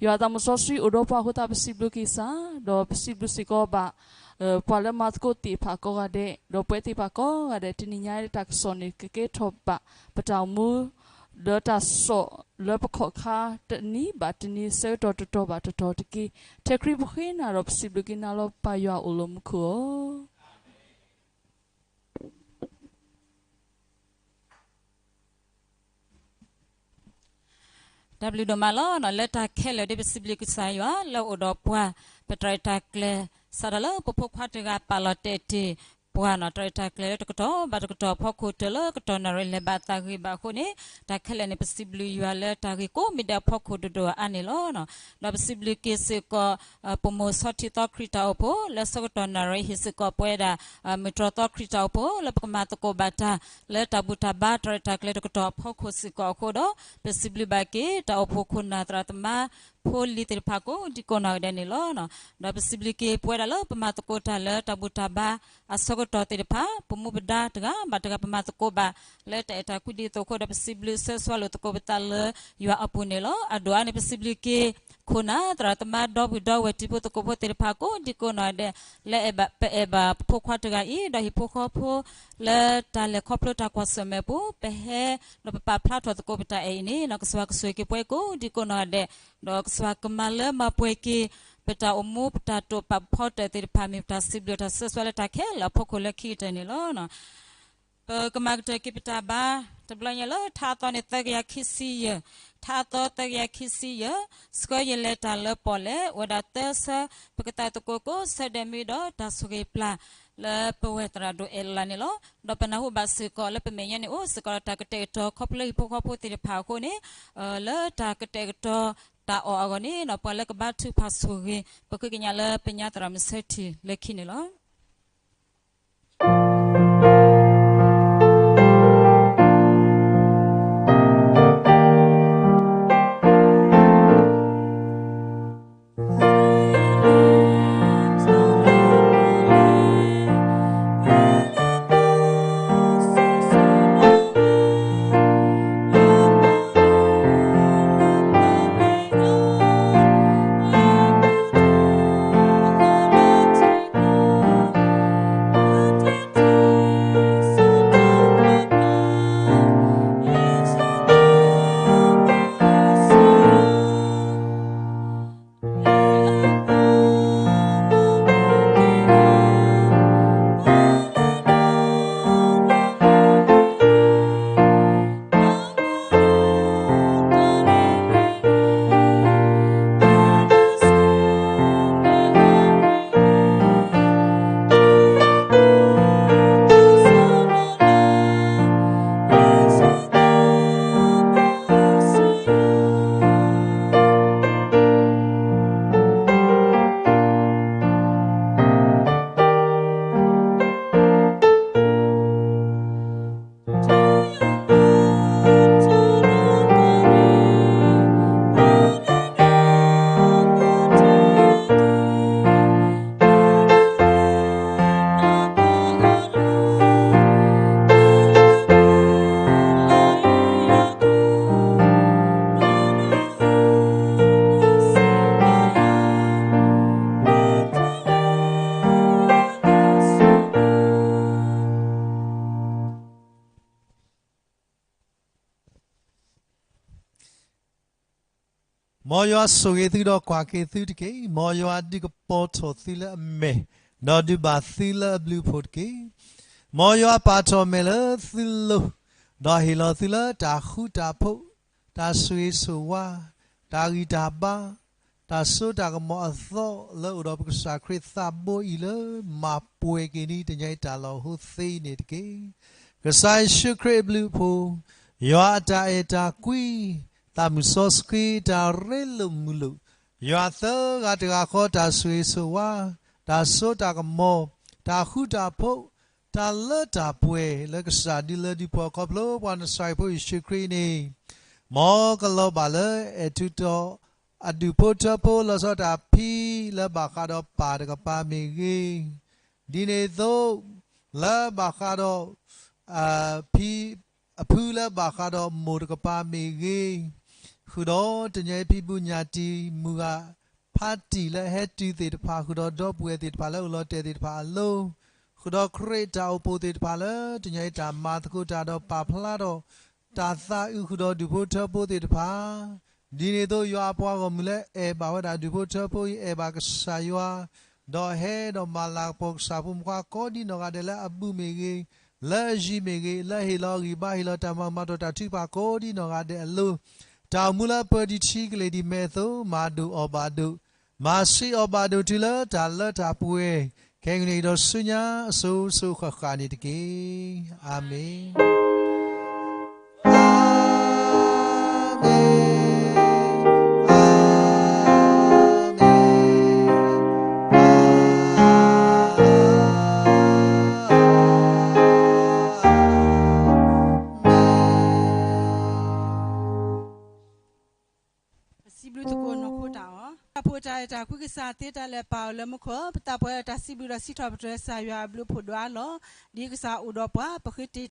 ယွၤအသးမုၢ်စီဆှံအိၣ်ဒီးပှၤအဃိသတး ပစံးဘျုးက့ၤကစၢ် ဒီးပစံးဘျုးစ့ၢ်ကီးဘၣ် ပှၤလၢမၤသကိးသ့ၣ်တဖၣ်ကိးဂၤဒဲး ဒီးပဝဲသ့ၣ်တဖၣ်ကိးဂၤဒဲး တနံၤညါအံၤတၢ်ကစီၣ်န့ၣ် ကကဲထီၣ်ဘၣ်ပတၢ်အိၣ်မူ လၢတၢ်စိာ်လၢပခီၣ်ခါတနံၤဘၣ်တနံၤ ဆၢကတီၢ်တတီၤဘၣ်တတီၤတက့ၢ်. ထဲခရံာ်ပဃ့နၤဒီးပစံးဘျုးက့ၤနၤလီၤ ပၢ်ယွၤအိၣ်လၢမူခိၣ်ဧၢ. တၢ် တၢ်ဘျုးဒိၣ်မးလီၤ. လၢတၢ်ခဲလၢာ်ဒ်ပစံးဘျုးကစၢ်ယွၤလၢအအိၣ်ဒီးပှၤ, ပတၢ်ရဲၣ်တၢ်ကျဲၤ စးထီၣ်လၢပဖိခွါတဂၤပာ်လီၤတဲာ်တ့ၢ်ပှၤန့ၣ် တၢ်ရဲၣ်တၢ်ကျဲၤလၢတကတီၢ်ဘၣ်တကတီၢ်အဖီခိၣ် တုၤလၢကတီၢ်နၣ်ရံၣ်လဲၤဘၣ်သးဂ့ၤဘၣ်အဃိန့ၣ်, တၢ်ခဲလၢာ်န့ၣ် ပစံးဘျုးယွၤလၢတၢ်ဂ့ၤကိးမံၤဒဲးအဖီခိၣ်ဒိၣ်ဒိၣ်အါန့ၣ်လီၤ. ဒီးပစံးဘျုးက့ၤစ့ၢ်ကီး ပမိၢ်ဆီထံသီခရံာ်တၢ်အိၣ်ဖှိၣ် လၢဆၢကတီၢ်နၣ်ရံၣ်ဟ့ၣ်စ့ၢ်ကီးပဝဲဒၣ် မုၢ်တြီၢ်သီခရံာ်တၢ်အိၣ်ဖှိၣ် လၢပကမၤသကိးဘၣ်တၢ် လၢတၢ်ဘူၣ်တၢ်ဘါတၢ်ရဲၣ်တၢ်ကျဲၤတကတီၢ်အဖီခိၣ်စ့ၢ်ကီးအဃိဒီး, ပစံးဘျုးဘၣ်က့ၤ တၢ်အိၣ်ဖှိၣ်ခိၣ်နၢ်သရၣ်သမါ ဖိလံၤသ့ၣ်တဖၣ်ကိးဒံကိးနီၢ်ဂၤဒဲးန့ၣ်လီၤ. ဒီးပစံးဘျုးက့ၤပဝဲဒၣ်လၢပမၤသကိးတၢ်လၢတၢ်ဘူၣ်တၢ်ဘါအဆၢကတီၢ်သ့ၣ်တဖၣ် ပမူပဒါတဂၤဘၣ်တဂၤ ပမၤသကိးဘၣ်လၢတၢ်အဲၣ်တၢ်ကွံဒ်သိးအဃိဒီး ပစံးဘျုးဆၢဆွါလိာ်သကိးပသးလၢယွၤအပူၤန့ၣ်လီၤ. အဒိၣ်အါန့ၣ် ပစံးဘျုးက့ၤ ခိၣ်နၢ်သရၣ်သမါ ဒီပုၢ်ဒီဝဲၢ်တံၤဖိသကိးဖိသ့ၣ်တဖၣ်ကိးဒံကိးနီၢ်ဂၤဒဲး လၢပအဲၣ်ဘၣ်ပဖိခွါတဂၤအံၤ ဒီးဟံၣ်ဖိဃီဖိ လၢတၢ်လဲၤခီဖျိတၢ်ကွၢ်ဆၢၣ်မဲာ်အပူၤ ပဟဲဒီးပပာ်ဖျါထီၣ်သကိးပတၢ်အဲၣ်အံၤန့ၣ် ကစၢ်ယွၤကဆိၣ်ဂ့ၤက့ၤပှၤကိးဒံကိးနီၢ်ဂၤဒဲး, ဒီးကစၢ်ယွၤကမၤလၢမၤပှဲၤက့ၤ ပတၢ်အိၣ်မူပတၢ်တိာ်ပာ်ဖီတၢၣ်သ့ၣ်တဖၣ် မ့ၢ်ပတၢ်စံးဘျုးတၢ်ဆၢဆွါလၢတၢ်ခဲလၢာ်အဖီခိၣ်လၢခံကတၢၢ်န့ၣ်လီၤ. ပကမၤကတၢၢ်က့ၤပတၢ်ဘါ တဘျီညါလၢထါအသီန့ၣ် သၢကယၤခံဆံယဲၢ်, ထါအသီသၢကယၤခံဆံယဲၢ်, ဆှၢယလဲၤတၢ်လၢပီၣ်လဲၣ် အိၣ်ဝဲဒၣ်သၢဆၢ, ပကသးသကိးကိးဆၢဒဲးမ့ၢ်ဒီးတၢ်ဆိၣ်ဂ့ၤပျၢ် လၢပဝဲသရၣ်ဒိၣ်အဲၣ်လးန့ၣ်လီၤ. ဒီးပနၢ်ဟူဘၣ်စ့ၢ်ကီးလၢပမဲာ်ညါန့ၣ် အိၣ်စ့ၢ်ကီးဒီးတၢ်ကတဲာ်ကတီၤခီဖျိဟံၣ်ဖိဃီဖိသ့ၣ်တဖၣ်အဃိန့ၣ်, လၢတၢ်ကတဲာ်ကတီၤတၢ်အီၣ်အဂီၢ်န့ၣ် ပှၤလၢကဘါထုကဖၣ်ဆိၣ်ဂ့ၤ ပဃ့ကညးလၢပညါသရၣ်မုၣ်ဆၢထံၣ်လၢခံန့ၣ်လီၤ. မ်ယွၤဆိၣ်ဂ့ၤသုဒီးကွၢ်က့ၤသုတက့ၢ်. မ်ယွၤဒုးကပီၤထီၣ်သုလၢအမဲာ်, ဒီးဒုးဘၣ်သုလၢအဘျုးအဖှိၣ်တက့ၢ်. မ်ယွၤပာ်ထီၣ်မဲာ်လၢသုလိၤ, ဒီးဟ့ၣ်လီၤသုလၢတၢ်ဃူတၢ်ဖိး, တၢ်ဆိၣ်ဂ့ၤဆိၣ်ဝါ, တၢ်ဂံၢ်တၢ်ဘါ, တၢ်စိတၢ်ကမီၤအသီလၢအိၣ်ဒီးပကစၢ်ခရံာ်သးဘိအံၤလၢ မၤပှဲၤက့ၤဒ်တနံၤအံၤတၢ်လီၢ်ဟိသ့န့ၣ်တက့ၢ်. ကစၢ်ယ့ၣ်ၡူးခရံာ်အဘျုးအဖှိၣ်, ယွၤအတၢ်အဲၣ်တၢ်ကွံ, သးမုၢ်စီဆှံတၢ်ရ့လိာ်မုာ်လိာ်, ယွၤသၢဂၤတဂၤဃီတၢ်ဆိၣ်ဂ့ၤဆိၣ်ဝါ, တၢ်စိတၢ်ကမီၤ, တၢ်ဃူတၢ်ဖိး, တၢ်လၢတၢ်ပှဲၤ လၢကစၢ်ဒုးလၢဒုးပှီၤခီဖျိပှၤနစၤရ့းဖိယ့ၣ်ၡူးခရံာ်န့ၣ်, မ်ကလီၤဘၣ်လၢအဲၣ်ထူးတီၤ အဒူၣ်ဖိထၢဖိ လီၤဆီဒၣ်တၢ်ဖံလၢဘၣ်ဃးဒီးပၢ်တကပၤမ့ၢ်ဂ့ၤ, ဒ်န့ၣ်အသိး လၢဘၣ်ဃးဒီး ဖံ အဖုလၢဘၣ်ဃးဒီးမိၢ်တကပၤမ့ၢ်ဂ့ၤ, ဃုာ်ဒီးတနံၤအံၤဖံဘူၣ်ညၣ်တံၢ်မုၢ်ဂၤ ဖါတံၢ်လၢအဟဲတုၤသ့ၣ်တဖၣ်, ဃုာ်ဒီးဒီပုၢ်ဝဲၢ်သ့ၣ်တဖၣ်လၢအိၣ်လီၤတဲာ်သ့ၣ်တဖၣ်အလိၤ, ဃုာ်ဒီးခရံာ်တၢ်အိၣ်ဖှိၣ်သ့ၣ်တဖၣ်လၢတနံၤအံၤတၢ်မၤသကိးတၢ်ဒီးပာ်ဖျါထီၣ် တၢ်သးအုးဃုာ်ဒီးဒူၣ်ဖိထၢဖိသ့ၣ်တဖၣ်, ဒ်န့ၣ်အသိးယွၤအပှၤဂီၢ်မုၢ်လၢအဲၣ်ဘၣ်ဝဲဒၣ်ဒူၣ်ဖိထၢဖိအံၤ အဲၣ်ဘၣ်ကစၢ်ယွၤ, ဒီးဟဲဒီးမၤလၤကပီၤကစၢ်ဖိမုၣ်ဖိကိးဒံနီၢ်ဂၤဒဲးလၢအဘူးမ့ၢ်ဂ့ၤ, လၢအယံၤမ့ၢ်ဂ့ၤ, လၢဟ့ၣ်လီၤအဂံၢ်ဘါ ဟ့ၣ်လီၤတၢ်မၤမၤတီၢ်တၢ်ထုကဖၣ်ကိးဒံနီၢ်ဂၤဒဲးအလိၤ, တၢ်အိၣ်မူလၢအပၢၢ်ဒံးထံကလဲၤဒံးမဲအသိး မၤဒိၣ်အီၣ်ဘၣ်ဒိၣ်, မၤဆံးအီၣ်ဘၣ်ဒိၣ်တုၤလၢတၢ်လၢတၢ်ပှဲၤ, ခဲကနံၣ်အံၤဒီးဆူညါအစိၤစိၤဃၣ်ဃၣ်န့ၣ်တက့ၢ်. အၤမ့ၣ်, အၤမ့ၣ်, အၤမ့ၣ်. ပစံးဘျုးသကိးနီၢ်ခိတၢ်အီၣ်, တၢ်ဖိတၢ်လံၤတၢ်ကွံကစၢ်သ့တၢ်လၢပာ်အီၤလၢမူခိၣ်, ပသးပှၢ်လၢတၢ်စံးဘျုးဒီးစံးထီၣ်ပတြၢၤကစၢ်ယွၤအဘျုးအဖှိၣ်ဒိၣ်အါလီၤ. ဒ်ကစၢ်အိၣ်ဒီးပှၤ ပဃ့တ့